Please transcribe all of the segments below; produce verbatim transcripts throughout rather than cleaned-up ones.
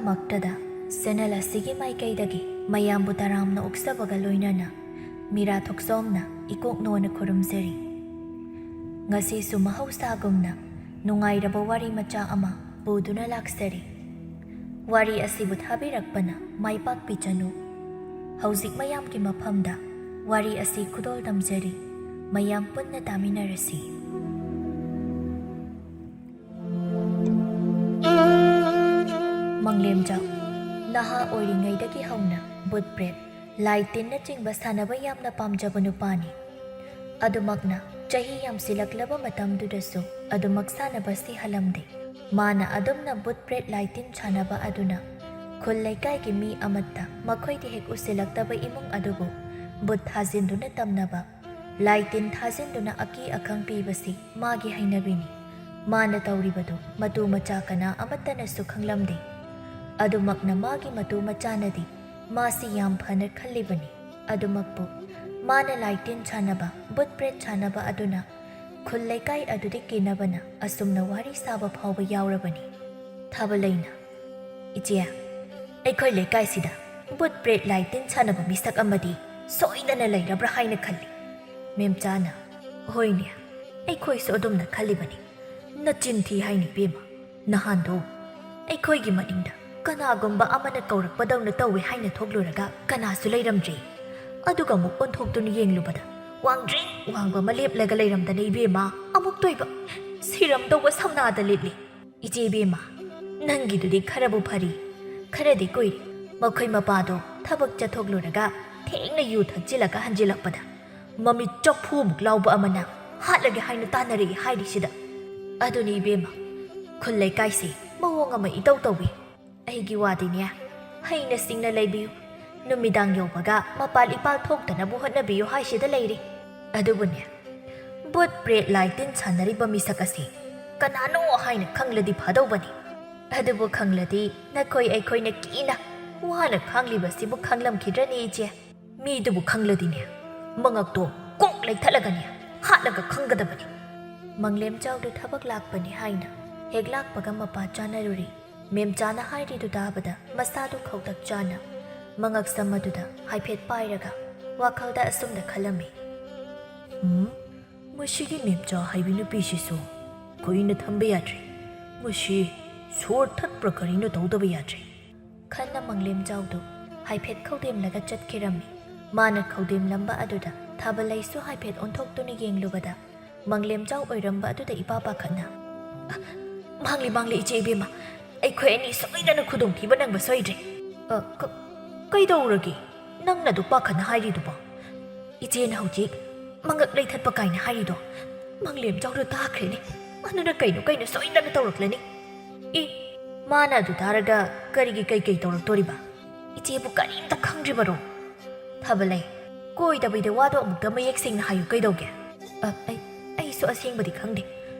ꯃꯛꯇꯗ channel ꯑꯁꯤꯒꯤ ꯃꯥꯏꯀꯩꯗꯒꯤ ꯃꯌꯥꯝꯕꯨ ꯇꯔꯥꯝꯅ ꯑꯣꯛꯆꯕꯒ ꯂꯣꯏꯅꯅ ꯃꯤꯔꯥ ꯊꯣꯛꯆꯣꯝꯅ ꯏꯀꯣꯛꯅꯣꯅ ꯈꯨꯔꯨꯝꯖꯔꯤ꯫ ꯉꯁꯤꯁꯨ ꯃꯍꯧꯁꯥꯒꯨꯝꯅ ꯅꯨꯡꯉꯥꯏꯔꯕ ꯋꯥꯔꯤ ꯃꯆꯥ ꯑꯃ ꯄꯨꯗꯨꯅ ꯂꯥꯛꯆꯔꯤ꯫ ꯋꯥꯔꯤ ꯑꯁꯤꯕꯨ ꯊꯥꯕꯤꯔꯛꯄꯅ ꯃꯥꯏ ꯄꯥꯛꯄꯤꯆꯅꯨ꯫ ꯍꯧꯖꯤꯛ ꯃꯌꯥꯝꯒꯤ ꯃꯐꯝꯗ ꯋꯥꯔꯤ ꯑꯁꯤ ꯈꯨꯗꯣꯜ ꯇꯝꯖꯔꯤ꯫ ꯃꯌꯥꯝ ꯄꯨꯟꯅ ꯇꯥꯃꯤꯟꯅꯔꯁꯤ꯫ ꯃꯪꯂꯦꯝꯖꯥꯎ ꯅꯍꯥ ꯑꯣꯏꯔꯤꯉꯩꯗꯒꯤ ꯍꯧꯅ ꯕꯨꯠ ꯄ꯭ꯔꯦꯠ, ꯂꯥꯏ ꯇꯤꯟꯅꯆꯤꯡꯕ ꯁꯥꯟꯅꯕ ꯌꯥꯝꯅ ꯄꯥꯝꯖꯕ ꯅꯨꯄꯥꯅꯤ꯫ ꯑꯗꯨꯃꯛꯅ ꯆꯍꯤ ꯌꯥꯝꯁꯤꯜꯂꯛꯂꯕ ꯃꯇꯝꯗꯨꯗꯁꯨ ꯑꯗꯨꯃꯛ ꯁꯥꯟꯅꯕ ꯁꯤꯍꯜꯂꯝꯗꯦ꯫ ꯃꯥꯅ ꯑꯗꯨꯝꯅ ꯕꯨꯠ ꯄ꯭ꯔꯦꯠ ꯂꯥꯏ ꯇꯤꯟ ꯁꯥꯟꯅꯕ ꯑꯗꯨꯅ ꯈꯨꯜ ꯂꯩꯀꯥꯏꯒꯤ ꯃꯤ ꯑꯃꯠꯇ ꯃꯈꯣꯏꯗꯤ ꯍꯦꯛ ꯎꯁꯤꯜꯂꯛꯇꯕ ꯏꯃꯨꯡ ꯑꯗꯨꯕꯨ ꯕꯨꯠ ꯊꯥꯖꯤꯟꯗꯨꯅ ꯇꯝꯅꯕ, ꯂꯥꯏ ꯇꯤꯟ ꯊꯥꯖꯤꯟꯗꯨꯅ ꯑꯀꯤ ꯑꯈꯪ ꯄꯤꯕꯁꯤ ꯃꯥꯒꯤ ꯍꯩꯅꯕꯤꯅꯤ꯫ ꯃꯥꯅ ꯇꯧꯔꯤꯕꯗꯨ ꯃꯇꯨ ꯃꯆꯥ ꯀꯅꯥ ꯑꯃꯠꯇꯅꯁꯨ ꯈꯪꯂꯝꯗꯦ꯫ ꯑꯗꯨꯃꯛꯅ ꯃꯥꯒꯤ ꯃꯇꯨ ꯃꯆꯥꯅꯗꯤ ꯃꯥꯁꯤ ꯌꯥꯝ ꯐꯅ ꯈꯜꯂꯤꯕꯅꯤ꯫ ꯑꯗꯨꯃꯛꯄꯨ ꯃꯥꯅ ꯂꯥꯏ ꯇꯤꯟ ꯁꯥꯟꯅꯕ, ꯕꯨꯠ ꯄ꯭ꯔꯦꯠ ꯁꯥꯟꯅꯕ ꯑꯗꯨꯅ ꯈꯨꯜ ꯂꯩꯀꯥꯏ ꯑꯗꯨꯗꯤ ꯀꯤꯅꯕꯅ ꯑꯁꯨꯝꯅ ꯋꯥꯔꯤ ꯁꯥꯕ ꯐꯥꯎꯕ ꯌꯥꯎꯔꯕꯅꯤ꯫ ꯊꯥꯕꯂꯩꯅ, "ꯏꯆꯦ, ꯑꯩꯈꯣꯏ ꯂꯩꯀꯥꯏꯁꯤꯗ ꯕꯨꯠ ꯄ꯭ꯔꯦꯠ ꯂꯥꯏ ꯇꯤꯟ ꯁꯥꯟꯅꯕ ꯃꯤꯁꯛ ꯑꯃꯗꯤ ꯁꯣꯏꯗꯅ ꯂꯩꯔꯕ꯭ꯔꯥ ꯍꯥꯏꯅ ꯈꯜꯂꯤ꯫" ꯃꯦꯝꯆꯥꯅ, "ꯍꯣꯏꯅꯦ, ꯑꯩꯈꯣꯏꯁꯨ ꯑꯗꯨꯝꯅ ꯈꯜꯂꯤꯕꯅꯤ꯫ ꯅꯆꯤꯟ ꯊꯤ ꯍꯥꯏꯅꯤ ꯏꯕꯦꯝꯃ꯫ ꯅꯍꯥꯟꯗꯣ ꯑꯩꯈꯣꯏꯒꯤ ꯃꯅꯤꯡꯗ ꯀꯅꯥꯒꯨꯝꯕ ꯑꯃꯅ ꯀꯧꯔꯛꯄꯗꯧꯅ ꯇꯧꯋꯦ ꯍꯥꯏꯅ ꯊꯣꯛꯂꯨꯔꯒ ꯀꯅꯥꯁꯨ ꯂꯩꯔꯝꯗ꯭ꯔꯦ꯫ ꯑꯗꯨꯒ ꯑꯃꯨꯛ ꯑꯣꯟꯊꯣꯛꯇꯨꯅ ꯌꯦꯡꯂꯨꯕꯗ ꯋꯥꯡꯗ꯭ꯔꯤꯡ ꯋꯥꯡꯕ ꯑꯃ ꯂꯦꯞꯂꯒ ꯂꯩꯔꯝꯗꯅ ꯏꯕꯦꯝꯃ, ꯑꯃꯨꯛꯇꯣꯏꯕ ꯁꯤꯔꯝꯗꯧꯕ ꯁꯝꯅꯥꯗ ꯂꯤꯠꯂꯤ꯫ ꯏꯆꯦ ꯏꯕꯦꯝꯃ, ꯅꯪꯒꯤꯗꯨꯗꯤ ꯈꯔꯕꯨ ꯐꯔꯤ꯫ ꯈꯔꯗꯤ ꯀꯨꯏꯔꯦ ꯃꯈꯣꯏ ꯃꯄꯥꯗꯣ ꯊꯕꯛ ꯆꯠꯊꯣꯛꯂꯨꯔꯒ ꯊꯦꯡꯅ ꯌꯨ ꯊꯛꯆꯤꯜꯂꯒ ꯍꯟꯖꯤꯜꯂꯛꯄꯗ ꯃꯃꯤꯠ ꯆꯐꯨꯃꯨꯛ ꯂꯥꯎꯕ ꯑꯃꯅ ꯍꯥꯠꯂꯒꯦ ꯍꯥꯏꯅ ꯇꯥꯟꯅꯔꯛꯏ ꯍꯥꯏꯔꯤꯁꯤꯗ꯫ ꯑꯗꯨꯅꯤ ꯏꯕꯦꯝꯃ, ꯈꯨꯜ ꯂꯩꯀꯥꯏꯁꯤ ꯃꯑꯣꯡ ꯑꯃ ꯏꯇꯧ ꯇꯧꯏ꯫ ꯑꯩꯒꯤ ꯋꯥꯗꯤꯅꯦ, ꯍꯩꯅ ꯁꯤꯡꯅ ꯂꯩꯕꯤꯌꯨ, ꯅꯨꯃꯤꯗꯥꯡ ꯌꯧꯕꯒ ꯃꯄꯥꯜ ꯏꯄꯥꯜ ꯊꯣꯛꯇꯅꯕ ꯍꯣꯠꯅꯕꯤꯌꯨ ꯍꯥꯏꯁꯤꯗ ꯂꯩꯔꯦ꯫ ꯑꯗꯨꯕꯨꯅꯦ, ꯕꯨꯠ ꯄ꯭ꯔꯦꯠ ꯂꯥꯏ ꯇꯤꯟ ꯁꯥꯟꯅꯔꯤꯕ ꯃꯤꯁꯛ ꯑꯁꯤ ꯀꯅꯥꯅꯣ ꯍꯥꯏꯅ ꯈꯪꯂꯗꯤ ꯐꯗꯧꯕꯅꯤ꯫ ꯑꯗꯨꯕꯨ ꯈꯪꯂꯗꯤ ꯅꯈꯣꯏ ꯑꯩꯈꯣꯏꯅ ꯀꯤꯅ ꯋꯥꯅ ꯈꯥꯡꯂꯤꯕꯁꯤꯕꯨ ꯈꯪꯂꯝꯈꯤꯗ꯭ꯔꯅꯤ ꯏꯆꯦ? ꯃꯤꯗꯨꯕꯨ ꯈꯪꯂꯗꯤꯅꯦ, ꯃꯉꯛꯇꯣ ꯀꯣꯛ ꯂꯩꯊꯠꯂꯒꯅꯦ ꯍꯥꯠꯂꯒ ꯈꯪꯒꯗꯕꯅꯤ꯫" ꯃꯪꯂꯦꯝꯆꯥꯎꯗꯨ ꯊꯕꯛ ꯂꯥꯛꯄꯅꯤ ꯍꯥꯏꯅ ꯍꯦꯛ ꯂꯥꯛꯄꯒ ꯃꯄꯥ ꯆꯥꯅꯔꯨꯔꯤ꯫ ꯃꯦꯝꯆꯥꯅ ꯍꯥꯏꯔꯤꯗꯨ ꯇꯥꯕꯗ ꯃꯁꯥꯗꯨ ꯈꯧꯇꯛ ꯆꯥꯅ ꯃꯉꯛꯁꯝ ꯑꯗꯨꯗ ꯍꯥꯏꯐꯦꯠ ꯄꯥꯏꯔꯒ ꯋꯥꯈꯜꯗ ꯑꯁꯨꯝꯅ ꯈꯜꯂꯝꯃꯤ꯫ "ꯎꯝ, ꯃꯁꯤꯒꯤ ꯃꯦꯝꯆꯥ ꯍꯥꯏꯕꯤ ꯅꯨꯄꯤꯁꯤꯁꯨ ꯀꯨꯏꯅ ꯊꯝꯕ ꯌꯥꯗ꯭ꯔꯦ꯫ ꯃꯁꯤ ꯁꯣꯔ ꯊꯠꯄ꯭ꯔꯥ ꯀꯔꯤꯅꯣ ꯇꯧꯗꯕ ꯌꯥꯗ꯭ꯔꯦ"꯫ ꯈꯟꯅ ꯃꯪꯂꯦꯝꯖꯥꯎꯗꯨ ꯍꯥꯏꯐꯦꯠ ꯈꯧꯗꯦꯝꯂꯒ ꯆꯠꯈꯤꯔꯝꯃꯤ꯫ ꯃꯥꯅ ꯈꯧꯗꯦꯝꯂꯝꯕ ꯑꯗꯨꯗ ꯊꯥꯕꯂꯩꯁꯨ ꯍꯥꯏꯐꯦꯠ ꯑꯣꯟꯊꯣꯛꯇꯨꯅ ꯌꯦꯡꯂꯨꯕꯗ ꯃꯪꯂꯦꯝꯖꯥꯎ ꯑꯣꯏꯔꯝꯕ ꯑꯗꯨꯗ ꯏꯄꯥ ꯄꯥꯈꯠꯅ, "ꯑ, ꯃꯥꯡꯂꯤ, ꯃꯥꯡꯂꯤ, ꯏꯆꯦ ꯏꯕꯦꯝꯃ, ꯑꯩꯈꯣꯏ ꯑꯅꯤ ꯁꯣꯏꯗꯅ ꯈꯨꯗꯣꯡꯊꯤꯕ ꯅꯪꯕ ꯁꯣꯏꯗ꯭ꯔꯦ"꯫ "ꯑ, ꯀ-, ꯀꯩꯗꯧꯔꯒꯦ? ꯅꯪꯅ ꯑꯗꯨ ꯄꯥꯈꯠꯅ ꯍꯥꯏꯔꯤꯗꯨꯕꯣ?" "ꯏꯆꯦꯅ ꯍꯧꯖꯤꯛ ꯃꯉꯛ ꯂꯩꯊꯠꯄ ꯀꯥꯏꯅ ꯍꯥꯏꯔꯤꯗꯣ ꯃꯪꯂꯦꯝꯖꯥꯎꯗ ꯇꯥꯈ꯭ꯔꯦꯅꯦ꯫ ꯑꯗꯨꯅ ꯀꯩꯅꯣ ꯀꯩꯅꯣ ꯁꯣꯏꯗꯅ ꯇꯧꯔꯛꯂꯅꯤ"꯫ "ꯑꯦ, ꯃꯥꯅ ꯑꯗꯨ ꯇꯥꯔꯒ ꯀꯔꯤꯒꯤ ꯀꯩ ꯀꯩ ꯇꯧꯔꯛꯇꯣꯔꯤꯕ? ꯏꯆꯦꯕꯨ ꯀꯔꯤꯝꯇ ꯈꯪꯗ꯭ꯔꯤꯕꯔꯣ?" "ꯊꯥꯕꯂꯩ, ꯀꯣꯏꯗꯕꯤꯗ ꯋꯥꯗꯣ ꯑꯃꯨꯛꯇ ꯃꯌꯦꯛ ꯁꯦꯡꯅ ꯍꯥꯏꯌꯨ ꯀꯩꯗꯧꯒꯦ?" "ꯑ, ꯑꯩ, ꯑꯩꯁꯨ ꯑꯁꯦꯡꯕꯗꯤ ꯈꯪꯗꯦ꯫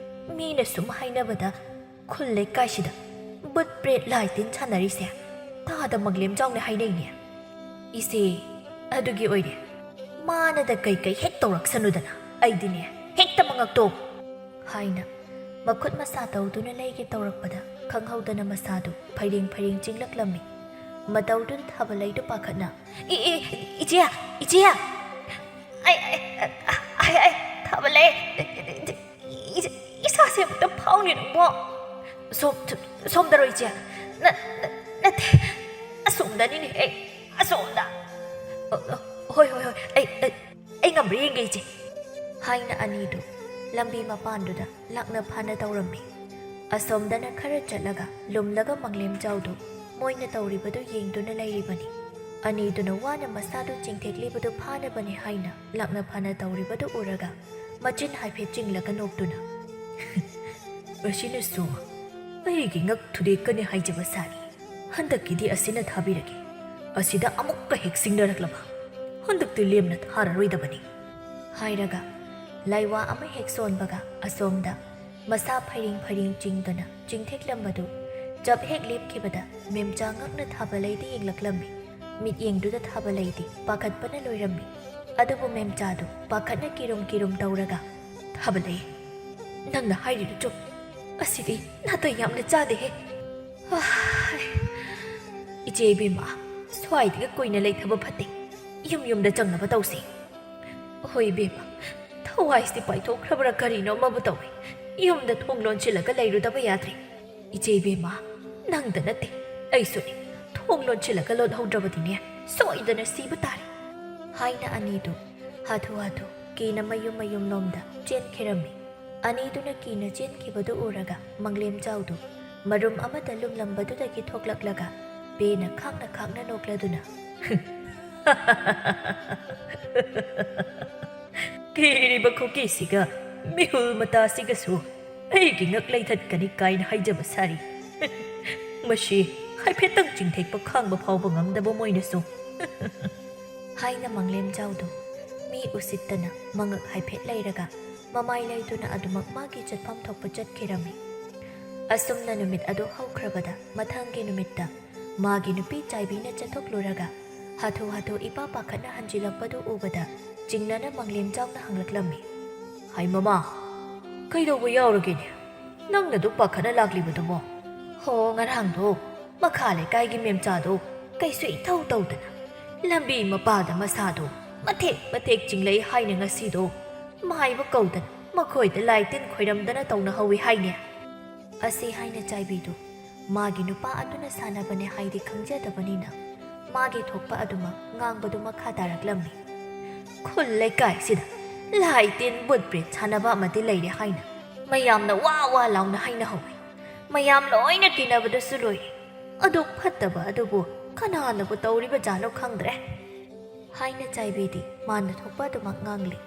ꯃꯤꯅ ꯁꯨꯝ ꯍꯥꯏꯅꯕꯗ ꯈꯨꯜ ꯂꯩꯀꯥꯏꯁꯤꯗ ꯕꯨꯠ ꯄ꯭ꯔꯦꯠ ꯂꯥꯏ ꯇꯤꯟ ꯁꯥꯟꯅꯔꯤꯁꯦ ꯇꯥꯗ ꯃꯪꯂꯦꯝꯖꯥꯎꯅ ꯍꯥꯏꯅꯩꯅꯦ"꯫ "ꯏꯆꯦ, ꯑꯗꯨꯒꯤ ꯑꯣꯏꯔꯦ꯫ ꯃꯥꯅꯗ ꯀꯩꯀꯩ ꯍꯦꯛ ꯇꯧꯔꯛꯁꯅꯨꯗꯅ꯫ ꯑꯩꯗꯤꯅꯦ, ꯍꯦꯛꯇ ꯃꯉꯛꯇꯣ"꯫ ꯍꯥꯏꯅ ꯃꯈꯨꯠ ꯃꯁꯥ ꯇꯧꯗꯨꯅ ꯂꯩꯒꯦ ꯇꯧꯔꯛꯄꯗ ꯈꯪꯍꯧꯗꯅ ꯃꯁꯥꯗꯨ ꯐꯩꯔꯦꯡ ꯐꯩꯔꯦꯡ ꯆꯤꯡꯂꯛꯂꯝꯃꯤ꯫ ꯃꯇꯧꯗꯨꯗ ꯊꯥꯕꯂꯩꯗꯨ ꯄꯥꯈꯠꯅ, "ꯏ, ꯏ, ꯏꯆꯦ, ꯏꯆꯦ! ꯑꯩ, ꯑꯩ, ꯑꯩ, ꯑꯩ, ꯊꯥꯕꯂꯩ! ꯏ-, ꯏ-, ꯏꯁꯥꯁꯦ ꯑꯃꯨꯛꯇ ꯐꯥꯎꯅꯤ ꯅꯪꯕꯣ"꯫ "ꯁꯣꯝ-, ꯁꯣꯝꯗꯔꯣ ꯏꯆꯦ?" "ꯅ-, ꯅ-, ꯅꯠꯇꯦ, ꯑꯁꯣꯝꯗꯅꯤꯅꯦ, ꯑꯩ, ꯑꯁꯣꯝꯗ"꯫ "ꯑ, ꯑ, ꯍꯣꯏ, ꯍꯣꯏ, ꯍꯣꯏ, ꯑꯩ, ꯑꯩ, ꯑꯩ ꯉꯝꯕ꯭ꯔꯥ ꯌꯦꯡꯒꯦ ꯏꯆꯦ"꯫ ꯍꯥꯏꯅ ꯑꯅꯤꯗꯨ ꯂꯝꯕꯤ ꯃꯄꯥꯟꯗꯨꯗ ꯂꯥꯛꯅ ꯐꯥꯅ ꯇꯧꯔꯝꯃꯤ꯫ ꯑꯁꯣꯝꯗꯅ ꯈꯔ ꯆꯠꯂꯒ ꯂꯨꯝꯂꯒ ꯃꯪꯂꯦꯝꯖꯥꯎꯗꯨ ꯃꯣꯏꯅ ꯇꯧꯔꯤꯕꯗꯨ ꯌꯦꯡꯗꯨꯅ ꯂꯩꯔꯤꯕꯅꯤ꯫ ꯑꯅꯤꯗꯨꯅ ꯋꯥꯅ ꯃꯁꯥꯗꯨ ꯆꯤꯡꯊꯦꯛꯂꯤꯕꯗꯨ ꯐꯥꯅꯕꯅꯤ ꯍꯥꯏꯅ ꯂꯥꯛꯅ ꯐꯥꯅ ꯇꯧꯔꯤꯕꯗꯨ ꯎꯔꯒ ꯃꯆꯤꯟ ꯍꯥꯏꯐꯦꯠ ꯆꯤꯡꯂꯒ ꯅꯣꯛꯇꯨꯅ, "ꯑꯁꯤꯅꯁꯨ ꯑꯩꯒꯤ ꯉꯛ ꯊꯨꯗꯦꯛꯀꯅꯤ ꯍꯥꯏꯖꯕ ꯁꯥꯔꯤ꯫ ꯍꯟꯗꯛꯀꯤꯗꯤ ꯑꯁꯤꯅ ꯊꯥꯕꯤꯔꯒꯦ꯫ ꯑꯁꯤꯗ ꯑꯃꯨꯛꯀ ꯍꯦꯛ ꯁꯤꯡꯅꯔꯛꯂꯕ ꯍꯟꯗꯛꯇꯤ ꯂꯦꯝꯅ ꯊꯥꯔꯔꯣꯏꯗꯕꯅꯤ"꯫ ꯍꯥꯏꯔꯒ ꯂꯥꯏꯋꯥ ꯑꯃ ꯍꯦꯛ ꯁꯣꯟꯕꯒ ꯑꯁꯣꯝꯗ ꯃꯁꯥ ꯐꯩꯔꯤꯡ ꯐꯩꯔꯤꯡ ꯆꯤꯡꯗꯨꯅ ꯆꯤꯡꯊꯦꯛꯂꯝꯕꯗꯨ ꯆꯞ ꯍꯦꯛ ꯂꯦꯞꯈꯤꯕꯗ ꯃꯦꯝꯆꯥ ꯉꯛꯅ ꯊꯥꯕꯂꯩꯗ ꯌꯦꯡꯂꯛꯂꯝꯃꯤ꯫ ꯃꯤꯠꯌꯦꯡꯗꯨꯗ ꯊꯥꯕꯂꯩꯗꯤ ꯄꯥꯈꯠꯄꯅ ꯂꯣꯏꯔꯝꯃꯤ꯫ ꯑꯗꯨꯕꯨ ꯃꯦꯝꯆꯥꯗꯨ ꯄꯥꯈꯠꯅ ꯀꯤꯔꯨꯝ ꯀꯤꯔꯨꯝ ꯇꯧꯔꯒ, "ꯊꯥꯕꯂꯩ, ꯅꯪꯅ ꯍꯥꯏꯔꯤꯗꯨ ꯆꯨꯝ꯫ ꯑꯁꯤꯗꯤ ꯅꯥꯇꯩ ꯌꯥꯝꯅ ꯆꯥꯗꯦꯍꯦ"꯫ ꯏꯆꯦ ꯏꯕꯦꯝꯃ, ꯁ꯭ꯋꯥꯏꯗꯒ ꯀꯨꯏꯅ ꯂꯩꯊꯕ ꯐꯠꯇꯦ꯫ ꯌꯨꯝ ꯌꯨꯝꯗ ꯆꯪꯅꯕ ꯇꯧꯁꯤ꯫ ꯍꯣꯏ ꯏꯕꯦꯝꯃ, ꯊꯋꯥꯏꯁꯤ ꯄꯥꯏꯊꯣꯛꯈ꯭ꯔꯕ꯭ꯔꯥ ꯀꯔꯤꯅꯣ ꯑꯃꯕꯨ ꯇꯧꯏ꯫ ꯌꯨꯝꯗ ꯊꯣꯡ ꯂꯣꯟꯁꯤꯜꯂꯒ ꯂꯩꯔꯨꯗꯕ ꯌꯥꯗ꯭ꯔꯦ꯫ ꯏꯆꯦ ꯏꯕꯦꯝꯃ, ꯅꯪꯗ ꯅꯠꯇꯦ, ꯑꯩꯁꯨꯅꯦ꯫ ꯊꯣꯡ ꯂꯣꯟꯁꯤꯜꯂꯒ ꯂꯣꯟꯍꯧꯗ꯭ꯔꯕꯗꯤꯅꯦ, ꯁꯣꯏꯗꯅ ꯁꯤꯕ ꯇꯥꯔꯦ꯫ ꯍꯥꯏꯅ ꯑꯅꯤꯗꯨ ꯍꯥꯊꯨ ꯍꯥꯊꯨ ꯀꯤꯅ ꯃꯌꯨꯝ ꯃꯌꯨꯝꯂꯣꯝꯗ ꯆꯦꯟꯈꯤꯔꯝꯃꯤ꯫ ꯑꯅꯤꯗꯨꯅ ꯀꯤꯅ ꯆꯦꯟꯈꯤꯕꯗꯨ ꯎꯔꯒ ꯃꯪꯂꯦꯝꯖꯥꯎꯗꯨ ꯃꯔꯨꯝ ꯑꯃꯗ ꯂꯨꯝꯂꯝꯕꯗꯨꯗꯒꯤ ꯊꯣꯛꯂꯛꯂꯒ ꯄꯦꯅ ꯈꯥꯛꯅ ꯈꯥꯛꯅ ꯅꯣꯛꯂꯗꯨꯅ, "ꯀꯤꯔꯤꯕ ꯈꯨꯀꯤꯁꯤꯒ ꯃꯤꯍꯨꯜ ꯃꯇꯥꯁꯤꯒꯁꯨ ꯑꯩꯒꯤ ꯉꯛ ꯂꯩꯊꯠꯀꯅꯤ ꯀꯥꯏꯅ ꯍꯥꯏꯖꯕ ꯁꯥꯔꯤ꯫ ꯃꯁꯤ ꯍꯥꯏꯐꯦꯠꯇꯪ ꯆꯤꯡꯊꯦꯛꯄ ꯈꯥꯡꯕ ꯐꯥꯎꯕ ꯉꯝꯗꯕ ꯃꯣꯏꯅꯁꯨ" ꯍꯥꯏꯅ ꯃꯪꯂꯦꯝꯖꯥꯎꯗꯨ ꯃꯤ ꯎꯁꯤꯠꯇꯅ ꯃꯉꯛ ꯍꯥꯏꯐꯦꯠ ꯂꯩꯔꯒ ꯃꯃꯥꯏ ꯂꯩꯗꯨꯅ ꯑꯗꯨꯃꯛ ꯃꯥꯒꯤ ꯆꯠꯐꯝ ꯊꯣꯛꯄ ꯆꯠꯈꯤꯔꯝꯃꯤ꯫ ꯑꯁꯨꯝꯅ ꯅꯨꯃꯤꯠ ꯑꯗꯨ ꯍꯧꯈ꯭ꯔꯕꯗ ꯃꯊꯪꯒꯤ ꯅꯨꯃꯤꯠꯇ ꯃꯥꯒꯤ ꯅꯨꯄꯤ ꯆꯥꯏꯕꯤꯅ ꯆꯠꯊꯣꯛꯂꯨꯔꯒ ꯍꯥꯊꯨ ꯍꯥꯊꯨ ꯏꯄꯥ ꯄꯥꯈꯠꯅ ꯍꯟꯖꯤꯜꯂꯛꯄꯗꯨ ꯎꯕꯗ ꯆꯤꯡꯅꯅ ꯃꯪꯂꯦꯝꯖꯥꯎꯅ ꯍꯪꯂꯛꯂꯝꯃꯤ, "ꯍꯥꯏ ꯃꯃꯥ, ꯀꯩꯗꯧꯕ ꯌꯥꯎꯔꯒꯦꯅꯦ? ꯅꯪꯅ ꯑꯗꯨꯛ ꯄꯥꯈꯠꯅ ꯂꯥꯛꯂꯤꯕꯗꯨꯕꯣ?" "ꯍꯣ, ꯉꯔꯥꯡꯗꯣ ꯃꯈꯥ ꯂꯩꯀꯥꯏꯒꯤ ꯃꯦꯝꯆꯥꯗꯣ ꯀꯩꯁꯨ ꯏꯊꯧ ꯇꯧꯗꯅ ꯂꯝꯕꯤ ꯃꯄꯥꯗ ꯃꯁꯥꯗꯣ ꯃꯊꯦꯛ ꯃꯊꯦꯛ ꯆꯤꯡꯂꯩ ꯍꯥꯏꯅ ꯉꯁꯤꯗꯣ ꯃꯥꯏꯕ ꯀꯧꯗꯅ ꯃꯈꯣꯏꯗ ꯂꯥꯏ ꯇꯤꯟ ꯈꯣꯏꯔꯝꯗꯅ ꯇꯧꯅꯍꯧꯏ ꯍꯥꯏꯅꯦ꯫" ꯑꯁꯤ ꯍꯥꯏꯅ ꯆꯥꯏꯕꯤꯗꯨ ꯃꯥꯒꯤ ꯅꯨꯄꯥ ꯑꯗꯨꯅ ꯁꯥꯟꯅꯕꯅꯦ ꯍꯥꯏꯗꯤ ꯈꯪꯖꯗꯕꯅꯤꯅ ꯃꯥꯒꯤ ꯊꯣꯛꯄ ꯑꯗꯨꯃꯛ ꯉꯥꯡꯕꯗꯨ ꯃꯈꯥ ꯇꯥꯔꯛꯂꯝꯃꯤ꯫ "ꯈꯨꯜ ꯂꯩꯀꯥꯏꯁꯤꯗ ꯂꯥꯏ ꯇꯤꯟ ꯕꯨꯠ ꯄ꯭ꯔꯦꯠ ꯁꯥꯟꯅꯕ ꯑꯃꯗꯤ ꯂꯩꯔꯦ ꯍꯥꯏꯅ ꯃꯌꯥꯝꯅ ꯋꯥ ꯋꯥ ꯂꯥꯎꯅ ꯍꯥꯏꯅꯍꯧꯏ꯫ ꯃꯌꯥꯝ ꯂꯣꯏꯅ ꯀꯤꯅꯕꯗꯁꯨ ꯂꯣꯏꯔꯦ꯫ ꯑꯗꯨꯛ ꯐꯠꯇꯕ ꯑꯗꯨꯕꯨ ꯀꯅꯥꯅꯕꯨ ꯇꯧꯔꯤꯕ ꯖꯥꯠꯅꯣ ꯈꯪꯗ꯭ꯔꯦ" ꯍꯥꯏꯅ ꯆꯥꯏꯕꯤꯗꯤ ꯃꯥꯅ ꯊꯣꯛꯄ ꯑꯗꯨꯃꯛ ꯉꯥꯡꯂꯤ꯫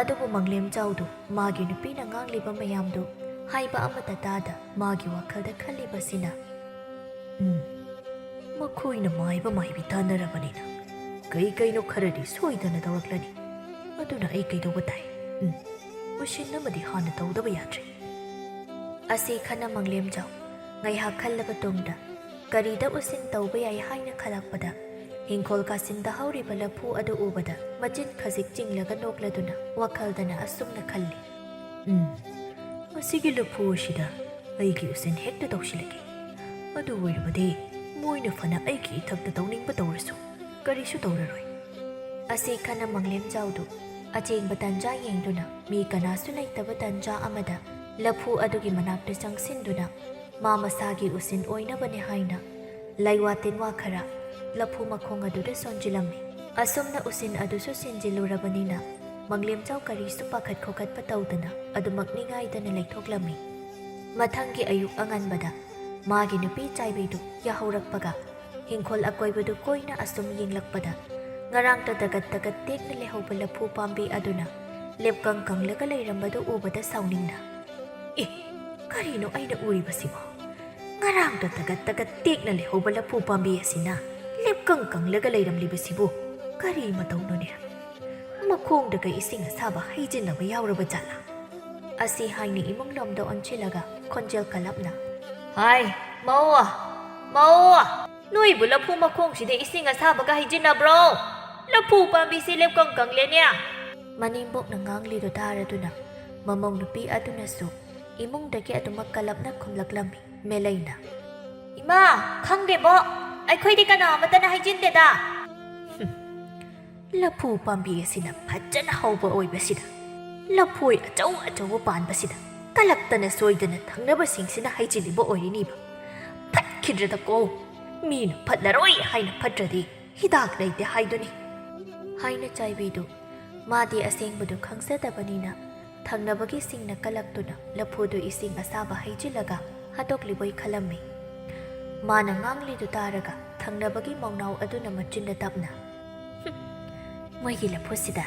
ꯑꯗꯨꯕꯨ ꯃꯪꯂꯦꯝꯖꯥꯎꯗꯨ ꯃꯥꯒꯤ ꯅꯨꯄꯤꯅ ꯉꯥꯡꯂꯤꯕ ꯃꯌꯥꯝꯗꯨ ꯍꯥꯏꯕ ꯑꯃꯠꯇ ꯇꯥꯗ ꯃꯥꯒꯤ ꯋꯥꯈꯜꯗ ꯈꯜꯂꯤꯕꯁꯤꯅ, "ꯎꯝ, ꯃꯈꯣꯏꯅ ꯃꯥꯏꯕ ꯃꯥꯏꯕꯤ ꯇꯥꯟꯅꯔꯕꯅꯤꯅ ꯀꯩ ꯀꯩꯅꯣ ꯈꯔꯗꯤ ꯁꯣꯏꯗꯅ ꯇꯧꯔꯛꯂꯅꯤ꯫ ꯑꯗꯨꯅ ꯑꯩ ꯀꯩꯗꯧꯕ ꯇꯥꯏ? ꯎꯝ, ꯎꯁꯤꯟ ꯑꯃꯗꯤ ꯍꯥꯟꯅ ꯇꯧꯗꯕ ꯌꯥꯗ꯭ꯔꯦ" ꯑꯁꯤ ꯈꯟꯅ ꯃꯪꯂꯦꯝꯖꯥꯎ ꯉꯥꯏꯍꯥꯛ ꯈꯜꯂꯕ ꯇꯨꯡꯗ ꯀꯔꯤꯗ ꯎꯁꯤꯟ ꯇꯧꯕ ꯌꯥꯏ ꯍꯥꯏꯅ ꯈꯜꯂꯛꯄꯗ ꯍꯤꯡꯈꯣꯜ ꯀꯥꯆꯤꯟꯗ ꯍꯧꯔꯤꯕ ꯂꯐꯨ ꯑꯗꯨ ꯎꯕꯗ ꯃꯆꯤꯟ ꯈꯖꯤꯛ ꯆꯤꯡꯂꯒ ꯅꯣꯛꯂꯗꯨꯅ ꯋꯥꯈꯜꯗꯅ ꯑꯁꯨꯝꯅ ꯈꯜꯂꯤ, "ꯎꯝ, ꯃꯁꯤꯒꯤ ꯂꯐꯨ ꯑꯁꯤꯗ ꯑꯩꯒꯤ ꯎꯁꯤꯟ ꯍꯦꯛꯇ ꯇꯧꯁꯤꯜꯂꯒꯦ꯫ ꯑꯗꯨ ꯑꯣꯏꯔꯕꯗꯤ ꯃꯣꯏꯅ ꯐꯅ ꯑꯩꯒꯤ ꯏꯊꯛꯇ ꯇꯧꯅꯤꯡꯕ ꯇꯧꯔꯁꯨ ꯀꯔꯤꯁꯨ ꯇꯧꯔꯔꯣꯏ꯫ ꯑꯁꯤ ꯈꯟꯅ ꯃꯪꯂꯦꯝꯖꯥꯎꯗꯨ ꯑꯆꯦꯡꯕ ꯇꯥꯟꯖꯥ ꯌꯦꯡꯗꯨꯅ ꯃꯤ ꯀꯅꯥꯁꯨ ꯂꯩꯇꯕ ꯇꯥꯟꯖꯥ ꯑꯃꯗ ꯂꯐꯨ ꯑꯗꯨꯒꯤ ꯃꯅꯥꯛꯇ ꯆꯪꯁꯤꯟꯗꯨꯅ ꯃꯥ ꯃꯁꯥꯒꯤ ꯎꯁꯤꯟ ꯑꯣꯏꯅꯕꯅꯦ ꯍꯥꯏꯅ ꯂꯩꯋꯥ ꯇꯤꯟꯋꯥ ꯈꯔ ꯂꯐꯨ ꯃꯈꯣꯡ ꯑꯗꯨꯗ ꯁꯣꯟꯖꯤꯜꯂꯝꯃꯤ꯫ ꯑꯁꯨꯝꯅ ꯎꯁꯤꯟ ꯑꯗꯨꯁꯨ ꯁꯤꯟꯖꯤꯜꯂꯨꯔꯕꯅꯤꯅ ꯃꯪꯂꯦꯝꯖꯥꯎ ꯀꯔꯤꯁꯨ ꯄꯥꯈꯠ ꯈꯣꯈꯠꯄ ꯇꯧꯗꯅ ꯑꯗꯨꯃꯛ ꯅꯤꯡꯉꯥꯏꯗꯅ ꯂꯩꯊꯣꯛꯂꯝꯃꯤ꯫ ꯃꯊꯪꯒꯤ ꯑꯌꯨꯛ ꯑꯉꯟꯕꯗ ꯃꯥꯒꯤ ꯅꯨꯄꯤ ꯆꯥꯏꯕꯤꯗꯨ ꯌꯥꯍꯧꯔꯛꯄꯒ ꯍꯤꯡꯈꯣꯜ ꯑꯀꯣꯏꯕꯗꯨ ꯀꯣꯏꯅ ꯑꯁꯨꯝ ꯌꯦꯡꯂꯛꯄꯗ ꯉꯔꯥꯡꯇ ꯇꯒꯠ ꯇꯒꯠ ꯇꯦꯛꯅ ꯂꯩꯍꯧꯕ ꯂꯐꯨ ꯄꯥꯝꯕꯤ ꯑꯗꯨꯅ ꯂꯦꯞꯀꯪ ꯀꯪꯂꯒ ꯂꯩꯔꯝꯕꯗꯨ ꯎꯕꯗ ꯁꯥꯎꯅꯤꯡꯅ, "ꯑꯦ, ꯀꯔꯤꯅꯣ ꯑꯩꯅ ꯎꯔꯤꯕꯁꯤꯕꯣ? ꯉꯔꯥꯡꯇ ꯇꯒꯠ ꯇꯒꯠ ꯇꯦꯛꯅ ꯂꯩꯍꯧꯕ ꯂꯐꯨ ꯄꯥꯝꯕꯤ ꯑꯁꯤꯅ ꯂꯦꯞꯀꯪ ꯀꯪꯂꯒ ꯂꯩꯔꯝꯂꯤꯕꯁꯤꯕꯨ ꯀꯔꯤ ꯃꯇꯧꯅꯣꯅꯦ? ꯃꯈꯣꯡꯗꯒ ꯏꯁꯤꯡ ꯑꯁꯥꯕ ꯍꯩꯖꯤꯟꯅꯕ ꯌꯥꯎꯔꯕ ꯖꯥꯠꯂꯥ?" ꯑꯁꯤ ꯍꯥꯏꯅ ꯏꯃꯨꯡ ꯂꯣꯝꯗ ꯑꯣꯟꯁꯤꯜꯂꯒ ꯈꯣꯟꯖꯦꯜ ꯀꯜꯂꯞꯅ, "ꯍꯥꯏ, ꯃꯧ, ꯃꯧ, ꯅꯣꯏꯕꯨ ꯂꯐꯨ ꯃꯈꯣꯡꯁꯤꯗ ꯏꯁꯤꯡ ꯑꯁꯥꯕꯒ ꯍꯩꯖꯤꯟꯅꯕ꯭ꯔꯣ? ꯂꯐꯨ ꯄꯥꯝꯕꯤꯁꯤ ꯂꯦꯞꯀꯪ ꯀꯪꯂꯦꯅꯦ!" ꯃꯅꯦꯝꯕꯣꯛꯅ ꯉꯥꯡꯂꯤꯗꯨ ꯇꯥꯔꯗꯨꯅ ꯃꯃꯧ ꯅꯨꯄꯤ ꯑꯗꯨꯅꯁꯨ ꯏꯃꯨꯡꯗꯒꯤ ꯑꯗꯨꯃꯛ ꯀꯜꯂꯞꯅ ꯈꯨꯝꯂꯛꯂꯝꯃꯤ꯫ ꯃꯦꯂꯩꯅ, "ꯏꯃꯥ, ꯈꯪꯗꯦꯕꯣ, ꯑꯩꯈꯣꯏꯗꯤ ꯀꯅꯥ ꯑꯃꯠꯇꯅ ꯍꯩꯖꯤꯟꯗꯦꯗ꯫" ꯂꯐꯨ ꯄꯥꯝꯕꯤ ꯑꯁꯤꯅ ꯐꯖꯅ ꯍꯧꯕ ꯑꯣꯏꯕꯁꯤꯗ, ꯂꯐꯣꯏ ꯑꯆꯧ ꯑꯆꯧꯕ ꯄꯥꯟꯕꯁꯤꯗ ꯀꯂꯛꯇꯅ ꯁꯣꯏꯗꯅ ꯊꯪꯅꯕꯁꯤꯡꯁꯤꯅ ꯍꯩꯖꯤꯜꯂꯤꯕ ꯑꯣꯏꯔꯤꯅꯤꯕ꯫ ꯐꯠꯈꯤꯗ꯭ꯔꯗꯀꯣ, ꯃꯤꯅ ꯐꯠꯂꯔꯣꯏ ꯍꯥꯏꯅ ꯐꯠꯇ꯭ꯔꯗꯤ ꯍꯤꯗꯥꯛ ꯂꯩꯇꯦ ꯍꯥꯏꯗꯨꯅꯤ꯫ ꯍꯥꯏꯅ ꯆꯥꯏꯕꯤꯗꯨ ꯃꯥꯗꯤ ꯑꯁꯦꯡꯕꯗꯨ ꯈꯪꯖꯗꯕꯅꯤꯅ ꯊꯪꯅꯕꯒꯤ ꯁꯤꯡꯅ ꯀꯜꯂꯛꯇꯨꯅ ꯂꯐꯨꯗꯨ ꯏꯁꯤꯡ ꯑꯁꯥꯕ ꯍꯩꯖꯤꯜꯂꯒ ꯍꯥꯠꯇꯣꯛꯂꯤꯕꯣꯏ ꯈꯜꯂꯝꯃꯤ꯫ ꯃꯥꯅ ꯉꯥꯡꯂꯤꯗꯨ ꯇꯥꯔꯒ ꯊꯪꯅꯕꯒꯤ ꯃꯧꯅꯥꯎ ꯑꯗꯨꯅ ꯃꯆꯤꯟꯗ ꯇꯞꯅ, "ꯍꯨꯝ, ꯃꯣꯏꯒꯤ ꯂꯐꯨꯁꯤꯗ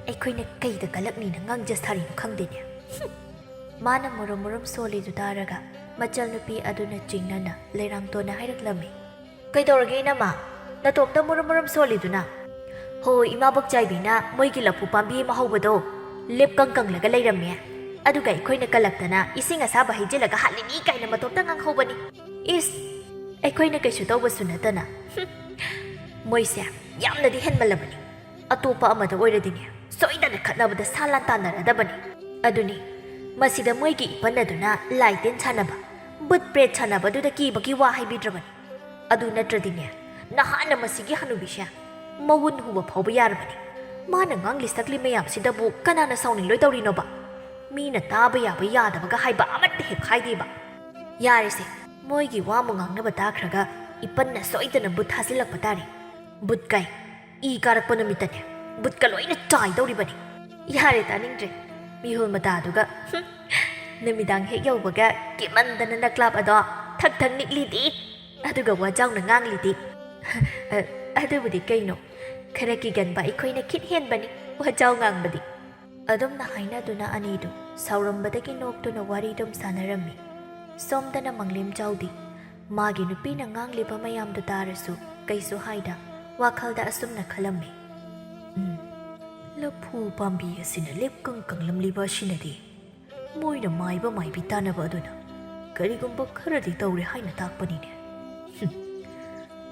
ꯑꯩꯈꯣꯏꯅ ꯀꯩꯗ ꯀꯜꯂꯛꯅꯤꯅ ꯉꯥꯡꯖ ꯁꯥꯔꯤꯅꯣ ꯈꯪꯗꯦꯅꯦ꯫ ꯍꯨꯝ!" ꯃꯥꯅ ꯃꯨꯔꯨꯝ ꯃꯨꯔꯨꯝ ꯁꯣꯜꯂꯤꯗꯨ ꯇꯥꯔꯒ ꯃꯆꯜ ꯅꯨꯄꯤ ꯑꯗꯨꯅ ꯆꯤꯡꯅꯅ ꯂꯩꯔꯥꯡꯇꯣꯟꯅ ꯍꯥꯏꯔꯛꯂꯝꯃꯤ꯫ "ꯀꯩꯗꯧꯔꯒꯦ ꯏꯅꯝꯃ? ꯅꯇꯣꯝꯇ ꯃꯨꯔꯨꯝ ꯃꯨꯔꯨꯝ ꯁꯣꯜꯂꯤꯗꯨꯅ?" "ꯍꯣ, ꯏꯃꯥꯕꯣꯛ ꯆꯥꯏꯕꯤꯅ ꯃꯣꯏꯒꯤ ꯂꯐꯨ ꯄꯥꯝꯕꯤ ꯑꯃ ꯍꯧꯕꯗꯣ ꯂꯦꯞꯀꯪ ꯀꯪꯂꯒ ꯂꯩꯔꯝꯃꯦ꯫ ꯑꯗꯨꯒ ꯑꯩꯈꯣꯏꯅ ꯀꯜꯂꯛꯇꯅ ꯏꯁꯤꯡ ꯑꯁꯥꯕ ꯍꯩꯖꯤꯜꯂꯒ ꯍꯥꯠꯂꯤꯅꯤ ꯀꯥꯏꯅ ꯃꯇꯣꯝꯇ ꯉꯥꯡꯍꯧꯕꯅꯤ꯫ ꯏꯁ, ꯑꯩꯈꯣꯏꯅ ꯀꯩꯁꯨ ꯇꯧꯕꯁꯨ ꯅꯠꯇꯅ꯫ ꯍꯨꯝ, ꯃꯣꯏꯁꯦ ꯌꯥꯝꯅꯗꯤ ꯍꯦꯟꯃꯜꯂꯕꯅꯤ꯫ ꯑꯇꯣꯞꯄ ꯑꯃꯗ ꯑꯣꯏꯔꯗꯤꯅꯦ, ꯁꯣꯏꯗꯅ ꯈꯠꯅꯕꯗ ꯁꯥ ꯂꯥꯟ ꯇꯥꯟꯅꯔꯗꯕꯅꯤ꯫ ꯑꯗꯨꯅꯤ, ꯃꯁꯤꯗ ꯃꯣꯏꯒꯤ ꯏꯄꯟ ꯑꯗꯨꯅ ꯂꯥꯏ ꯇꯤꯟ ꯁꯥꯟꯅꯕ, ꯕꯨꯠ ꯄ꯭ꯔꯦꯠ ꯁꯥꯟꯅꯕꯗꯨꯗ ꯀꯤꯕꯒꯤ ꯋꯥ ꯍꯥꯏꯕꯤꯗ꯭ꯔꯕꯅꯤ꯫ ꯑꯗꯨ ꯅꯠꯇ꯭ꯔꯗꯤꯅꯦ, ꯅꯍꯥꯟꯅ ꯃꯁꯤꯒꯤ ꯍꯅꯨꯕꯤꯁꯦ ꯃꯋꯨꯟ ꯍꯨꯕ ꯐꯥꯎꯕ ꯌꯥꯔꯕꯅꯤ꯫ ꯃꯥꯅ ꯉꯥꯡꯂꯤ ꯁꯛꯂꯤ ꯃꯌꯥꯝꯁꯤꯗꯕꯨ ꯀꯅꯥꯅ ꯁꯥꯎꯅꯤꯡꯂꯣꯏ ꯇꯧꯔꯤꯅꯣꯕ? ꯃꯤꯅ ꯇꯥꯕ ꯌꯥꯕ ꯌꯥꯗꯕꯒ ꯍꯥꯏꯕ ꯑꯃꯠꯇ ꯍꯦꯛ ꯍꯥꯏꯗꯦꯕ꯫ ꯌꯥꯔꯦꯁꯦ, ꯃꯣꯏꯒꯤ ꯋꯥ ꯑꯃꯨꯛ ꯉꯥꯡꯅꯕ ꯇꯥꯈ꯭ꯔꯒ ꯏꯄꯟꯅ ꯁꯣꯏꯗꯅ ꯕꯨꯠ ꯊꯥꯖꯤꯜꯂꯛꯄ ꯇꯥꯔꯦ꯫ ꯕꯨꯠ ꯀꯥꯏ, ꯏ ꯀꯥꯔꯛꯄ ꯅꯨꯃꯤꯠꯇꯅꯦ, ꯕꯨꯠꯀ ꯂꯣꯏꯅ ꯆꯥꯏꯗꯧꯔꯤꯕꯅꯤ꯫ ꯌꯥꯔꯦ, ꯇꯥꯅꯤꯡꯗ꯭ꯔꯦ꯫ ꯃꯤꯍꯨꯜ ꯃꯇꯥꯗꯨꯒ, ꯍꯨꯝ, ꯅꯨꯃꯤꯗꯥꯡ ꯍꯦꯛ ꯌꯧꯕꯒ ꯀꯤꯃꯟꯗꯅ ꯅꯀ꯭ꯂꯥꯞ ꯑꯗꯣ ꯊꯛ ꯊꯛ ꯅꯤꯛꯂꯤꯗꯤ, ꯑꯗꯨꯒ ꯋꯥꯖꯥꯎꯅ ꯉꯥꯡꯂꯤꯗꯤ꯫ ꯑ, ꯑꯗꯨꯕꯨꯗꯤ ꯀꯩꯅꯣ, ꯈꯔ ꯀꯤꯒꯟꯕ ꯑꯩꯈꯣꯏꯅ ꯈꯤꯠ ꯍꯦꯟꯕꯅꯤ ꯋꯥꯖꯥꯎ ꯉꯥꯡꯕꯗꯤ꯫ ꯑꯗꯨꯝꯅ ꯍꯥꯏꯅꯗꯨꯅ ꯑꯅꯤꯗꯨ ꯁꯥꯎꯔꯝꯕꯗꯒꯤ ꯅꯣꯛꯇꯨꯅ ꯋꯥꯔꯤꯗꯨꯝ ꯁꯥꯟꯅꯔꯝꯃꯤ꯫ ꯁꯣꯝꯗꯅ ꯃꯪꯂꯦꯝꯖꯥꯎꯗꯤ ꯃꯥꯒꯤ ꯅꯨꯄꯤꯅ ꯉꯥꯡꯂꯤꯕ ꯃꯌꯥꯝꯗꯨ ꯇꯥꯔꯁꯨ ꯀꯩꯁꯨ ꯍꯥꯏꯗ ꯋꯥꯈꯜꯗ ꯑꯁꯨꯝꯅ ꯈꯜꯂꯝꯃꯤ꯫ ꯎꯝ, ꯂꯐꯨ ꯄꯥꯝꯕꯤ ꯑꯁꯤꯅ ꯂꯦꯞꯀꯪ ꯀꯪꯂꯝꯂꯤꯕ ꯑꯁꯤꯅꯗꯤ ꯃꯣꯏꯅ ꯃꯥꯏꯕ ꯃꯥꯏꯕꯤ ꯇꯥꯟꯅꯕ ꯑꯗꯨꯅ ꯀꯔꯤꯒꯨꯝꯕ ꯈꯔꯗꯤ ꯇꯧꯔꯦ ꯍꯥꯏꯅ ꯇꯥꯛꯄꯅꯤꯅꯦ꯫ ꯍꯨꯝ,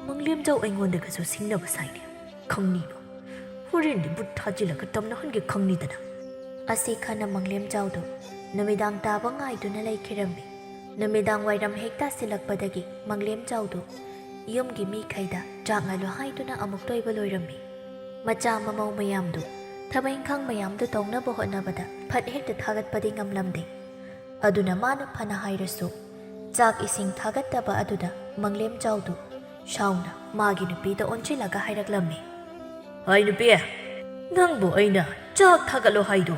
ꯃꯪꯂꯦꯝꯖꯥꯎ ꯑꯩꯉꯣꯟꯗꯒꯁꯨ ꯁꯤꯡꯅꯕ ꯁꯥꯏꯅꯦ꯫ ꯈꯪꯅꯤꯕ꯫ ꯍꯣꯔꯦꯟꯗꯤ ꯕꯨꯠ ꯊꯥꯖꯤꯜꯂꯒ ꯇꯝꯅꯍꯟꯒꯦ ꯈꯪꯅꯤꯗꯅ꯫ ꯑꯁꯤ ꯈꯟꯅ ꯃꯪꯂꯦꯝꯖꯥꯎꯗꯨ ꯅꯨꯃꯤꯗꯥꯡ ꯇꯥꯕ ꯉꯥꯏꯗꯨꯅ ꯂꯩꯈꯤꯔꯝꯃꯤ꯫ ꯅꯨꯃꯤꯗꯥꯡ ꯋꯥꯏꯔꯝ ꯍꯦꯛ ꯇꯥꯁꯤꯜꯂꯛꯄꯗꯒꯤ ꯃꯪꯂꯦꯝꯖꯥꯎꯗꯨ ꯌꯨꯝꯒꯤ ꯃꯤꯈꯩꯗ ꯆꯥꯛ ꯉꯥꯂꯨ ꯍꯥꯏꯗꯨꯅ ꯑꯃꯨꯛꯇ ꯑꯣꯏꯕ ꯂꯣꯏꯔꯝꯃꯤ꯫ ꯃꯆꯥ ꯃꯃꯧ ꯃꯌꯥꯝꯗꯨ ꯊꯕꯛ ꯏꯪꯈꯥꯡ ꯃꯌꯥꯝꯗꯨ ꯇꯧꯅꯕ ꯍꯣꯠꯅꯕꯗ ꯐꯠ ꯍꯦꯛꯇ ꯊꯥꯒꯠꯄꯗꯤ ꯉꯝꯂꯝꯗꯦ꯫ ꯑꯗꯨꯅ ꯃꯥꯅ ꯐꯅ ꯍꯥꯏꯔꯁꯨ ꯆꯥꯛ ꯏꯁꯤꯡ ꯊꯥꯒꯠꯇꯕ ꯑꯗꯨꯗ ꯃꯪꯂꯦꯝꯖꯥꯎꯗꯨ ꯁꯥꯎꯅ ꯃꯥꯒꯤ ꯅꯨꯄꯤꯗ ꯑꯣꯟꯁꯤꯜꯂꯒ ꯍꯥꯏꯔꯛꯂꯝꯃꯤ꯫ ꯍꯥꯏ ꯅꯨꯄꯤ, ꯅꯪꯕꯨ ꯑꯩꯅ ꯆꯥꯛ ꯊꯥꯒꯠꯂꯣ ꯍꯥꯏꯗꯣ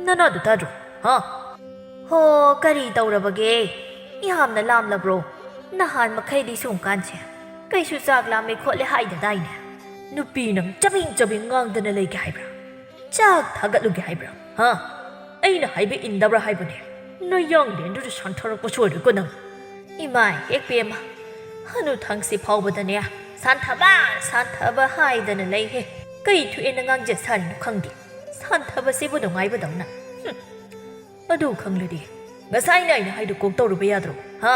ꯅꯅꯥꯗꯨ ꯇꯥꯗ꯭ꯔꯣ? ꯍꯥ? ꯍꯣ, ꯀꯔꯤ ꯇꯧꯔꯕꯒꯦ? ꯌꯥꯝꯅ ꯂꯥꯝꯂꯕ꯭ꯔꯣ? ꯅꯍꯥꯟ ꯃꯈꯩꯗꯤ ꯁꯨꯝ ꯀꯥꯟꯁꯦ ꯀꯩꯁꯨ ꯆꯥꯛ ꯂꯥꯝꯃꯦ ꯈꯣꯠꯂꯦ ꯍꯥꯏꯗꯗꯥꯏꯅꯦ? ꯅꯨꯄꯤ ꯅꯪ ꯆꯕꯤꯡ ꯆꯕꯤꯡ ꯉꯥꯡꯗꯅ ꯂꯩꯒꯦ ꯍꯥꯏꯕ꯭ꯔꯥ? ꯆꯥꯛ ꯊꯥꯒꯠꯂꯨꯒꯦ ꯍꯥꯏꯕ꯭ꯔꯥ? ꯍꯥ? ꯑꯩꯅ ꯍꯥꯏꯕ ꯏꯟꯗꯕ꯭ꯔꯥ ꯍꯥꯏꯕꯅꯦ? ꯅꯌꯥꯡꯂꯦꯟꯗꯨꯗ ꯁꯥꯟꯊꯔꯛꯄ ꯁꯣꯏꯔꯣꯏꯀꯣ ꯅꯪ꯫ ꯏꯃꯥ ꯍꯦꯛ ꯄꯦꯝꯃ, ꯍꯅꯨꯊꯪꯁꯤ ꯐꯥꯎꯕꯗꯅꯦ ꯁꯥꯟꯊꯕ, ꯁꯥꯟꯊꯕ ꯍꯥꯏꯗꯅ ꯂꯩꯍꯦ꯫ ꯀꯩ ꯊꯣꯛꯑꯦꯅ ꯉꯥꯡꯖ ꯁꯥꯔꯤꯅꯣ ꯈꯪꯗꯦ꯫ ꯁꯥꯟꯊꯕꯁꯤꯕꯨ ꯅꯨꯡꯉꯥꯏꯕꯗꯧꯅ꯫ ꯍꯨꯝ꯫ ꯑꯗꯨ ꯈꯪꯂꯗꯤ ꯉꯁꯥꯏꯅ ꯑꯩꯅ ꯍꯥꯏꯗꯨ ꯀꯣꯛ ꯇꯧꯔꯨꯕ ꯌꯥꯗ꯭ꯔꯣ? ꯍꯥ?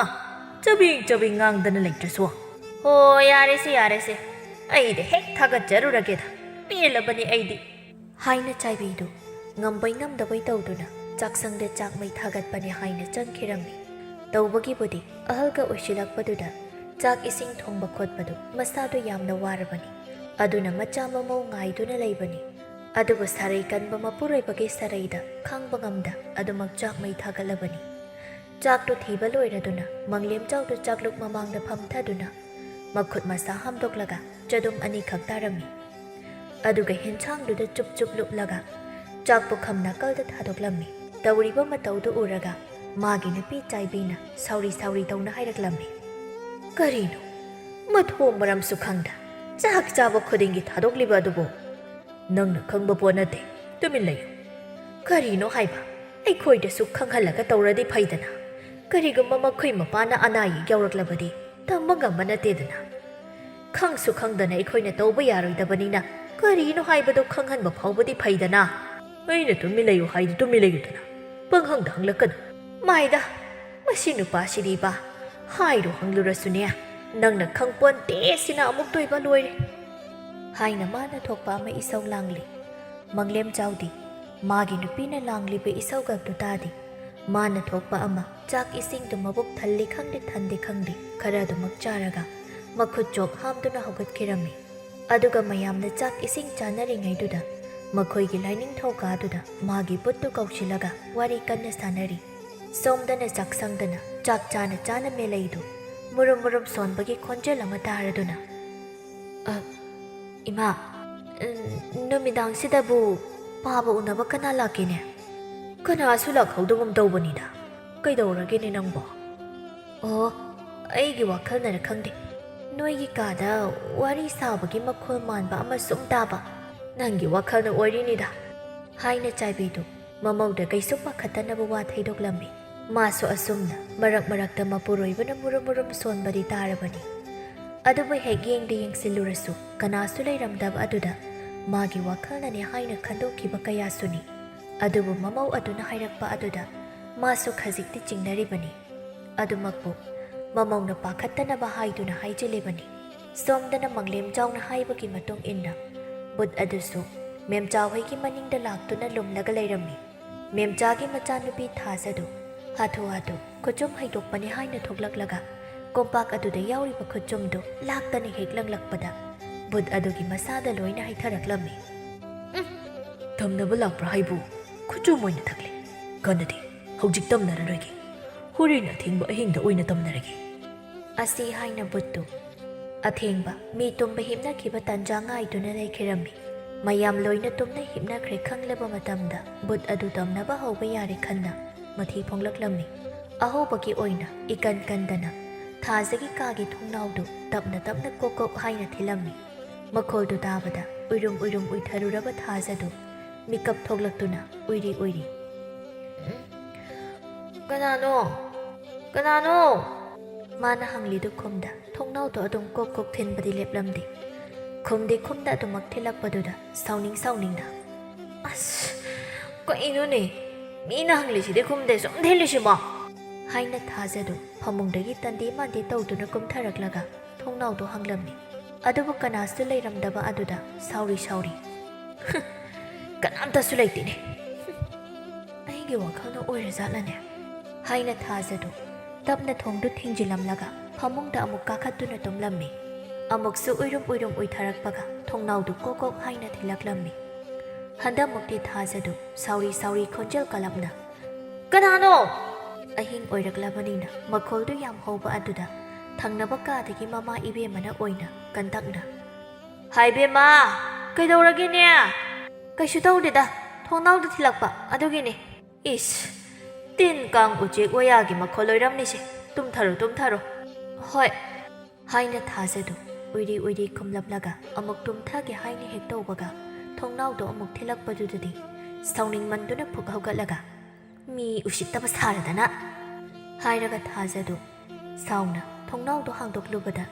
ꯆꯕꯤꯡ ꯆꯕꯤꯡ ꯉꯥꯡꯗꯅ ꯂꯩꯇ꯭ꯔꯁꯨ꯫ ꯍꯣ, ꯌꯥꯔꯦꯁꯦ, ꯌꯥꯔꯦꯁꯦ꯫ ꯑꯩꯗꯤ ꯍꯦꯛ ꯊꯥꯒꯠꯆꯔꯨꯔꯒꯦꯗ꯫ ꯄꯦꯜꯂꯕꯅꯤ ꯑꯩꯗꯤ꯫ ꯍꯥꯏꯅ ꯆꯥꯏꯕꯤꯗꯨ ꯉꯝꯕꯩ ꯉꯝꯗꯕꯩ ꯇꯧꯗꯨꯅ ꯆꯥꯛꯁꯪꯗ ꯆꯥꯛ ꯃꯩ ꯊꯥꯒꯠꯄꯅꯤ ꯍꯥꯏꯅ ꯆꯪꯈꯤꯔꯝꯃꯤ꯫ ꯇꯧꯕꯒꯤꯕꯨꯗꯤ ꯑꯍꯜꯒ ꯑꯣꯏꯁꯤꯜꯂꯛꯄꯗꯨꯗ ꯆꯥꯛ ꯏꯁꯤꯡ ꯊꯣꯡꯕ ꯈꯣꯠꯄꯗꯨ ꯃꯁꯥꯗꯨ ꯌꯥꯝꯅ ꯋꯥꯔꯕꯅꯤ꯫ ꯑꯗꯨꯅ ꯃꯆꯥ ꯃꯃꯧ ꯉꯥꯏꯗꯨꯅ ꯂꯩꯕꯅꯤ꯫ ꯑꯗꯨꯕꯨ ꯁꯥꯔꯩ ꯀꯟꯕ ꯃꯄꯨꯔꯣꯏꯕꯒꯤ ꯁꯥꯔꯩꯗ ꯈꯥꯡꯕ ꯉꯝꯗ ꯑꯗꯨꯃꯛ ꯆꯥꯛ ꯃꯩ ꯊꯥꯒꯠꯂꯕꯅꯤ꯫ ꯆꯥꯛꯇꯨ ꯊꯤꯕ ꯂꯣꯏꯔꯗꯨꯅ ꯃꯪꯂꯦꯝꯖꯥꯎꯗꯨ ꯆꯥꯛꯂꯨꯛ ꯃꯃꯥꯡꯗ ꯐꯝꯊꯗꯨꯅ ꯃꯈꯨꯠ ꯃꯁꯥ ꯍꯥꯝꯗꯣꯛꯂꯒ ꯆꯗꯨꯝ ꯑꯅꯤꯈꯛ ꯇꯥꯔꯝꯃꯤ꯫ ꯑꯗꯨꯒ ꯍꯦꯟꯁꯥꯡꯗꯨꯗ ꯆꯨꯞ ꯆꯨꯞ ꯂꯨꯞꯂꯒ ꯆꯥꯛ ꯄꯨꯈꯝ ꯅꯥꯀꯜꯗ ꯊꯥꯗꯣꯛꯂꯝꯃꯤ꯫ ꯇꯧꯔꯤꯕ ꯃꯇꯧꯗꯨ ꯎꯔꯒ ꯃꯥꯒꯤ ꯅꯨꯄꯤ ꯆꯥꯏꯕꯤꯅ ꯁꯥꯎꯔꯤ ꯁꯥꯎꯔꯤ ꯇꯧꯅ ꯍꯥꯏꯔꯛꯂꯝꯃꯤ꯫ "ꯀꯔꯤꯅꯣ? ꯃꯊꯣꯡ ꯃꯔꯝꯁꯨ ꯈꯪꯗ ꯆꯥꯛ ꯆꯥꯕ ꯈꯨꯗꯤꯡꯒꯤ ꯊꯥꯗꯣꯛꯂꯤꯕ ꯑꯗꯨꯕꯨ? ꯅꯪꯅ ꯈꯪꯕ ꯄꯣꯠ ꯅꯠꯇꯦ꯫ ꯇꯨꯃꯤꯟ ꯂꯩꯌꯨ꯫ ꯀꯔꯤꯅꯣ ꯍꯥꯏꯕ? ꯑꯩꯈꯣꯏꯗꯁꯨ ꯈꯪꯍꯜꯂꯒ ꯇꯧꯔꯗꯤ ꯐꯩꯗꯅ꯫ ꯀꯔꯤꯒꯨꯝꯕ ꯃꯈꯣꯏ ꯃꯄꯥꯅ ꯑꯅꯥ ꯑꯌꯦꯛ ꯌꯥꯎꯔꯛꯂꯕꯗꯤ ꯇꯝꯕ ꯉꯝꯕ ꯅꯠꯇꯦꯗꯅ꯫ ꯈꯪꯁꯨ ꯈꯪꯗꯅ ꯑꯩꯈꯣꯏꯅ ꯇꯧꯕ ꯌꯥꯔꯣꯏꯗꯕꯅꯤꯅ ꯀꯔꯤꯅꯣ ꯍꯥꯏꯕꯗꯨ ꯈꯪꯍꯟꯕ ꯐꯥꯎꯕꯗꯤ ꯐꯩꯗꯅ꯫ ꯑꯩꯅ ꯇꯨꯃꯤꯟ ꯂꯩꯌꯨ ꯍꯥꯏꯗꯤ ꯇꯨꯃꯤꯟ ꯂꯩꯌꯨꯗꯅ꯫ ꯄꯪꯍꯪꯗ ꯍꯪꯂꯛꯀꯅꯨ꯫" "ꯃꯥꯏꯗ, ꯃꯁꯤ ꯅꯨꯄꯥꯁꯤꯗꯤꯕ, ꯍꯥꯏꯔꯨ ꯍꯪꯂꯨꯔꯁꯨꯅꯦ, ꯅꯪꯅ ꯈꯪꯄꯣꯟꯇꯦ ꯁꯤꯅ ꯑꯃꯨꯛꯇꯣꯏꯕ ꯂꯣꯏꯔꯦ" ꯍꯥꯏꯅ ꯃꯥꯅ ꯊꯣꯛꯄ ꯑꯃ ꯏꯁꯧ ꯂꯥꯡꯂꯤ꯫ ꯃꯪꯂꯦꯝꯖꯥꯎꯗꯤ ꯃꯥꯒꯤ ꯅꯨꯄꯤꯅ ꯂꯥꯡꯂꯤꯕ ꯏꯁꯧꯒꯛꯇꯨ ꯇꯥꯗꯦ꯫ ꯃꯥꯅ ꯊꯣꯛꯄ ꯑꯃ ꯆꯥꯛ ꯏꯁꯤꯡꯗꯨ ꯃꯕꯨꯛ ꯊꯜꯂꯤ ꯈꯪꯗꯦ ꯊꯟꯗꯦ ꯈꯪꯗꯦ ꯈꯔ ꯑꯗꯨꯃꯛ ꯆꯥꯔꯒ ꯃꯈꯨꯠ ꯆꯣꯛ ꯍꯥꯝꯗꯨꯅ ꯍꯧꯒꯠꯈꯤꯔꯝꯃꯤ꯫ ꯑꯗꯨꯒ ꯃꯌꯥꯝꯅ ꯆꯥꯛ ꯏꯁꯤꯡ ꯆꯥꯅꯔꯤꯉꯩꯗꯨꯗ ꯃꯈꯣꯏꯒꯤ ꯂꯥꯏꯅꯤꯡꯊꯧ ꯀꯥꯗꯨꯗ ꯃꯥꯒꯤ ꯕꯨꯠꯇꯨ ꯀꯧꯁꯤꯜꯂꯒ ꯋꯥꯔꯤ ꯀꯟꯅ ꯁꯥꯅꯔꯤ꯫ ꯁꯣꯝꯗꯅ ꯆꯥꯛꯁꯪꯗꯅ ꯆꯥꯛ ꯆꯥꯅ ꯆꯥꯅ ꯃꯦꯂꯩꯗꯨ ꯃꯨꯔꯨꯝ ꯃꯨꯔꯨꯝ ꯁꯣꯟꯕꯒꯤ ꯈꯣꯟꯖꯦꯜ ꯑꯃ ꯇꯥꯔꯗꯨꯅ, "ꯑ, ꯏꯃꯥ, ꯎꯝ, ꯅꯨꯃꯤꯗꯥꯡꯁꯤꯗꯕꯨ ꯄꯥꯕ ꯎꯅꯕ ꯀꯅꯥ ꯂꯥꯛꯀꯦꯅꯦ? ꯀꯅꯥꯁꯨ ꯂꯥꯛꯍꯧꯗꯒꯨꯝ ꯇꯧꯕꯅꯤꯗ꯫ ꯀꯩꯗꯧꯔꯒꯦꯅꯦ ꯅꯪꯕꯣ?" "ꯑꯣ, ꯑꯩꯒꯤ ꯋꯥꯈꯜꯅꯔ ꯈꯪꯗꯦ, ꯅꯣꯏꯒꯤ ꯀꯥꯗ ꯋꯥꯔꯤ ꯁꯥꯕꯒꯤ ꯃꯈꯣꯜ ꯃꯥꯟꯕ ꯑꯃ ꯁꯨꯝ ꯇꯥꯕ꯫ ꯅꯪꯒꯤ ꯋꯥꯈꯜꯅ ꯑꯣꯏꯔꯤꯅꯤꯗ" ꯍꯥꯏꯅ ꯆꯥꯏꯕꯤꯗꯨ ꯃꯃꯧꯗ ꯀꯩꯁꯨ ꯄꯥꯈꯠꯇꯅꯕ ꯋꯥ ꯊꯩꯗꯣꯛꯂꯝꯃꯤ꯫ ꯃꯥꯁꯨ ꯑꯁꯨꯝꯅ ꯃꯔꯛ ꯃꯔꯛꯇ ꯃꯄꯨꯔꯣꯏꯕꯅ ꯃꯨꯔꯨꯝ ꯃꯨꯔꯨꯝ ꯁꯣꯟꯕꯗꯤ ꯇꯥꯔꯕꯅꯤ꯫ ꯑꯗꯨꯕꯨ ꯍꯦꯛ ꯌꯦꯡꯗ ꯌꯦꯡꯁꯤꯜꯂꯨꯔꯁꯨ ꯀꯅꯥꯁꯨ ꯂꯩꯔꯝꯗꯕ ꯑꯗꯨꯗ ꯃꯥꯒꯤ ꯋꯥꯈꯜꯅꯅꯦ ꯍꯥꯏꯅ ꯈꯟꯗꯣꯛꯈꯤꯕ ꯀꯌꯥꯁꯨꯅꯤ꯫ ꯑꯗꯨꯕꯨ ꯃꯃꯧ ꯑꯗꯨꯅ ꯍꯥꯏꯔꯛꯄ ꯑꯗꯨꯗ ꯃꯥꯁꯨ ꯈꯖꯤꯛꯇꯤ ꯆꯤꯡꯅꯔꯤꯕꯅꯤ꯫ ꯑꯗꯨꯃꯛꯄꯨ ꯃꯃꯧꯅ ꯄꯥꯈꯠꯇꯅꯕ ꯍꯥꯏꯗꯨꯅ ꯍꯥꯏꯖꯤꯜꯂꯤꯕꯅꯤ꯫ ꯁꯣꯝꯗꯅ ꯃꯪꯂꯦꯝꯖꯥꯎꯅ ꯍꯥꯏꯕꯒꯤ ꯃꯇꯨꯡ ꯏꯟꯅ ꯕꯨꯠ ꯑꯗꯨꯁꯨ ꯃꯦꯝꯆꯥ ꯍꯣꯏꯒꯤ ꯃꯅꯤꯡꯗ ꯂꯥꯛꯇꯨꯅ ꯂꯨꯝꯂꯒ ꯂꯩꯔꯝꯃꯤ꯫ ꯃꯦꯝꯆꯥꯒꯤ ꯃꯆꯥꯅꯨꯄꯤ ꯊꯥꯖꯗꯨ ꯍꯥꯊꯨ ꯍꯥꯊꯨ ꯈꯨꯆꯨꯝ ꯍꯩꯗꯣꯛꯄꯅꯤ ꯍꯥꯏꯅ ꯊꯣꯛꯂꯛꯂꯒ ꯀꯣꯝꯄꯥꯛ ꯑꯗꯨꯗ ꯌꯥꯎꯔꯤꯕ ꯈꯨꯆꯨꯝꯗꯨ ꯂꯥꯛꯇꯅ ꯍꯦꯛ ꯂꯪꯂꯛꯄꯗ ꯕꯨꯠ ꯑꯗꯨꯒꯤ ꯃꯁꯥꯗ ꯂꯣꯏꯅ ꯍꯩꯊꯔꯛꯂꯝꯃꯤ꯫ "ꯎꯝ, ꯇꯝꯅꯕ ꯂꯥꯛꯄ꯭ꯔꯥ ꯍꯥꯏꯕꯨ? ꯈꯨꯆꯨꯝ ꯑꯣꯏꯅ ꯊꯛꯂꯤ꯫ ꯀꯥꯟꯅꯗꯦ, ꯍꯧꯖꯤꯛ ꯇꯝꯅꯔꯔꯣꯏꯒꯦ꯫ ꯍꯣꯔꯦꯟ ꯑꯊꯦꯡꯕ ꯑꯍꯤꯡꯗ ꯑꯣꯏꯅ ꯇꯝꯅꯔꯒꯦ"꯫ ꯑꯁꯤ ꯍꯥꯏꯅ ꯕꯨꯠꯇꯨ ꯑꯊꯦꯡꯕ ꯃꯤ ꯇꯨꯝꯕ ꯍꯤꯞꯅꯈꯤꯕ ꯇꯥꯟꯖꯥ ꯉꯥꯏꯗꯨꯅ ꯂꯩꯈꯤꯔꯝꯃꯤ꯫ ꯃꯌꯥꯝ ꯂꯣꯏꯅ ꯇꯨꯝꯅ ꯍꯤꯞꯅꯈ꯭ꯔꯦ ꯈꯪꯂꯕ ꯃꯇꯝꯗ ꯕꯨꯠ ꯑꯗꯨ ꯇꯝꯅꯕ ꯍꯧꯕ ꯌꯥꯔꯦ ꯈꯟꯅ ꯃꯊꯤ ꯐꯣꯡꯂꯛꯂꯝꯃꯤ꯫ ꯑꯍꯧꯕꯒꯤ ꯑꯣꯏꯅ ꯏꯀꯟ ꯀꯟꯗꯅ ꯊꯥꯖꯒꯤ ꯀꯥꯒꯤ ꯊꯣꯡꯅꯥꯎꯗꯨ ꯇꯞꯅ ꯇꯞꯅ ꯀꯣꯛ ꯀꯣꯛ ꯍꯥꯏꯅ ꯊꯤꯜꯂꯝꯃꯤ꯫ ꯃꯈꯣꯜꯗꯨ ꯇꯥꯕꯗ ꯎꯏꯔꯨꯝ ꯎꯏꯔꯨꯝ ꯎꯏꯊꯔꯨꯔꯕ ꯊꯥꯖꯗꯨ ꯃꯤꯀꯞ ꯊꯣꯛꯂꯛꯇꯨꯅ ꯎꯏꯔꯤ ꯎꯏꯔꯤ, "ꯎꯝ? ꯀꯅꯥꯅꯣ? ꯀꯅꯥꯅꯣ?" ꯃꯥꯅ ꯍꯪꯂꯤꯗꯨ ꯈꯨꯝꯗ ꯊꯣꯡꯅꯥꯎꯗꯣ ꯑꯗꯨꯝ ꯀꯣꯛ ꯀꯣꯛ ꯊꯤꯟꯕꯗꯤ ꯂꯦꯞꯂꯝꯗꯦ꯫ ꯈꯨꯝꯗꯤ ꯈꯨꯝꯗ ꯑꯗꯨꯃꯛ ꯊꯤꯜꯂꯛꯄꯗꯨꯗ ꯁꯥꯎꯅꯤꯡ ꯁꯥꯎꯅꯤꯡꯅ, "ꯑꯁ, ꯀꯩꯅꯣꯅꯦ? ꯃꯤꯅ ꯍꯪꯂꯤꯁꯤꯗꯤ ꯈꯨꯝꯗꯦ, ꯁꯨꯝ ꯊꯤꯜꯂꯤꯁꯤꯕꯣ?" ꯍꯥꯏꯅ ꯊꯥꯖꯗꯨ ꯐꯃꯨꯡꯗꯒꯤ ꯇꯟꯗꯤ ꯃꯥꯟꯗꯤ ꯇꯧꯗꯨꯅ ꯀꯨꯝꯊꯔꯛꯂꯒ ꯊꯣꯡꯅꯥꯎꯗꯣ ꯍꯥꯡꯂꯝꯃꯤ꯫ ꯑꯗꯨꯕꯨ ꯀꯅꯥꯁꯨ ꯂꯩꯔꯝꯗꯕ ꯑꯗꯨꯗ ꯁꯥꯎꯔꯤ ꯁꯥꯎꯔꯤ, "ꯀꯅꯥꯝꯇꯁꯨ ꯂꯩꯇꯦꯅꯦ꯫ ꯑꯩꯒꯤ ꯋꯥꯈꯜꯅ ꯑꯣꯏꯔꯖꯥꯠꯂꯅꯦ?" ꯍꯥꯏꯅ ꯊꯥꯖꯗꯨ ꯇꯞꯅ ꯊꯣꯡꯗꯨ ꯊꯤꯡꯖꯤꯜꯂꯝꯂꯒ ꯐꯃꯨꯡꯗ ꯑꯃꯨꯛ ꯀꯥꯈꯠꯇꯨꯅ ꯇꯨꯝꯂꯝꯃꯤ꯫ ꯑꯃꯨꯛꯁꯨ ꯎꯏꯔꯨꯝ ꯎꯏꯔꯨꯝ ꯎꯏꯊꯔꯛꯄꯒ ꯊꯣꯡꯅꯥꯎꯗꯨ ꯀꯣꯛ ꯀꯣꯛ ꯍꯥꯏꯅ ꯊꯤꯜꯂꯛꯂꯝꯃꯤ꯫ ꯍꯟꯗꯛꯃꯨꯛꯇꯤ ꯊꯥꯖꯗꯨ ꯁꯥꯎꯔꯤ ꯁꯥꯎꯔꯤ ꯈꯣꯟꯖꯦꯜ ꯀꯜꯂꯞꯅ, "ꯀꯅꯥꯅꯣ?" ꯑꯍꯤꯡ ꯑꯣꯏꯔꯛꯂꯕꯅꯤꯅ ꯃꯈꯣꯜꯗꯨ ꯌꯥꯝ ꯍꯧꯕ ꯑꯗꯨꯗ ꯊꯪꯅꯕ ꯀꯥꯗꯒꯤ ꯃꯃꯥ ꯏꯕꯦꯝꯃꯅ ꯑꯣꯏꯅ ꯀꯟꯇꯛꯅ, "ꯍꯥꯏ ꯕꯦꯝꯃ, ꯀꯩꯗꯧꯔꯒꯦꯅꯦ?" "ꯀꯩꯁꯨ ꯇꯧꯗꯦꯗ, ꯊꯣꯡꯅꯥꯎꯗ ꯊꯤꯜꯂꯛꯄ ꯑꯗꯨꯒꯤꯅꯦ꯫" "ꯏꯁ, ꯇꯤꯟ ꯀꯥꯡ ꯎꯆꯦꯛ ꯋꯥꯌꯥꯒꯤ ꯃꯈꯣꯜ ꯑꯣꯏꯔꯝꯅꯤꯁꯦ꯫ ꯇꯨꯝꯊꯔꯣ, ꯇꯨꯝꯊꯔꯣ꯫" "ꯍꯣꯏ" ꯍꯥꯏꯅ ꯊꯥꯖꯗꯨ ꯎꯏꯔꯤ ꯎꯏꯔꯤ ꯈꯨꯝꯂꯝꯂꯒ ꯑꯃꯨꯛ ꯇꯨꯝꯊꯒꯦ ꯍꯥꯏꯅ ꯍꯦꯛ ꯇꯧꯕꯒ ꯊꯣꯡꯅꯥꯎꯗꯣ ꯑꯃꯨꯛ ꯊꯤꯜꯂꯛꯄꯗꯨꯗꯗꯤ ꯁꯥꯎꯅꯤꯡꯃꯟꯗꯨꯅ ꯐꯨꯛ ꯍꯧꯒꯠꯂꯒ, "ꯃꯤ ꯎꯁꯤꯠꯇꯕ ꯁꯥꯔꯗꯅ!" ꯍꯥꯏꯔꯒ ꯊꯥꯖꯗꯨ ꯁꯥꯎꯅ ꯊꯣꯡꯅꯥꯎꯗꯣ ꯍꯥꯡꯗꯣꯛꯂꯨꯕꯗ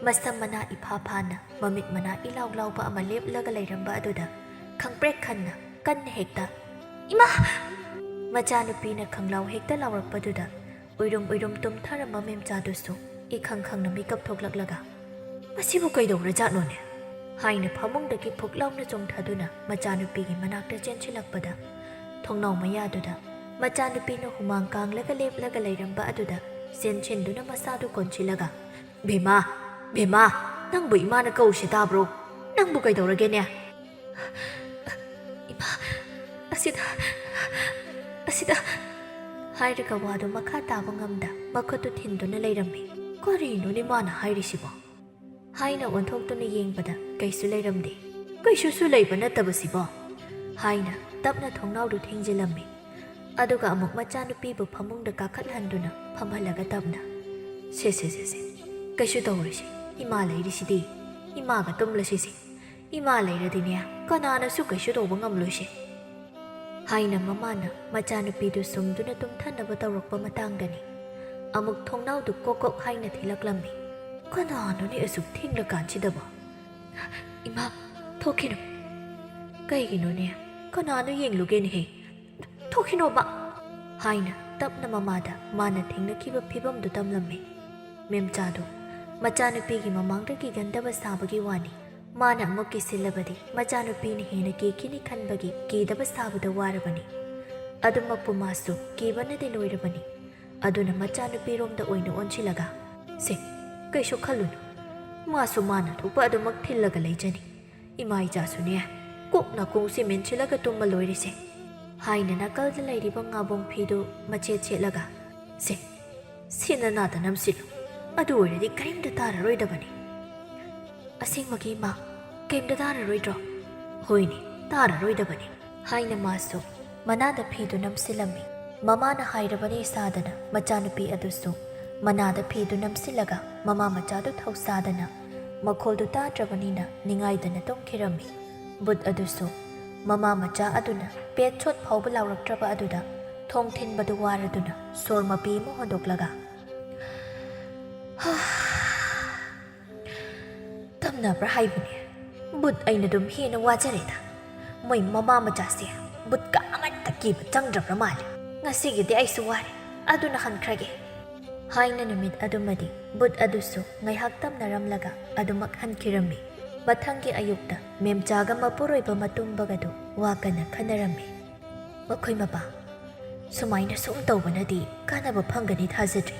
ꯃꯁꯝ ꯃꯅꯥ ꯏꯐꯥ ꯐꯥꯅ ꯃꯃꯤꯠ ꯃꯅꯥ ꯏꯂꯥꯎ ꯂꯥꯎꯕ ꯑꯃ ꯂꯦꯞꯂꯒ ꯂꯩꯔꯝꯕ ꯑꯗꯨꯗ ꯈꯪꯄ꯭ꯔꯦꯛ ꯈꯟꯅ ꯀꯟꯅ ꯍꯦꯛꯇ, "ꯏꯃꯥ!" ꯃꯆꯥꯅꯨꯄꯤꯅ ꯈꯪꯂꯥꯎ ꯍꯦꯛꯇ ꯂꯥꯎꯔꯛꯄꯗꯨꯗ ꯎꯏꯔꯨꯝ ꯎꯏꯔꯨꯝ ꯇꯨꯝꯊꯔꯝꯕ ꯃꯦꯝꯆꯥꯗꯨꯁꯨ ꯏꯈꯪ ꯈꯪꯅ ꯃꯤꯀꯞ ꯊꯣꯛꯂꯛꯂꯒ, "ꯃꯁꯤꯕꯨ ꯀꯩꯗꯧꯔꯖꯥꯠꯅꯣꯅꯦ?" ꯍꯥꯏꯅ ꯐꯃꯨꯡꯗꯒꯤ ꯐꯨꯛ ꯂꯥꯎꯅ ꯆꯣꯡꯊꯗꯨꯅ ꯃꯆꯥꯅꯨꯄꯤꯒꯤ ꯃꯅꯥꯛꯇ ꯆꯦꯟꯁꯤꯜꯂꯛꯄꯗ ꯊꯣꯡꯅꯥꯎ ꯃꯌꯥꯗꯨꯗ ꯃꯆꯥꯅꯨꯄꯤꯅ ꯍꯨꯃꯥꯡ ꯀꯥꯡꯂꯒ ꯂꯦꯞꯂꯒ ꯂꯩꯔꯝꯕ ꯑꯗꯨꯗ ꯆꯦꯟꯁꯤꯟꯗꯨꯅ ꯃꯁꯥꯗꯨ ꯀꯣꯟꯁꯤꯜꯂꯒ, "ꯕꯦꯝꯃ, ꯕꯦꯝꯃ, ꯅꯪꯕꯨ ꯏꯃꯥꯅ ꯀꯧꯁꯦ ꯇꯥꯕ꯭ꯔꯣ? ꯅꯪꯕꯨ ꯀꯩꯗꯧꯔꯒꯦꯅꯦ?" "ꯏꯃꯥ, ꯑꯁꯤꯗ, ꯑꯁꯤꯗ," ꯍꯥꯏꯔꯒ ꯋꯥꯗꯨ ꯃꯈꯥ ꯇꯥꯕ ꯉꯝꯗ ꯃꯈꯨꯠꯇꯨ ꯊꯤꯟꯗꯨꯅ ꯂꯩꯔꯝꯃꯤ꯫ "ꯀꯔꯤꯅꯣꯅꯦ ꯃꯥꯅ ꯍꯥꯏꯔꯤꯁꯤꯕꯣ?" ꯍꯥꯏꯅ ꯑꯣꯟꯊꯣꯛꯇꯨꯅ ꯌꯦꯡꯕꯗ ꯀꯩꯁꯨ ꯂꯩꯔꯝꯗꯦ꯫ "ꯀꯩꯁꯨꯁꯨ ꯂꯩꯕ ꯅꯠꯇꯕꯁꯤꯕꯣ?" ꯍꯥꯏꯅ ꯇꯞꯅ ꯊꯣꯡꯅꯥꯎꯗꯨ ꯊꯤꯡꯖꯤꯜꯂꯝꯃꯤ꯫ ꯑꯗꯨꯒ ꯑꯃꯨꯛ ꯃꯆꯥꯅꯨꯄꯤꯕꯨ ꯐꯃꯨꯡꯗ ꯀꯥꯈꯠꯍꯟꯗꯨꯅ ꯐꯝꯍꯜꯂꯒ ꯇꯞꯅ, "ꯁꯦ, ꯁꯦ, ꯁꯦ, ꯁꯦ, ꯀꯩꯁꯨ ꯇꯧꯔꯣꯏꯁꯦ, ꯏꯃꯥ ꯂꯩꯔꯤꯁꯤꯗꯤ, ꯏꯃꯥꯒ ꯇꯨꯝꯂꯁꯤꯁꯦ, ꯏꯃꯥ ꯂꯩꯔꯗꯤꯅꯦ ꯀꯅꯥꯅꯁꯨ ꯀꯩꯁꯨ ꯇꯧꯕ ꯉꯝꯂꯣꯏꯁꯦ," ꯍꯥꯏꯅ ꯃꯃꯥꯅ ꯃꯆꯥꯅꯨꯄꯤꯗꯨ ꯁꯨꯝꯗꯨꯅ ꯇꯨꯝꯊꯅꯕ ꯇꯧꯔꯛꯄ ꯃꯇꯥꯡꯗꯅꯤ ꯑꯃꯨꯛ ꯊꯣꯡꯅꯥꯎꯗꯨ ꯀꯣꯛ ꯀꯣꯛ ꯍꯥꯏꯅ ꯊꯤꯜꯂꯛꯂꯝꯃꯤ꯫ "ꯀꯅꯥꯅꯣꯅꯦ ꯑꯁꯨꯛ ꯊꯦꯡꯂꯀꯥꯟꯁꯤꯗꯕꯣ? ꯏꯃꯥ, ꯊꯣꯛꯈꯤꯅꯨ꯫ ꯀꯩꯒꯤꯅꯣꯅꯦ? ꯀꯅꯥꯅꯣ ꯌꯦꯡꯂꯨꯒꯦꯅꯦꯍꯦ? ꯊꯣꯛꯈꯤꯅꯣꯕ!" ꯍꯥꯏꯅ ꯇꯞꯅ ꯃꯃꯥꯗ ꯃꯥꯅ ꯊꯦꯡꯅꯈꯤꯕ ꯐꯤꯕꯝꯗꯨ ꯇꯝꯂꯝꯃꯤ꯫ ꯃꯦꯝꯆꯥꯗꯨ ꯃꯆꯥꯅꯨꯄꯤꯒꯤ ꯃꯃꯥꯡꯗ ꯀꯤꯒꯟꯗꯕ ꯁꯥꯕꯒꯤ ꯋꯥꯅꯤ꯫ ꯃꯥꯅ ꯑꯃꯨꯛ ꯀꯤꯁꯤꯜꯂꯕꯗꯤ ꯃꯆꯥꯅꯨꯄꯤꯅ ꯍꯦꯟꯅ ꯀꯤꯈꯤꯅꯤ ꯈꯟꯕꯒꯤ ꯀꯤꯗꯕ ꯁꯥꯕꯗ ꯋꯥꯔꯕꯅꯤ꯫ ꯑꯗꯨꯃꯛꯄꯨ ꯃꯥꯁꯨ ꯀꯤꯕꯅꯗꯤ ꯂꯣꯏꯔꯕꯅꯤ꯫ ꯑꯗꯨꯅ ꯃꯆꯥꯅꯨꯄꯤꯔꯣꯝꯗ ꯑꯣꯏꯅ ꯑꯣꯟꯁꯤꯜꯂꯒ, "ꯁꯦ, ꯀꯩꯁꯨ ꯈꯜꯂꯨꯅꯨ꯫ ꯃꯥꯁꯨ ꯃꯥꯅ ꯊꯣꯛꯄ ꯑꯗꯨꯃꯛ ꯊꯤꯜꯂꯒ ꯂꯩꯖꯅꯤ꯫ ꯏꯃꯥ ꯏꯆꯥꯁꯨꯅꯦ, ꯀꯣꯛ ꯅꯥꯀꯣꯡꯁꯦ ꯃꯦꯟꯁꯤꯜꯂꯒ ꯇꯨꯝꯃ ꯂꯣꯏꯔꯦꯁꯦ," ꯍꯥꯏꯅ ꯅꯥꯀꯜꯗ ꯂꯩꯔꯤꯕ ꯉꯥꯕꯣꯡ ꯐꯤꯗꯨ ꯃꯆꯦꯠ ꯁꯦꯠꯂꯒ, "ꯁꯦ, ꯁꯤ ꯅꯅꯥꯗ ꯅꯝꯁꯤꯜꯂꯨ꯫ ꯑꯗꯨ ꯑꯣꯏꯔꯗꯤ ꯀꯔꯤꯝꯇ ꯇꯥꯔꯔꯣꯏꯗꯕꯅꯤ꯫" "ꯑꯁꯦꯡꯕꯒꯤ, ꯏꯃꯥ? ꯀꯩꯝꯇ ꯇꯥꯔꯔꯣꯏꯗ꯭ꯔꯣ?" "ꯍꯣꯏꯅꯦ, ꯇꯥꯔꯔꯣꯏꯗꯕꯅꯤ," ꯍꯥꯏꯅ ꯃꯥꯁꯨ ꯃꯅꯥꯗ ꯐꯤꯗꯨ ꯅꯝꯁꯤꯜꯂꯝꯃꯤ꯫ ꯃꯃꯥꯅ ꯍꯥꯏꯔꯕꯅꯤ ꯁꯥꯗꯅ ꯃꯆꯥꯅꯨꯄꯤ ꯑꯗꯨꯁꯨ ꯃꯅꯥꯗ ꯐꯤꯗꯨ ꯅꯝꯁꯤꯜꯂꯒ ꯃꯃꯥ ꯃꯆꯥꯗꯨ ꯊꯧꯁꯥꯗꯅ ꯃꯈꯣꯜꯗꯨ ꯇꯥꯗ꯭ꯔꯕꯅꯤꯅ ꯅꯤꯡꯉꯥꯏꯗꯅ ꯇꯨꯝꯈꯤꯔꯝꯃꯤ꯫ ꯕꯨꯠ ꯑꯗꯨꯁꯨ ꯃꯃꯥ ꯃꯆꯥ ꯑꯗꯨꯅ ꯄꯦꯠ ꯁꯣꯠ ꯐꯥꯎꯕ ꯂꯥꯎꯔꯛꯇ꯭ꯔꯕ ꯑꯗꯨꯗ ꯊꯣꯡ ꯊꯤꯟꯕꯗꯨ ꯋꯥꯔꯗꯨꯅ ꯁꯣꯔ ꯃꯄꯤ ꯑꯃ ꯍꯣꯟꯗꯣꯛꯂꯒ, "ꯍꯥ, ꯇꯝꯅꯕ꯭ꯔꯥ ꯍꯥꯏꯕꯅꯦ? ꯕꯨꯠ ꯑꯩꯅ ꯑꯗꯨꯝ ꯍꯦꯟꯅ ꯋꯥꯖꯔꯦꯗ꯫ ꯃꯣꯏ ꯃꯃꯥ ꯃꯆꯥꯁꯦ ꯕꯨꯠꯀ ꯑꯃꯠꯇ ꯀꯤꯕ ꯆꯪꯗ꯭ꯔꯕ꯭ꯔꯥ ꯃꯥꯜꯂꯦ꯫ ꯉꯁꯤꯒꯤꯗꯤ ꯑꯩꯁꯨ ꯋꯥꯔꯦ, ꯑꯗꯨꯅ ꯍꯟꯈ꯭ꯔꯒꯦ," ꯍꯥꯏꯅ ꯅꯨꯃꯤꯠ ꯑꯗꯨꯃꯗꯤ ꯕꯨꯠ ꯑꯗꯨꯁꯨ ꯉꯥꯏꯍꯥꯛ ꯇꯝꯅꯔꯝꯂꯒ ꯑꯗꯨꯃꯛ ꯍꯟꯈꯤꯔꯝꯃꯤ꯫ ꯃꯊꯪꯒꯤ ꯑꯌꯨꯛꯇ ꯃꯦꯝꯆꯥꯒ ꯃꯄꯨꯔꯣꯏꯕ ꯃꯇꯨꯝꯕꯒꯗꯨ ꯋꯥ ꯀꯟꯅ ꯈꯟꯅꯔꯝꯃꯤ꯫ ꯃꯈꯣꯏ ꯃꯄꯥ, ꯁꯨꯃꯥꯏꯅ ꯁꯨꯝ ꯇꯧꯕꯅꯗꯤ ꯀꯥꯟꯅꯕ ꯐꯪꯒꯅꯤ ꯊꯥꯖꯗ꯭ꯔꯦ꯫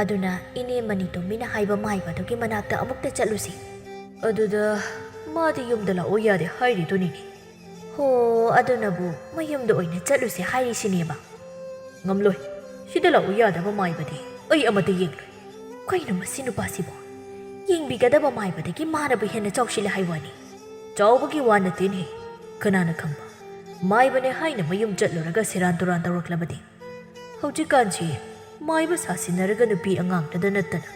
ꯑꯗꯨꯅ ꯏꯅꯦ ꯃꯅꯤꯇꯣꯝꯕꯤꯅ ꯍꯥꯏꯕ ꯃꯥꯏꯕꯗꯨꯒꯤ ꯃꯅꯥꯛꯇ ꯑꯃꯨꯛꯇ ꯆꯠꯂꯨꯁꯤ꯫ ꯑꯗꯨꯗ ꯃꯥꯗꯤ ꯌꯨꯝꯗ ꯂꯥꯛꯑꯣ ꯌꯥꯗꯦ ꯍꯥꯏꯔꯤꯗꯨꯅꯤꯅꯦ꯫ ꯍꯣ, ꯑꯗꯨꯅꯕꯨ ꯃꯌꯨꯝꯗ ꯑꯣꯏꯅ ꯆꯠꯂꯨꯁꯦ ꯍꯥꯏꯔꯤꯁꯤꯅꯦꯕ꯫ ꯉꯝꯂꯣꯏ, ꯁꯤꯗ ꯂꯥꯛꯑꯣ ꯌꯥꯗꯕ ꯃꯥꯏꯕꯗꯤ ꯑꯩ ꯑꯃꯠꯇ ꯌꯦꯡꯂꯣꯏ꯫ ꯀꯩꯅꯣ ꯃꯁꯤ ꯅꯨꯄꯥꯁꯤꯕꯣ? ꯌꯦꯡꯕꯤꯒꯗꯕ ꯃꯥꯏꯕꯗꯒꯤ ꯃꯥꯅꯕꯨ ꯍꯦꯟꯅ ꯆꯥꯎꯁꯤꯜꯂꯦ ꯍꯥꯏ ꯋꯥꯅꯤ꯫ ꯆꯥꯎꯕꯒꯤ ꯋꯥ ꯅꯠꯇꯦꯅꯦ, ꯀꯅꯥꯅ ꯈꯪꯕ, ꯃꯥꯏꯕꯅꯦ ꯍꯥꯏꯅ ꯃꯌꯨꯝ ꯆꯠꯂꯨꯔꯒ ꯁꯦꯔꯥꯟ ꯇꯨꯔꯥꯟ ꯇꯧꯔꯛꯂꯕꯗꯤ꯫ ꯍꯧꯖꯤꯛꯀꯥꯟꯁꯤ ꯃꯥꯏꯕ ꯁꯥꯁꯤꯟꯅꯔꯒ ꯅꯨꯄꯤ ꯑꯉꯥꯡꯇꯗ ꯅꯠꯇꯅ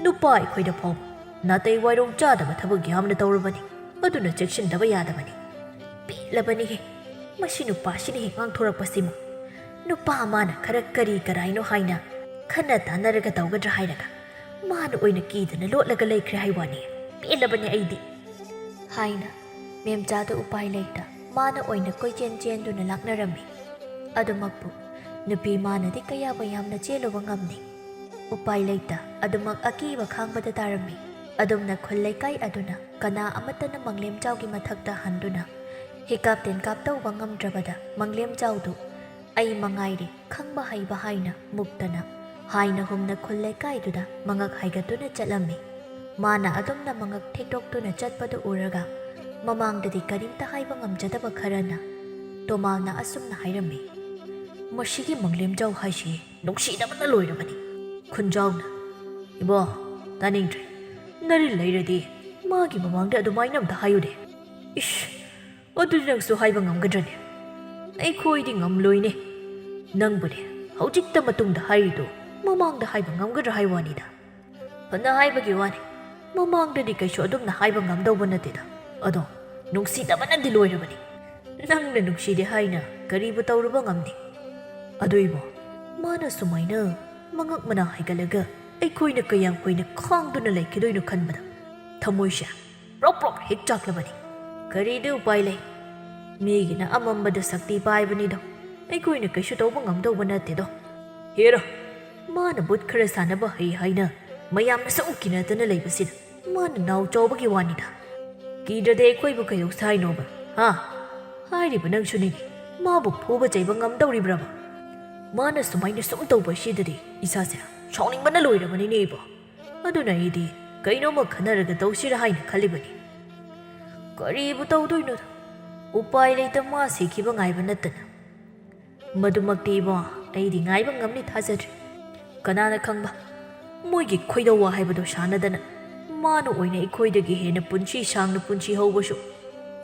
ꯅꯨꯄꯥ ꯑꯩꯈꯣꯏꯗ ꯐꯥꯎꯕ ꯅꯥꯇꯩ ꯋꯥꯏꯔꯣꯡ ꯆꯥꯗꯕ ꯊꯕꯛ ꯌꯥꯝꯅ ꯇꯧꯔꯕꯅꯤ꯫ ꯑꯗꯨꯅ ꯆꯦꯛꯁꯤꯟꯗꯕ ꯌꯥꯗꯕꯅꯤ꯫ ꯄꯦꯜꯂꯕꯅꯤꯍꯦ, ꯃꯁꯤ ꯅꯨꯄꯥꯁꯤꯅ ꯍꯦꯛ ꯉꯥꯡꯊꯣꯔꯛꯄꯁꯤꯃ꯫ ꯅꯨꯄꯥ ꯑꯃꯅ ꯈꯔ ꯀꯔꯤ ꯀꯔꯥꯏꯅꯣ ꯍꯥꯏꯅ ꯈꯟꯅ ꯇꯥꯟꯅꯔꯒ ꯇꯧꯒꯗ꯭ꯔꯥ ꯍꯥꯏꯔꯒ ꯃꯥꯅ ꯑꯣꯏꯅ ꯀꯤꯗꯅ ꯂꯣꯠꯂꯒ ꯂꯩꯈ꯭ꯔꯦ ꯍꯥꯏ ꯋꯥꯅꯤ꯫ ꯄꯦꯜꯂꯕꯅꯦ ꯑꯩꯗꯤ꯫ ꯍꯥꯏꯅ ꯃꯦꯝꯆꯥꯗꯨ ꯎꯄꯥꯏ ꯂꯩꯇ ꯃꯥꯅ ꯑꯣꯏꯅ ꯀꯣꯏꯆꯦꯟ ꯆꯦꯟꯗꯨꯅ ꯂꯥꯛꯅꯔꯝꯃꯤ꯫ ꯑꯗꯨꯃꯛꯄꯨ ꯅꯨꯄꯤ ꯃꯥꯅꯗꯤ ꯀꯌꯥꯕꯨ ꯌꯥꯝꯅ ꯆꯦꯜꯂꯨꯕ ꯉꯝꯅꯤ? ꯎꯄꯥꯏ ꯂꯩꯇ ꯑꯗꯨꯃꯛ ꯑꯀꯤꯕ ꯈꯥꯡꯕꯗ ꯇꯥꯔꯝꯃꯤ꯫ ꯑꯗꯨꯝꯅ ꯈꯨꯜ ꯂꯩꯀꯥꯏ ꯑꯗꯨꯅ ꯀꯅꯥ ꯑꯃꯠꯇꯅ ꯃꯪꯂꯦꯝꯖꯥꯎꯒꯤ ꯃꯊꯛꯇ ꯍꯟꯗꯨꯅ ꯍꯤꯀꯥꯞ ꯇꯦꯟꯀꯥꯞ ꯇꯧꯕ ꯉꯝꯗ꯭ꯔꯕꯗ ꯃꯪꯂꯦꯝꯖꯥꯎꯗꯨ ꯑꯩ ꯃꯉꯥꯏꯔꯦ ꯈꯪꯕ ꯍꯩꯕ ꯍꯥꯏꯅ ꯃꯨꯛꯇꯅ ꯍꯥꯏꯅ ꯍꯨꯝꯅ ꯈꯨꯜ ꯂꯩꯀꯥꯏꯗꯨꯗ ꯃꯉꯛ ꯍꯥꯏꯒꯠꯇꯨꯅ ꯆꯠꯂꯝꯃꯤ꯫ ꯃꯥꯅ ꯑꯗꯨꯝꯅ ꯃꯉꯛ ꯊꯦꯛꯇꯣꯛꯇꯨꯅ ꯆꯠꯄꯗꯨ ꯎꯔꯒ ꯃꯃꯥꯡꯗꯗꯤ ꯀꯔꯤꯝꯇ ꯍꯥꯏꯕ ꯉꯝꯖꯗꯕ ꯈꯔꯅ ꯇꯣꯃꯥꯜꯅ ꯑꯁꯨꯝꯅ ꯍꯥꯏꯔꯝꯃꯤ, "ꯃꯁꯤꯒꯤ ꯃꯪꯂꯦꯝꯖꯥꯎ ꯍꯥꯏꯁꯤ ꯅꯨꯡꯁꯤꯗꯕꯅ ꯂꯣꯏꯔꯕꯅꯤ꯫" ꯈꯨꯟꯖꯥꯎꯅ, "ꯏꯕꯣ, ꯇꯥꯅꯤꯡꯗ꯭ꯔꯦ꯫ ꯅꯔꯤꯜ ꯂꯩꯔꯗꯤ ꯃꯥꯒꯤ ꯃꯃꯥꯡꯗ ꯑꯗꯨꯃꯥꯏꯅ ꯑꯝꯇ ꯍꯥꯏꯌꯨꯅꯦ꯫ ꯏꯁ, ꯑꯗꯨꯗꯤ ꯅꯪꯁꯨ ꯍꯥꯏꯕ ꯉꯝꯒꯗ꯭ꯔꯅꯦ? ꯑꯩꯈꯣꯏꯗꯤ ꯉꯝꯂꯣꯏꯅꯦ꯫ ꯅꯪꯕꯨꯅꯦ ꯍꯧꯖꯤꯛꯇ ꯃꯇꯨꯡꯗ ꯍꯥꯏꯔꯤꯗꯣ ꯃꯃꯥꯡꯗ ꯍꯥꯏꯕ ꯉꯝꯒꯗ꯭ꯔꯥ ꯍꯥꯏ ꯋꯥꯅꯤꯗ꯫ ꯐꯅ ꯍꯥꯏꯕꯒꯤ ꯋꯥꯅꯤ, ꯃꯃꯥꯡꯗꯗꯤ ꯀꯩꯁꯨ ꯑꯗꯨꯝꯅ ꯍꯥꯏꯕ ꯉꯝꯗꯧꯕ ꯅꯠꯇꯦꯗ꯫ ꯑꯗꯣ ꯅꯨꯡꯁꯤꯗꯕꯅꯗꯤ ꯂꯣꯏꯔꯕꯅꯤ꯫ ꯅꯪꯅ ꯅꯨꯡꯁꯤꯗꯦ ꯍꯥꯏꯅ ꯀꯔꯤꯕꯨ ꯇꯧꯔꯨꯕ ꯉꯝꯅꯤ? ꯑꯗꯨ ꯏꯕꯣ, ꯃꯥꯅ ꯁꯨꯃꯥꯏꯅ ꯃꯉꯛ ꯃꯅꯥ ꯍꯥꯏꯒꯠꯂꯒ ꯑꯩꯈꯣꯏꯅ ꯀꯌꯥꯝ ꯀꯨꯏꯅ ꯈꯥꯡꯗꯨꯅ ꯂꯩꯈꯤꯗꯣꯏꯅꯣ ꯈꯟꯕꯗ ꯊꯃꯣꯏꯁꯦ ꯄ꯭ꯔꯣꯛ ꯄ꯭ꯔꯣꯛ ꯍꯦꯛ ꯆꯥꯛꯂꯕꯅꯤ꯫ ꯀꯔꯤꯗꯤ ꯎꯄꯥꯏ ꯂꯩ? ꯃꯤꯒꯤꯅ ꯑꯃꯝꯕꯗ ꯁꯛꯇꯤ ꯄꯥꯏꯕꯅꯤꯗꯣ, ꯑꯩꯈꯣꯏꯅ ꯀꯩꯁꯨ ꯇꯧꯕ ꯉꯝꯗꯧꯕ ꯅꯠꯇꯦꯗꯣ꯫ ꯍꯦꯔꯣ, ꯃꯥꯅ ꯕꯨꯠ ꯈꯔ ꯁꯥꯟꯅꯕ ꯍꯩ ꯍꯥꯏꯅ ꯃꯌꯥꯝꯅ ꯁꯨꯝ ꯀꯤꯅꯗꯅ ꯂꯩꯕꯁꯤꯗ ꯃꯥꯅ ꯅꯥꯎ ꯆꯥꯎꯕꯒꯤ ꯋꯥꯅꯤꯗ꯫ ꯀꯤꯗ꯭ꯔꯗꯤ ꯑꯩꯈꯣꯏꯕꯨ ꯀꯩꯗꯧꯁꯦ ꯍꯥꯏꯅꯣꯕ, ꯍꯥ? ꯍꯥꯏꯔꯤꯕ ꯅꯪꯁꯨꯅꯤꯅꯦ, ꯃꯥꯕꯨ ꯐꯨꯕ ꯆꯩꯕ ꯉꯝꯗꯧꯔꯤꯕ꯭ꯔꯕ? ꯃꯥꯅ ꯁꯨꯃꯥꯏꯅ ꯁꯨꯝ ꯇꯧꯕ ꯑꯁꯤꯗꯗꯤ ꯏꯁꯥꯁꯦ ꯁꯥꯎꯅꯤꯡꯕꯅ ꯂꯣꯏꯔꯕꯅꯤꯅꯦ ꯏꯕꯣ꯫ ꯑꯗꯨꯅ ꯑꯩꯗꯤ ꯀꯩꯅꯣꯝꯃ ꯈꯟꯅꯔꯒ ꯇꯧꯁꯤꯔꯥ ꯍꯥꯏꯅ ꯈꯜꯂꯤꯕꯅꯤ꯫ ꯀꯔꯤꯕꯨ ꯇꯧꯗꯣꯏꯅꯣꯗ? ꯎꯄꯥꯏ ꯂꯩꯇ ꯃꯥ ꯁꯤꯈꯤꯕ ꯉꯥꯏꯕ ꯅꯠꯇꯅ꯫ ꯃꯗꯨꯃꯛꯇꯤ ꯏꯕꯣ, ꯑꯩꯗꯤ ꯉꯥꯏꯕ ꯉꯝꯅꯤ ꯊꯥꯖꯗ꯭ꯔꯦ꯫ ꯀꯅꯥꯅ ꯈꯪꯕ, ꯃꯣꯏꯒꯤ ꯈꯣꯏꯗꯧ ꯋꯥ ꯍꯥꯏꯕꯗꯣ ꯁꯥꯟꯅꯗꯅ ꯃꯥꯅ ꯑꯣꯏꯅ ꯑꯩꯈꯣꯏꯗꯒꯤ ꯍꯦꯟꯅ ꯄꯨꯟꯁꯤ ꯁꯥꯡꯅ ꯄꯨꯟꯁꯤ ꯍꯧꯕꯁꯨ꯫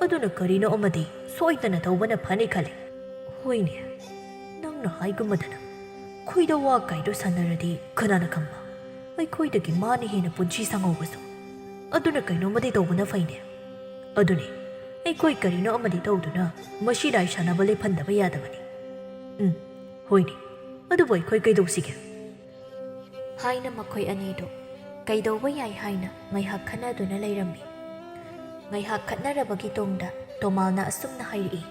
ꯑꯗꯨꯅ ꯀꯔꯤꯅꯣ ꯑꯃꯗꯤ ꯁꯣꯏꯗꯅ ꯇꯧꯕꯅ ꯐꯅꯤ ꯈꯜꯂꯤ꯫ ꯍꯣꯏꯅꯦ, ꯅꯪꯅ ꯍꯥꯏꯒꯨꯝꯃꯗꯅ ꯈꯣꯏꯗꯧ ꯋꯥ ꯀꯥꯏꯗꯣ ꯁꯥꯟꯅꯔꯗꯤ ꯀꯅꯥꯅ ꯈꯪꯕ, ꯑꯩꯈꯣꯏꯗꯒꯤ ꯃꯥꯅ ꯍꯦꯟꯅ ꯄꯨꯟꯁꯤ ꯁꯥꯡꯍꯧꯕꯁꯨ꯫ ꯑꯗꯨꯅ ꯀꯩꯅꯣꯝꯃꯗꯤ ꯇꯧꯕꯅ ꯐꯩꯅꯦ꯫ ꯑꯗꯨꯅꯤ, ꯑꯩꯈꯣꯏ ꯀꯔꯤꯅꯣ ꯑꯃꯗꯤ ꯇꯧꯗꯨꯅ ꯃꯁꯤ ꯂꯥꯏ ꯁꯥꯟꯅꯕ ꯂꯦꯞꯍꯟꯗꯕ ꯌꯥꯗꯕꯅꯤ꯫ ꯎꯝ, ꯍꯣꯏꯅꯦ, ꯑꯗꯨꯕꯨ ꯑꯩꯈꯣꯏ ꯀꯩꯗꯧꯁꯤꯒꯦ? ꯍꯥꯏꯅ ꯃꯈꯣꯏ ꯑꯅꯤꯗꯨ ꯀꯩꯗꯧꯕ ꯌꯥꯏ ꯍꯥꯏꯅ ꯉꯥꯏꯍꯥꯛ ꯈꯟꯅꯗꯨꯅ ꯂꯩꯔꯝꯃꯤ꯫ ꯉꯥꯏꯍꯥꯛ ꯈꯠꯅꯔꯕꯒꯤ ꯇꯨꯡꯗ ꯇꯣꯃꯥꯜꯅ ꯑꯁꯨꯝꯅ ꯍꯥꯏꯔꯛꯏ꯫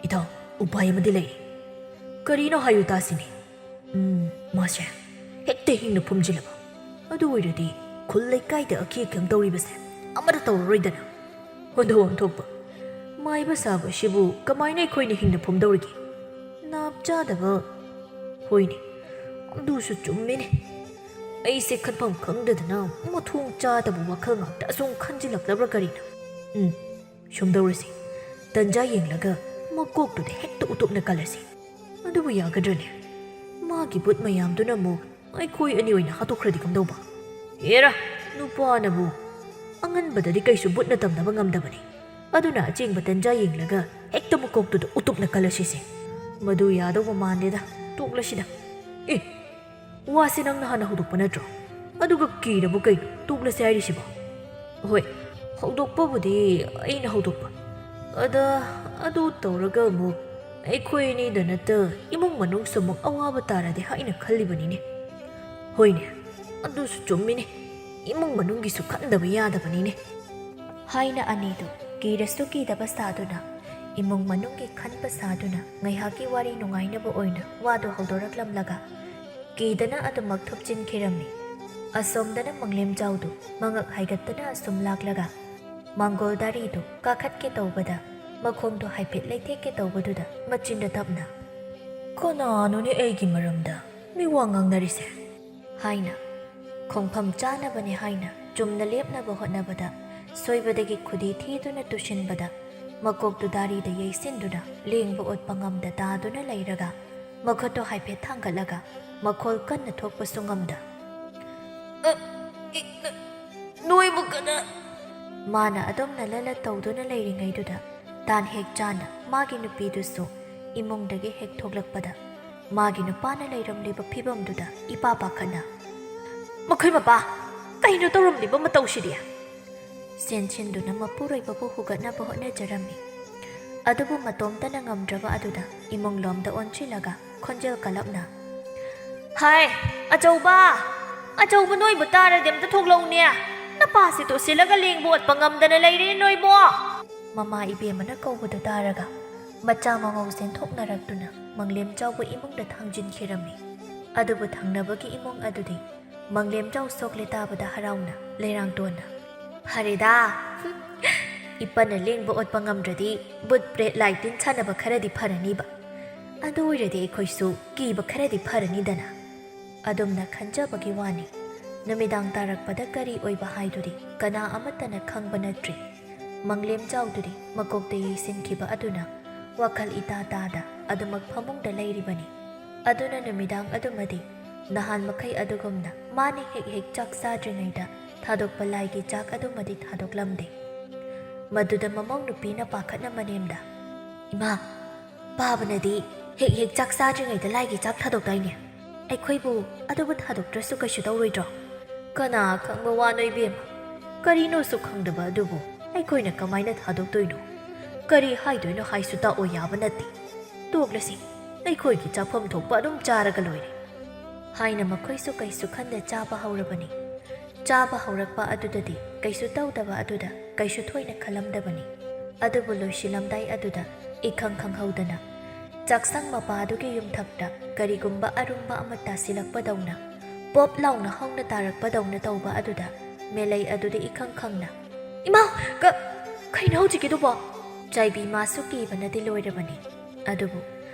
ꯏꯇꯥꯎ, ꯎꯄꯥꯏ ꯑꯃꯗꯤ ꯂꯩꯔꯤ꯫ ꯀꯔꯤꯅꯣ ꯍꯥꯏꯌꯨ ꯇꯥꯁꯤꯅꯦ꯫ ꯎꯝ, ꯃꯥꯁꯦ ꯍꯦꯛꯇ ꯍꯤꯡꯅ ꯐꯨꯝꯖꯤꯜꯂꯕ꯫ ꯑꯗꯨ ꯑꯣꯏꯔꯗꯤ ꯈꯨꯜ ꯂꯩꯀꯥꯏꯗ ꯑꯀꯤ ꯑꯈꯪ ꯇꯧꯔꯤꯕꯁꯦ ꯑꯃꯠꯇ ꯇꯧꯔꯔꯣꯏꯗꯅ꯫ ꯑꯣꯟꯊꯣꯛ ꯑꯣꯟꯊꯣꯛꯄ꯫ ꯃꯥꯏꯕ ꯁꯥꯕ ꯑꯁꯤꯕꯨ ꯀꯃꯥꯏꯅ ꯑꯩꯈꯣꯏꯅ ꯍꯤꯡꯅ ꯐꯨꯝꯗꯧꯔꯤꯒꯦ? ꯅꯥꯞ ꯆꯥꯗꯕ꯫ ꯍꯣꯏꯅꯦ, ꯑꯗꯨꯁꯨ ꯆꯨꯝꯃꯤꯅꯦ꯫ ꯑꯩꯁꯦ ꯈꯟꯐꯝ ꯈꯪꯗꯗꯅ ꯃꯊꯣꯡ ꯆꯥꯗꯕ ꯋꯥꯈꯜ ꯉꯥꯛꯇ ꯑꯁꯨꯝ ꯈꯟꯖꯤꯜꯂꯛꯂꯕ꯭ꯔꯥ ꯀꯔꯤꯅꯣ? ꯎꯝ, ꯁꯨꯝ ꯇꯧꯔꯁꯤ꯫ ꯇꯟꯖꯥ ꯌꯦꯡꯂꯒ ꯃꯀꯣꯛꯇꯨꯗ ꯍꯦꯛꯇ ꯎꯇꯨꯞꯅ ꯀꯜꯂꯁꯤ꯫ ꯑꯗꯨꯕꯨ ꯌꯥꯒꯗ꯭ꯔꯅꯦ? ꯃꯥꯒꯤ ꯕꯨꯠ ꯃꯌꯥꯝꯗꯨꯅ ꯑꯃꯨꯛ ꯑꯩꯈꯣꯏ ꯑꯅꯤ ꯑꯣꯏꯅ ꯍꯥꯠꯇꯣꯛꯈ꯭ꯔꯗꯤ ꯀꯝꯗꯧꯕ? ꯍꯦꯔꯥ, ꯅꯨꯄꯥꯅꯕꯨ ꯑꯉꯟꯕꯗꯗꯤ ꯀꯩꯁꯨ ꯕꯨꯠꯅ ꯇꯝꯅꯕ ꯉꯝꯗꯕꯅꯤ꯫ ꯑꯗꯨꯅ ꯑꯆꯦꯡꯕ ꯇꯟꯖꯥ ꯌꯦꯡꯂꯒ ꯍꯦꯛꯇ ꯃꯀꯣꯛꯇꯨꯗ ꯎꯇꯨꯞꯅ ꯀꯜꯂꯁꯤꯁꯦ꯫ ꯃꯗꯨ ꯌꯥꯗꯧꯕ ꯃꯥꯟꯗꯦꯗ, ꯇꯣꯛꯂꯁꯤꯗ꯫ ꯑꯦ, ꯋꯥꯁꯦ ꯅꯪꯅ ꯍꯥꯟꯅ ꯍꯧꯗꯣꯛꯄ ꯅꯠꯇ꯭ꯔꯣ? ꯑꯗꯨꯒ ꯀꯤꯔꯕꯨ ꯀꯩꯅꯣ ꯇꯣꯛꯂꯁꯦ ꯍꯥꯏꯔꯤꯁꯤꯕꯣ? ꯍꯣꯏ, ꯍꯧꯗꯣꯛꯄꯕꯨꯗꯤ ꯑꯩꯅ ꯍꯧꯗꯣꯛꯄ꯫ ꯑꯗ, ꯑꯗꯨ ꯇꯧꯔꯒ ꯑꯃꯨꯛ ꯑꯩꯈꯣꯏ ꯑꯅꯤꯗ ꯅꯠꯇ ꯏꯃꯨꯡ ꯃꯅꯨꯡꯁꯨ ꯑꯃꯨꯛ ꯑꯋꯥꯕ ꯇꯥꯔꯗꯤ ꯍꯥꯏꯅ ꯈꯜꯂꯤꯕꯅꯤꯅꯦ꯫ ꯍꯣꯏꯅꯦ, ꯑꯗꯨꯁꯨ ꯆꯨꯝꯃꯤꯅꯦ꯫ ꯏꯃꯨꯡ ꯃꯅꯨꯡꯒꯤꯁꯨ ꯈꯟꯗꯕ ꯌꯥꯗꯕꯅꯤꯅꯦ꯫ ꯍꯥꯏꯅ ꯑꯅꯤꯗꯨ ꯀꯤꯔꯁꯨ ꯀꯤꯗꯕ ꯁꯥꯗꯨꯅ, ꯏꯃꯨꯡ ꯃꯅꯨꯡꯒꯤ ꯈꯟꯕ ꯁꯥꯗꯨꯅ ꯉꯥꯏꯍꯥꯛꯀꯤ ꯋꯥꯔꯤ ꯅꯨꯡꯉꯥꯏꯅꯕ ꯑꯣꯏꯅ ꯋꯥꯗꯨ ꯍꯧꯗꯣꯔꯛꯂꯝꯂꯒ ꯀꯤꯗꯅ ꯑꯗꯨꯃꯛ ꯊꯨꯞꯆꯤꯟꯈꯤꯔꯝꯃꯤ꯫ ꯑꯁꯣꯝꯗꯅ ꯃꯪꯂꯦꯝꯖꯥꯎꯗꯨ ꯃꯉꯛ ꯍꯥꯏꯒꯠꯇꯅ ꯑꯁꯨꯝ ꯂꯥꯛꯂꯒ ꯃꯪꯒꯣꯜ ꯗꯥꯔꯤꯗꯨ ꯀꯥꯈꯠꯀꯦ ꯇꯧꯕꯗ ꯃꯈꯣꯡꯗꯨ ꯍꯥꯏꯐꯦꯠ ꯂꯩꯊꯦꯛꯀꯦ ꯇꯧꯕꯗꯨꯗ ꯃꯆꯤꯟꯗ ꯇꯞꯅ, "ꯀꯅꯥꯅꯣꯅꯦ ꯑꯩꯒꯤ ꯃꯔꯝꯗ ꯃꯤ ꯋꯥ ꯉꯥꯡꯅꯔꯤꯁꯦ?" ꯍꯥꯏꯅ ꯈꯣꯡꯐꯝ ꯆꯥꯅꯕꯅꯦ ꯍꯥꯏꯅ ꯆꯨꯝꯅ ꯂꯦꯞꯅꯕ ꯍꯣꯠꯅꯕꯗ ꯁꯣꯏꯕꯗꯒꯤ ꯈꯨꯗꯤ ꯊꯤꯗꯨꯅ ꯇꯨꯁꯤꯟꯕꯗ ꯃꯀꯣꯛꯇꯨ ꯗꯥꯔꯤꯗ ꯌꯩꯁꯤꯟꯗꯨꯅ ꯂꯦꯡꯕ ꯑꯣꯠꯄ ꯉꯝꯗ ꯇꯥꯗꯨꯅ ꯂꯩꯔꯒ ꯃꯈꯨꯠꯇꯣ ꯍꯥꯏꯐꯦꯠ ꯊꯥꯡꯒꯠꯂꯒ ꯃꯈꯣꯜ ꯀꯟꯅ ꯊꯣꯛꯄꯁꯨ ꯉꯝꯗ, "ꯑ, ꯏ, ꯅ, ꯅꯣꯏꯕꯨ ꯀꯅꯥ?" ꯃꯥꯅ ꯑꯗꯨꯝꯅ ꯂꯂꯠ ꯇꯧꯗꯨꯅ ꯂꯩꯔꯤꯉꯩꯗꯨꯗ ꯇꯥꯟ ꯍꯦꯛ ꯆꯥꯅ ꯃꯥꯒꯤ ꯅꯨꯄꯤꯗꯨꯁꯨ ꯏꯃꯨꯡꯗꯒꯤ ꯍꯦꯛ ꯊꯣꯛꯂꯛꯄꯗ ꯃꯥꯒꯤ ꯅꯨꯄꯥꯅ ꯂꯩꯔꯝꯂꯤꯕ ꯐꯤꯕꯝꯗꯨꯗ ꯏꯄꯥ ꯄꯥꯈꯠꯅ, "ꯃꯈꯣꯏ ꯃꯄꯥ, ꯀꯩꯅꯣ ꯇꯧꯔꯝꯂꯤꯕ ꯃꯇꯧꯁꯤꯗꯤ?" ꯆꯦꯟꯁꯤꯟꯗꯨꯅ ꯃꯄꯨꯔꯣꯏꯕꯕꯨ ꯍꯨꯒꯠꯅꯕ ꯍꯣꯠꯅꯖꯔꯝꯃꯤ꯫ ꯑꯗꯨꯕꯨ ꯃꯇꯣꯝꯇꯅ ꯉꯝꯗ꯭ꯔꯕ ꯑꯗꯨꯗ ꯏꯃꯨꯡꯂꯣꯝꯗ ꯑꯣꯟꯁꯤꯜꯂꯒ ꯈꯣꯟꯖꯦꯜ ꯀꯜꯂꯞꯅ, "ꯍꯥꯏ, ꯑꯆꯧꯕ! ꯑꯆꯧꯕ, ꯅꯣꯏꯕꯨ ꯇꯥꯔꯗꯤ ꯑꯝꯇ ꯊꯣꯛꯂꯛꯎꯅꯦ! ꯅꯄꯥꯁꯤ ꯇꯣꯁꯤꯜꯂꯒ ꯂꯦꯡꯕ ꯑꯣꯠꯄ ꯉꯝꯗꯅ ꯂꯩꯔꯦ ꯅꯣꯏꯕꯣ!" ꯃꯃꯥ ꯏꯕꯦꯝꯃꯅ ꯀꯧꯕꯗꯨ ꯇꯥꯔꯒ ꯃꯆꯥ ꯃꯃꯧ ꯆꯦꯟꯊꯣꯛꯅꯔꯛꯇꯨꯅ ꯃꯪꯂꯦꯝ ꯆꯥꯎꯕ ꯏꯃꯨꯡꯗ ꯊꯥꯡꯖꯤꯟꯈꯤꯔꯝꯃꯤ꯫ ꯑꯗꯨꯕꯨ ꯊꯪꯅꯕꯒꯤ ꯏꯃꯨꯡ ꯑꯗꯨꯗꯤ ꯃꯪꯂꯦꯝꯖꯥꯎ ꯁꯣꯛꯂꯦ ꯇꯥꯕꯗ ꯍꯔꯥꯎꯅ ꯂꯩꯔꯥꯡꯇꯣꯟꯅ, "ꯐꯔꯦꯗꯥ, ꯏꯄꯥꯅ ꯂꯦꯡꯕ ꯑꯣꯠꯄ ꯉꯝꯗ꯭ꯔꯗꯤ ꯕꯨꯠ ꯄ꯭ꯔꯦꯠ ꯂꯥꯏ ꯇꯤꯟ ꯁꯥꯟꯅꯕ ꯈꯔꯗꯤ ꯐꯔꯅꯤꯕ꯫ ꯑꯗꯨ ꯑꯣꯏꯔꯗꯤ ꯑꯩꯈꯣꯏꯁꯨ ꯀꯤꯕ ꯈꯔꯗꯤ ꯐꯔꯅꯤꯗꯅ" ꯑꯗꯨꯝꯅ ꯈꯟꯖꯕꯒꯤ ꯋꯥꯅꯤ꯫ ꯅꯨꯃꯤꯗꯥꯡ ꯇꯥꯔꯛꯄꯗ ꯀꯔꯤ ꯑꯣꯏꯕ ꯍꯥꯏꯗꯨꯗꯤ ꯀꯅꯥ ꯑꯃꯠꯇꯅ ꯈꯪꯕ ꯅꯠꯇ꯭ꯔꯤ꯫ ꯃꯪꯂꯦꯝꯖꯥꯎꯗꯨꯗꯤ ꯃꯀꯣꯛꯇ ꯌꯩꯁꯤꯟꯈꯤꯕ ꯑꯗꯨꯅ ꯋꯥꯈꯜ ꯏꯇꯥ ꯇꯥꯗ ꯑꯗꯨꯃꯛ ꯐꯃꯨꯡꯗ ꯂꯩꯔꯤꯕꯅꯤ꯫ ꯑꯗꯨꯅ ꯅꯨꯃꯤꯗꯥꯡ ꯑꯗꯨꯃꯗꯤ ꯅꯍꯥꯟ ꯃꯈꯩ ꯑꯗꯨꯒꯨꯝꯅ ꯃꯥꯅ ꯍꯦꯛ ꯍꯦꯛ ꯆꯥꯛ ꯆꯥꯗ꯭ꯔꯤꯉꯩꯗ ꯊꯥꯗꯣꯛꯄ ꯂꯥꯏꯒꯤ ꯆꯥꯛ ꯑꯗꯨꯃꯗꯤ ꯊꯥꯗꯣꯛꯂꯝꯗꯦ꯫ ꯃꯗꯨꯗ ꯃꯃꯧ ꯅꯨꯄꯤꯅ ꯄꯥꯈꯠꯅ ꯃꯅꯦꯝꯗ, "ꯏꯃꯥ, ꯄꯥꯕꯅꯗꯤ ꯍꯦꯛ ꯍꯦꯛ ꯆꯥꯛ ꯆꯥꯗ꯭ꯔꯤꯉꯩꯗ ꯂꯥꯏꯒꯤ ꯆꯥꯛ ꯊꯥꯗꯣꯛꯇꯥꯏꯅꯦ? ꯑꯩꯈꯣꯏꯕꯨ ꯑꯗꯨꯕꯨ ꯊꯥꯗꯣꯛꯇ꯭ꯔꯁꯨ ꯀꯩꯁꯨ ꯇꯧꯔꯣꯏꯗ꯭ꯔꯣ?" "ꯀꯅꯥ ꯈꯪꯕ ꯋꯥꯅꯣ ꯏꯕꯦꯝꯃ? ꯀꯔꯤꯅꯣꯁꯨ ꯈꯪꯗꯕ ꯑꯗꯨꯕꯨ ꯑꯩꯈꯣꯏꯅ ꯀꯃꯥꯏꯅ ꯊꯥꯗꯣꯛꯇꯣꯏꯅꯣ? ꯀꯔꯤ ꯍꯥꯏꯗꯣꯏꯅꯣ ꯍꯥꯏꯁꯨ ꯇꯥꯛꯑꯣ ꯌꯥꯕ ꯅꯠꯇꯦ꯫ ꯇꯣꯛꯂꯁꯤ, ꯑꯩꯈꯣꯏꯒꯤ ꯆꯥꯐꯝ ꯊꯣꯛꯄ ꯑꯗꯨꯝ ꯆꯥꯔꯒ ꯂꯣꯏꯔꯦ" ꯍꯥꯏꯅ ꯃꯈꯣꯏꯁꯨ ꯀꯩꯁꯨ ꯈꯟꯗ ꯆꯥꯕ ꯍꯧꯔꯕꯅꯤ꯫ ꯆꯥꯕ ꯍꯧꯔꯛꯄ ꯑꯗꯨꯗꯗꯤ ꯀꯩꯁꯨ ꯇꯧꯗꯕ ꯑꯗꯨꯗ ꯀꯩꯁꯨ ꯊꯣꯏꯅ ꯈꯜꯂꯝꯗꯕꯅꯤ꯫ ꯑꯗꯨꯕꯨ ꯂꯣꯏꯁꯤꯜꯂꯝꯗꯥꯏ ꯑꯗꯨꯗ ꯏꯈꯪ ꯈꯪꯍꯧꯗꯅ ꯆꯥꯛꯁꯪ ꯃꯄꯥꯗꯨꯒꯤ ꯌꯨꯝꯊꯛꯇ ꯀꯔꯤꯒꯨꯝꯕ ꯑꯔꯨꯝꯕ ꯑꯃ ꯇꯥꯁꯤꯜꯂꯛꯄꯗꯧꯅ, ꯄꯣꯞ ꯂꯥꯎꯅ ꯍꯧꯅ ꯇꯥꯔꯛꯄꯗꯧꯅ ꯇꯧꯕ ꯑꯗꯨꯗ ꯃꯦꯂꯩ ꯑꯗꯨꯗ ꯏꯈꯪ ꯈꯪꯅ, "ꯏꯃꯥ! ꯀ-, ꯀꯩꯅꯣ ꯍꯧꯖꯤꯛꯀꯤꯗꯨꯕꯣ?" ꯆꯥꯏꯕꯤ ꯃꯥꯁꯨ ꯀꯤꯕꯅꯗꯤ ꯂꯣꯏꯔꯕꯅꯤ꯫ ꯑꯗꯨꯕꯨ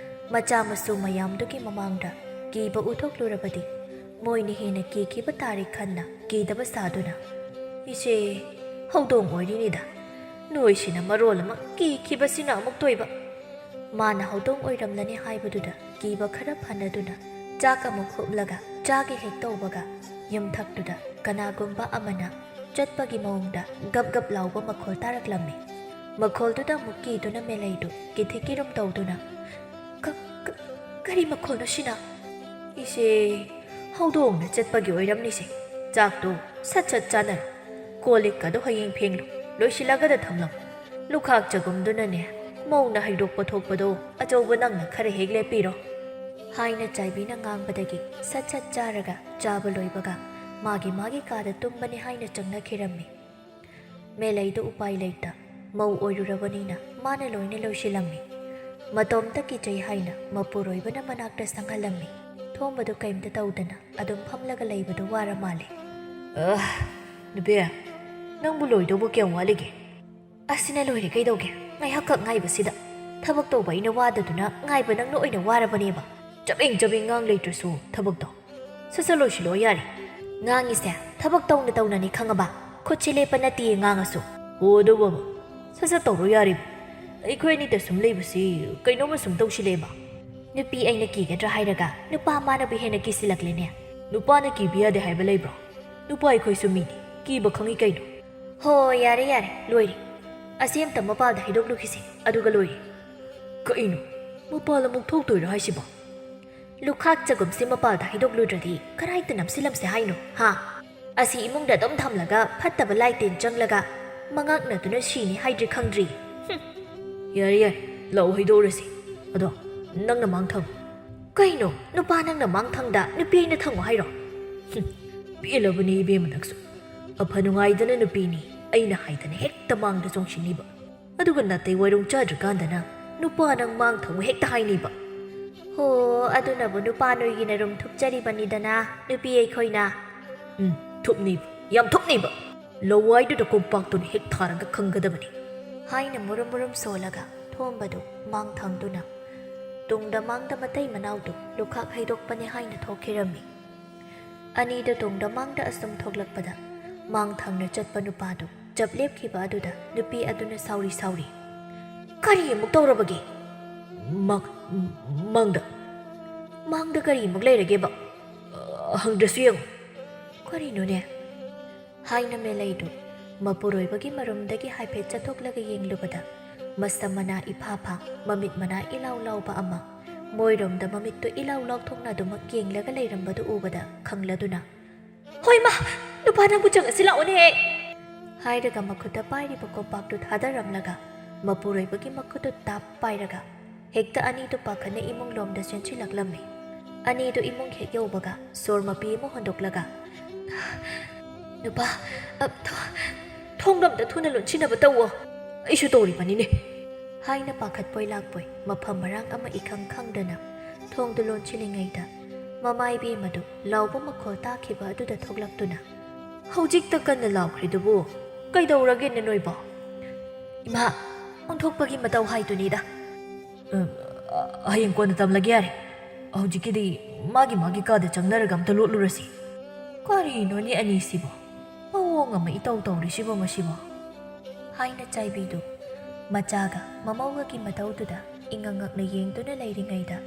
ꯃꯆꯥ ꯃꯁꯨ ꯃꯌꯥꯝꯗꯨꯒꯤ ꯃꯃꯥꯡꯗ ꯀꯤꯕ ꯎꯠꯊꯣꯛꯂꯨꯔꯕꯗꯤ ꯃꯣꯏꯅ ꯍꯦꯟꯅ ꯀꯤꯈꯤꯕ ꯇꯥꯔꯦ ꯈꯟꯅ ꯀꯤꯗꯕ ꯁꯥꯗꯨꯅ, "ꯏꯆꯦ, ꯍꯧꯗꯣꯡ ꯑꯣꯏꯔꯤꯅꯤꯗ, ꯅꯣꯏꯁꯤꯅ ꯃꯔꯣꯜ ꯑꯃ ꯀꯤꯈꯤꯕꯁꯤꯅ ꯑꯃꯨꯛ ꯇꯣꯏꯕ"꯫ ꯃꯥꯅ ꯍꯧꯗꯣꯡ ꯑꯣꯏꯔꯝꯂꯅꯤ ꯍꯥꯏꯕꯗꯨꯗ ꯀꯤꯕ ꯈꯔ ꯐꯅꯗꯨꯅ ꯆꯥꯛ ꯑꯃꯨꯛ ꯍꯨꯞꯂꯒ ꯆꯥꯒꯦ ꯍꯦꯛ ꯇꯧꯕꯒ ꯌꯨꯝꯊꯛꯇꯨꯗ ꯀꯅꯥꯒꯨꯝꯕ ꯑꯃꯅ ꯆꯠꯄꯒꯤ ꯃꯑꯣꯡꯗ ꯒꯞ ꯒꯞ ꯂꯥꯎꯕ ꯃꯈꯣꯜ ꯇꯥꯔꯛꯂꯝꯃꯤ꯫ ꯃꯈꯣꯜꯗꯨꯗ ꯑꯃꯨꯛ ꯀꯤꯗꯨꯅ ꯃꯦꯂꯩꯗꯨ ꯀꯤꯊꯤꯛ ꯀꯤꯔꯨꯝ ꯇꯧꯗꯨꯅ, "ꯀ-, ꯀ-, ꯀꯔꯤ ꯃꯈꯣꯜꯅꯣ ꯁꯤꯅ?" "ꯏꯆꯦ, ꯍꯧꯗꯣꯡꯅ ꯆꯠꯄꯒꯤ ꯑꯣꯏꯔꯝꯅꯤꯁꯦ꯫ ꯆꯥꯛꯇꯣ ꯁꯠ ꯁꯠ ꯆꯥꯅꯔꯣ꯫ ꯀꯣꯜ ꯂꯤꯛꯀꯗꯣ ꯍꯌꯦꯡ ꯐꯦꯡꯂꯨ, ꯂꯣꯏꯁꯤꯜꯂꯒꯗ ꯊꯝꯂꯝꯃꯨ꯫ ꯂꯨꯈꯥꯛ ꯆꯒꯨꯝꯗꯨꯅꯅꯦ, ꯃꯧꯅ ꯍꯩꯗꯣꯛꯄ ꯊꯣꯛꯄꯗꯣ ꯑꯆꯧꯕ ꯅꯪꯅ ꯈꯔ ꯍꯦꯛ ꯂꯦꯞꯄꯤꯔꯣ"꯫ ꯍꯥꯏꯅ ꯆꯥꯏꯕꯤꯅ ꯉꯥꯡꯕꯗꯒꯤ ꯁꯠ ꯁꯠ ꯆꯥꯔꯒ ꯆꯥꯕ ꯂꯣꯏꯕꯒ ꯃꯥꯒꯤ ꯃꯥꯒꯤ ꯀꯥꯗ ꯇꯨꯝꯕꯅꯤ ꯍꯥꯏꯅ ꯆꯪꯅꯈꯤꯔꯝꯃꯤ꯫ ꯃꯦꯂꯩꯗꯨ ꯎꯄꯥꯏ ꯂꯩꯇ ꯃꯧ ꯑꯣꯏꯔꯨꯔꯕꯅꯤꯅ ꯃꯥꯅ ꯂꯣꯏꯅ ꯂꯣꯏꯁꯤꯜꯂꯝꯃꯤ꯫ ꯃꯇꯣꯝꯇ ꯀꯤꯖꯩ ꯍꯥꯏꯅ ꯃꯄꯨꯔꯣꯏꯕꯅ ꯃꯅꯥꯛꯇ ꯆꯪꯍꯜꯂꯝꯃꯤ꯫ ꯊꯣꯝꯕꯗꯨ ꯀꯩꯝꯇ ꯇꯧꯗꯅ ꯑꯗꯨꯝ ꯐꯝꯂꯒ ꯂꯩꯕꯗꯨ ꯋꯥꯔ ꯃꯥꯜꯂꯦ꯫ "ꯑ, ꯅꯨꯄꯤ, ꯅꯪꯕꯨ ꯂꯣꯏꯗꯧꯕ ꯀꯌꯥꯝ ꯋꯥꯠꯂꯤꯒꯦ?" "ꯑꯁꯤꯅ ꯂꯣꯏꯔꯦ ꯀꯩꯗꯧꯒꯦ? ꯉꯥꯏꯍꯥꯛꯈꯛ ꯉꯥꯏꯕꯁꯤꯗ꯫ ꯊꯕꯛ ꯇꯧꯕ ꯑꯩꯅ ꯋꯥꯗꯗꯨꯅ ꯉꯥꯏꯕ ꯅꯪꯅ ꯑꯣꯏꯅ ꯋꯥꯔꯕꯅꯦꯕ꯫ ꯆꯕꯦꯡ ꯆꯕꯦꯡ ꯉꯥꯡ ꯂꯩꯇ꯭ꯔꯁꯨ ꯊꯕꯛꯇꯣ ꯁꯠ ꯁꯠ ꯂꯣꯏꯁꯤꯜꯂꯣ ꯌꯥꯔꯦ꯫ ꯉꯥꯡꯉꯤꯁꯦ ꯊꯕꯛ ꯇꯧꯅ ꯇꯧꯅꯅꯤ ꯈꯪꯉꯕ? ꯈꯨꯠꯁꯤ ꯂꯦꯞꯄ ꯅꯠꯇꯦꯌꯦ ꯉꯥꯡꯉꯁꯨ"꯫ "ꯑꯣ, ꯑꯗꯨꯕꯨ ꯁꯠ ꯁꯠ ꯇꯧꯔꯣ ꯌꯥꯔꯦ꯫ ꯑꯩꯈꯣꯏ ꯑꯅꯤꯗ ꯁꯨꯝ ꯂꯩꯕꯁꯤ ꯀꯩꯅꯣꯝꯃ ꯁꯨꯝ ꯇꯧꯁꯤꯜꯂꯦꯕ"꯫ ꯅꯨꯄꯤ ꯑꯩꯅ ꯀꯤꯒꯗ꯭ꯔꯥ ꯍꯥꯏꯔꯒ ꯅꯨꯄꯥ ꯃꯥꯅꯕꯨ ꯍꯦꯟꯅ ꯀꯤꯁꯤꯜꯂꯛꯂꯦꯅꯦ꯫ "ꯅꯨꯄꯥꯅ ꯀꯤꯕ ꯌꯥꯗꯦ ꯍꯥꯏꯕ ꯂꯩꯕ꯭ꯔꯣ? ꯅꯨꯄꯥ ꯑꯩꯈꯣꯏꯁꯨ ꯃꯤꯅꯤ, ꯀꯤꯕ ꯈꯪꯉꯤ ꯀꯩꯅꯣ"꯫ "ꯍꯣ, ꯌꯥꯔꯦ ꯌꯥꯔꯦ, ꯂꯣꯏꯔꯦ꯫ ꯑꯁꯤ ꯑꯝꯇ ꯃꯄꯥꯜꯗ ꯍꯥꯏꯗꯣꯛꯂꯨꯈꯤꯁꯦ, ꯑꯗꯨꯒ ꯂꯣꯏꯔꯦ"꯫ "ꯀꯩꯅꯣ? ꯃꯄꯥꯜ ꯑꯃꯨꯛ ꯊꯣꯛꯇꯣꯏꯔꯣ ꯍꯥꯏꯁꯤꯕꯣ?" "ꯂꯨꯈꯥꯛ ꯆꯒꯨꯝꯁꯦ ꯃꯄꯥꯜꯗ ꯍꯥꯏꯗꯣꯛꯂꯨꯗ꯭ꯔꯗꯤ ꯀꯔꯥꯏꯗ ꯅꯝꯁꯤꯜꯂꯝꯁꯦ ꯍꯥꯏꯅꯣ, ꯍꯥ? ꯑꯁꯤ ꯏꯃꯨꯡꯗ ꯑꯗꯨꯝ ꯊꯝꯂꯒ ꯐꯠꯇꯕ ꯂꯥꯏ ꯇꯤꯟ ꯆꯪꯂꯒ ꯃꯉꯥꯛꯅꯗꯨꯅ ꯁꯤꯅꯤ ꯍꯥꯏꯗ꯭ꯔꯤ ꯈꯪꯗ꯭ꯔꯤ"꯫ "ꯍꯨꯝ꯫ ꯌꯥꯔꯦ ꯌꯥꯔꯦ, ꯂꯥꯛꯑꯣ ꯍꯥꯏꯗꯣꯛꯎꯔꯁꯤ꯫ ꯑꯗꯣ ꯅꯪꯅ ꯃꯥꯡ ꯊꯪꯉꯨ"꯫ "ꯀꯩꯅꯣ, ꯅꯨꯄꯥ ꯅꯪꯅ ꯃꯥꯡ ꯊꯪꯗ ꯅꯨꯄꯤ ꯑꯩꯅ ꯊꯪꯉꯨ ꯍꯥꯏꯔꯣ?" "ꯍꯨꯝ, ꯄꯦꯜꯂꯕꯅꯤ ꯏꯕꯦꯝꯃ ꯅꯪꯁꯨ꯫ ꯑꯐ ꯅꯨꯡꯉꯥꯏꯗꯅ ꯅꯨꯄꯤꯅꯤ ꯑꯩꯅ ꯍꯥꯏꯗꯅ ꯍꯦꯛꯇ ꯃꯥꯡꯗ ꯆꯣꯡꯁꯤꯟꯅꯤꯕ꯫ ꯑꯗꯨꯒ ꯅꯥꯇꯩ ꯋꯥꯏꯔꯣꯡ ꯆꯥꯗ꯭ꯔꯀꯥꯟꯗꯅ ꯅꯨꯄꯥ ꯅꯪ ꯃꯥꯡ ꯊꯪꯉꯨ ꯍꯦꯛꯇ ꯍꯥꯏꯅꯤꯕ"꯫ "ꯍꯣ, ꯑꯗꯨꯅꯕꯨ ꯅꯨꯄꯥ ꯅꯣꯏꯒꯤꯅ ꯔꯨꯝ ꯊꯨꯞꯆꯔꯤꯕꯅꯤꯗꯅ ꯅꯨꯄꯤ ꯑꯩꯈꯣꯏꯅ"꯫ "ꯎꯝ, ꯊꯨꯞꯅꯤꯕ, ꯌꯥꯝ ꯊꯨꯞꯅꯤꯕ꯫ ꯂꯋꯥꯏꯗꯨꯗ ꯀꯣꯝꯄꯥꯛꯇꯨꯅ ꯍꯦꯛ ꯊꯥꯔꯒ ꯈꯪꯒꯗꯕꯅꯤ"꯫ ꯍꯥꯏꯅ ꯃꯨꯔꯨꯝ ꯃꯨꯔꯨꯝ ꯁꯣꯜꯂꯒ ꯊꯣꯝꯕꯗꯨ ꯃꯥꯡ ꯊꯪꯗꯨꯅ ꯇꯨꯡꯗ ꯃꯥꯡꯗ ꯃꯇꯩ ꯃꯅꯥꯎꯗꯨ ꯂꯨꯈꯥꯛ ꯍꯩꯗꯣꯛꯄꯅꯦ ꯍꯥꯏꯅ ꯊꯣꯛꯈꯤꯔꯝꯃꯤ꯫ ꯑꯅꯤꯗꯨ ꯇꯨꯡꯗ ꯃꯥꯡꯗ ꯑꯁꯨꯝ ꯊꯣꯛꯂꯛꯄꯗ ꯃꯥꯡ ꯊꯪꯅ ꯆꯠꯄ ꯅꯨꯄꯥꯗꯨ ꯆꯞ ꯂꯦꯞꯈꯤꯕ ꯑꯗꯨꯗ ꯅꯨꯄꯤ ꯑꯗꯨꯅ ꯁꯥꯎꯔꯤ ꯁꯥꯎꯔꯤ, "ꯀꯔꯤ ꯑꯃꯨꯛ ꯇꯧꯔꯕꯒꯦ?" "ꯃꯥꯡ-, ꯃꯥꯡꯗ, ꯃꯥꯡꯗ ꯀꯔꯤ ꯑꯃꯨꯛ ꯂꯩꯔꯒꯦꯕ? ꯍꯪꯗ꯭ꯔꯁꯨ ꯌꯦꯡꯉꯨ꯫" "ꯀꯔꯤꯅꯣꯅꯦ?" ꯍꯥꯏꯅ ꯃꯦꯂꯩꯗꯨ ꯃꯄꯨꯔꯣꯏꯕꯒꯤ ꯃꯔꯨꯝꯗꯒꯤ ꯍꯥꯏꯐꯦꯠ ꯆꯠꯊꯣꯛꯂꯒ ꯌꯦꯡꯂꯨꯕꯗ ꯃꯁꯝ ꯃꯅꯥ ꯏꯐꯥ ꯐꯥ, ꯃꯃꯤꯠ ꯃꯅꯥ ꯏꯂꯥꯎ ꯂꯥꯎꯕ ꯑꯃ, ꯃꯣꯏꯔꯣꯝꯗ ꯃꯃꯤꯠꯇꯨ ꯏꯂꯥꯎ ꯂꯥꯎꯊꯣꯛꯅ ꯑꯗꯨꯃꯛ ꯌꯦꯡꯂꯒ ꯂꯩꯔꯝꯕꯗꯨ ꯎꯕꯗ ꯈꯪꯂꯗꯨꯅ, "ꯍꯣꯏ ꯃꯥ, ꯅꯨꯄꯥ ꯅꯪꯕꯨ ꯆꯪꯉꯁꯤ ꯂꯥꯛꯑꯣꯅꯦꯍꯦ!" ꯍꯥꯏꯔꯒ ꯃꯈꯨꯠꯇ ꯄꯥꯏꯔꯤꯕ ꯀꯣꯝꯄꯥꯛꯇꯨ ꯊꯥꯗꯔꯝꯂꯒ ꯃꯄꯨꯔꯣꯏꯕꯒꯤ ꯃꯈꯨꯠꯇꯨ ꯇꯥꯞ ꯄꯥꯏꯔꯒ ꯍꯦꯛꯇ ꯑꯅꯤꯗꯨ ꯄꯥꯈꯠꯅ ꯏꯃꯨꯡ ꯂꯣꯝꯗ ꯆꯦꯟꯁꯤꯜꯂꯛꯂꯝꯃꯤ꯫ ꯑꯅꯤꯗꯨ ꯏꯃꯨꯡ ꯍꯦꯛ ꯌꯧꯕꯒ ꯁꯣꯔ ꯃꯄꯤ ꯑꯃ ꯍꯣꯟꯗꯣꯛꯂꯒ, "ꯅꯨꯄꯥ, ꯑ, ꯊꯣ-, ꯊꯣꯡꯗꯣ ꯑꯝꯇ ꯊꯨꯅ ꯂꯣꯟꯁꯤꯟꯅꯕ ꯇꯧꯋꯣ꯫ ꯑꯩꯁꯨ ꯇꯧꯔꯤꯕꯅꯤꯅꯦ," ꯍꯥꯏꯅ ꯄꯥꯈꯠꯄꯣꯏ ꯂꯥꯛꯄꯣꯏ ꯃꯐꯝ ꯃꯔꯥꯡ ꯑꯃ ꯏꯈꯪ ꯈꯪꯗꯅ ꯊꯣꯡꯗꯨ ꯂꯣꯟꯁꯤꯜꯂꯤꯉꯩꯗ ꯃꯃꯥ ꯏꯕꯦꯝꯃꯗꯨ ꯂꯥꯎꯕ ꯃꯈꯣꯜ ꯇꯥꯈꯤꯕ ꯑꯗꯨꯗ ꯊꯣꯛꯂꯛꯇꯨꯅ, "ꯍꯧꯖꯤꯛꯇ ꯀꯟꯅ ꯂꯥꯎꯈ꯭ꯔꯤꯗꯨꯕꯨ ꯀꯩꯗꯧꯔꯒꯦꯅꯦ ꯅꯣꯏꯕꯣ?" "ꯏꯃꯥ, ꯑꯣꯟꯊꯣꯛꯄꯒꯤ ꯃꯇꯧ ꯍꯥꯏꯗꯨꯅꯤꯗ꯫ ꯑ, ꯍꯌꯦꯡ ꯀꯣꯟꯅ ꯇꯝꯂꯒꯦ ꯌꯥꯔꯦ꯫ ꯍꯧꯖꯤꯛꯀꯤꯗꯤ ꯃꯥꯒꯤ ꯃꯥꯒꯤ ꯀꯥꯗ ꯆꯪꯅꯔꯒ ꯑꯝꯇ ꯂꯣꯠꯂꯨꯔꯁꯤ꯫" "ꯀꯔꯤꯅꯣꯅꯦ ꯑꯅꯤꯁꯤꯕꯣ? ꯃꯑꯣꯡ ꯑꯃ ꯏꯇꯧ ꯇꯧꯔꯤꯁꯤꯕꯣ ꯃꯁꯤꯕꯣ?" ꯍꯥꯏꯅ ꯆꯥꯏꯕꯤꯗꯨ ꯃꯆꯥꯒ ꯃꯃꯧꯒꯒꯤ ꯃꯇꯧꯗꯨꯗ ꯏꯉꯛ ꯉꯛꯅ ꯌꯦꯡꯗꯨꯅ ꯂꯩꯔꯤꯉꯩꯗ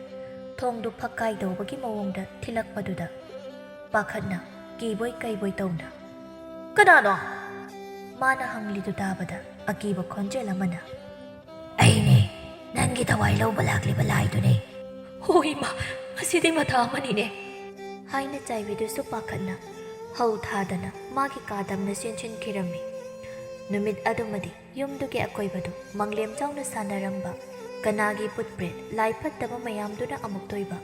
ꯊꯣꯡꯗꯨ ꯐꯛꯀꯥꯏ ꯇꯧꯕꯒꯤ ꯃꯑꯣꯡꯗ ꯊꯤꯜꯂꯛꯄꯗꯨꯗ ꯄꯥꯈꯠꯅ ꯀꯤꯕꯣꯏ ꯀꯩꯕꯣꯏ ꯇꯧꯅ, "ꯀꯅꯥꯅꯣ?" ꯃꯥꯅ ꯍꯪꯂꯤꯗꯨ ꯇꯥꯕꯗ ꯑꯀꯤꯕ ꯈꯣꯟꯖꯦꯜ ꯑꯃꯅ, "ꯑꯩꯅꯦ, ꯅꯪꯒꯤ ꯊꯋꯥꯏ ꯂꯧꯕ ꯂꯥꯛꯂꯤꯕ ꯂꯥꯏꯗꯨꯅꯦ꯫" "ꯍꯣ ꯏꯃꯥ, ꯑꯁꯤꯗꯤ ꯃꯊꯥ ꯑꯃꯅꯤꯅꯦ," ꯍꯥꯏꯅ ꯆꯥꯏꯕꯤꯗꯨꯁꯨ ꯄꯥꯈꯠꯅ ꯍꯧ ꯊꯥꯗꯅ ꯃꯥꯒꯤ ꯀꯥꯗꯝꯅ ꯆꯦꯟꯁꯤꯟꯈꯤꯔꯝꯃꯤ꯫ ꯅꯨꯃꯤꯠ ꯑꯗꯨꯃꯗꯤ ꯌꯨꯝꯗꯨꯒꯤ ꯑꯀꯣꯏꯕꯗꯨ ꯃꯪꯂꯦꯝ ꯆꯥꯎꯅ ꯁꯥꯟꯅꯔꯝꯕ, ꯀꯅꯥꯒꯤ ꯄꯨꯠ ꯄ꯭ꯔꯦꯠ, ꯂꯥꯏ ꯐꯠꯇꯕ ꯃꯌꯥꯝꯗꯨꯅ ꯑꯃꯨꯛꯇꯣꯏꯕ꯫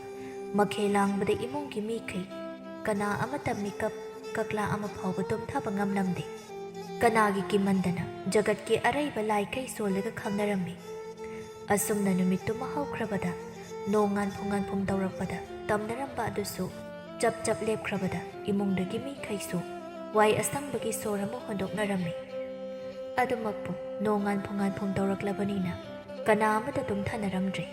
ꯃꯈꯦ ꯂꯥꯡꯕꯗ ꯏꯃꯨꯡꯒꯤ ꯃꯤꯈꯩ ꯀꯅꯥ ꯑꯃꯠꯇ ꯃꯤꯀꯞ, ꯀꯛꯂꯥ ꯑꯃ ꯐꯥꯎꯕ ꯇꯨꯝꯊꯕ ꯉꯝꯂꯝꯗꯦ꯫ ꯀꯅꯥꯒꯤ ꯀꯤꯃꯟꯗꯅ ꯖꯒꯠꯀꯤ ꯑꯔꯩꯕ ꯂꯥꯏꯈꯩ ꯁꯣꯜꯂꯒ ꯈꯪꯅꯔꯝꯃꯤ꯫ ꯑꯁꯨꯝꯅ ꯅꯨꯃꯤꯠꯇꯨꯃ ꯍꯧꯈ꯭ꯔꯕꯗ ꯅꯣꯡ ꯉꯥꯟꯐꯨ ꯉꯥꯟꯐꯨꯝ ꯇꯧꯔꯛꯄꯗ ꯇꯝꯅꯔꯝꯕ ꯑꯗꯨꯁꯨ ꯆꯞ ꯆꯞ ꯂꯦꯞꯈ꯭ꯔꯕꯗ ꯏꯃꯨꯡꯗꯒꯤ ꯃꯤꯈꯩꯁꯨ ꯋꯥꯏ ꯑꯁꯪꯕꯒꯤ ꯁꯣꯔ ꯑꯃ ꯍꯣꯟꯗꯣꯛꯅꯔꯝꯃꯤ꯫ ꯑꯗꯨꯃꯛꯄꯨ ꯅꯣꯡ ꯉꯥꯟꯐꯨ ꯉꯥꯟꯐꯨꯝ ꯇꯧꯔꯛꯂꯕꯅꯤꯅ ꯀꯅꯥ ꯑꯃꯠꯇ ꯇꯨꯝꯊꯅꯔꯝꯗ꯭ꯔꯦ꯫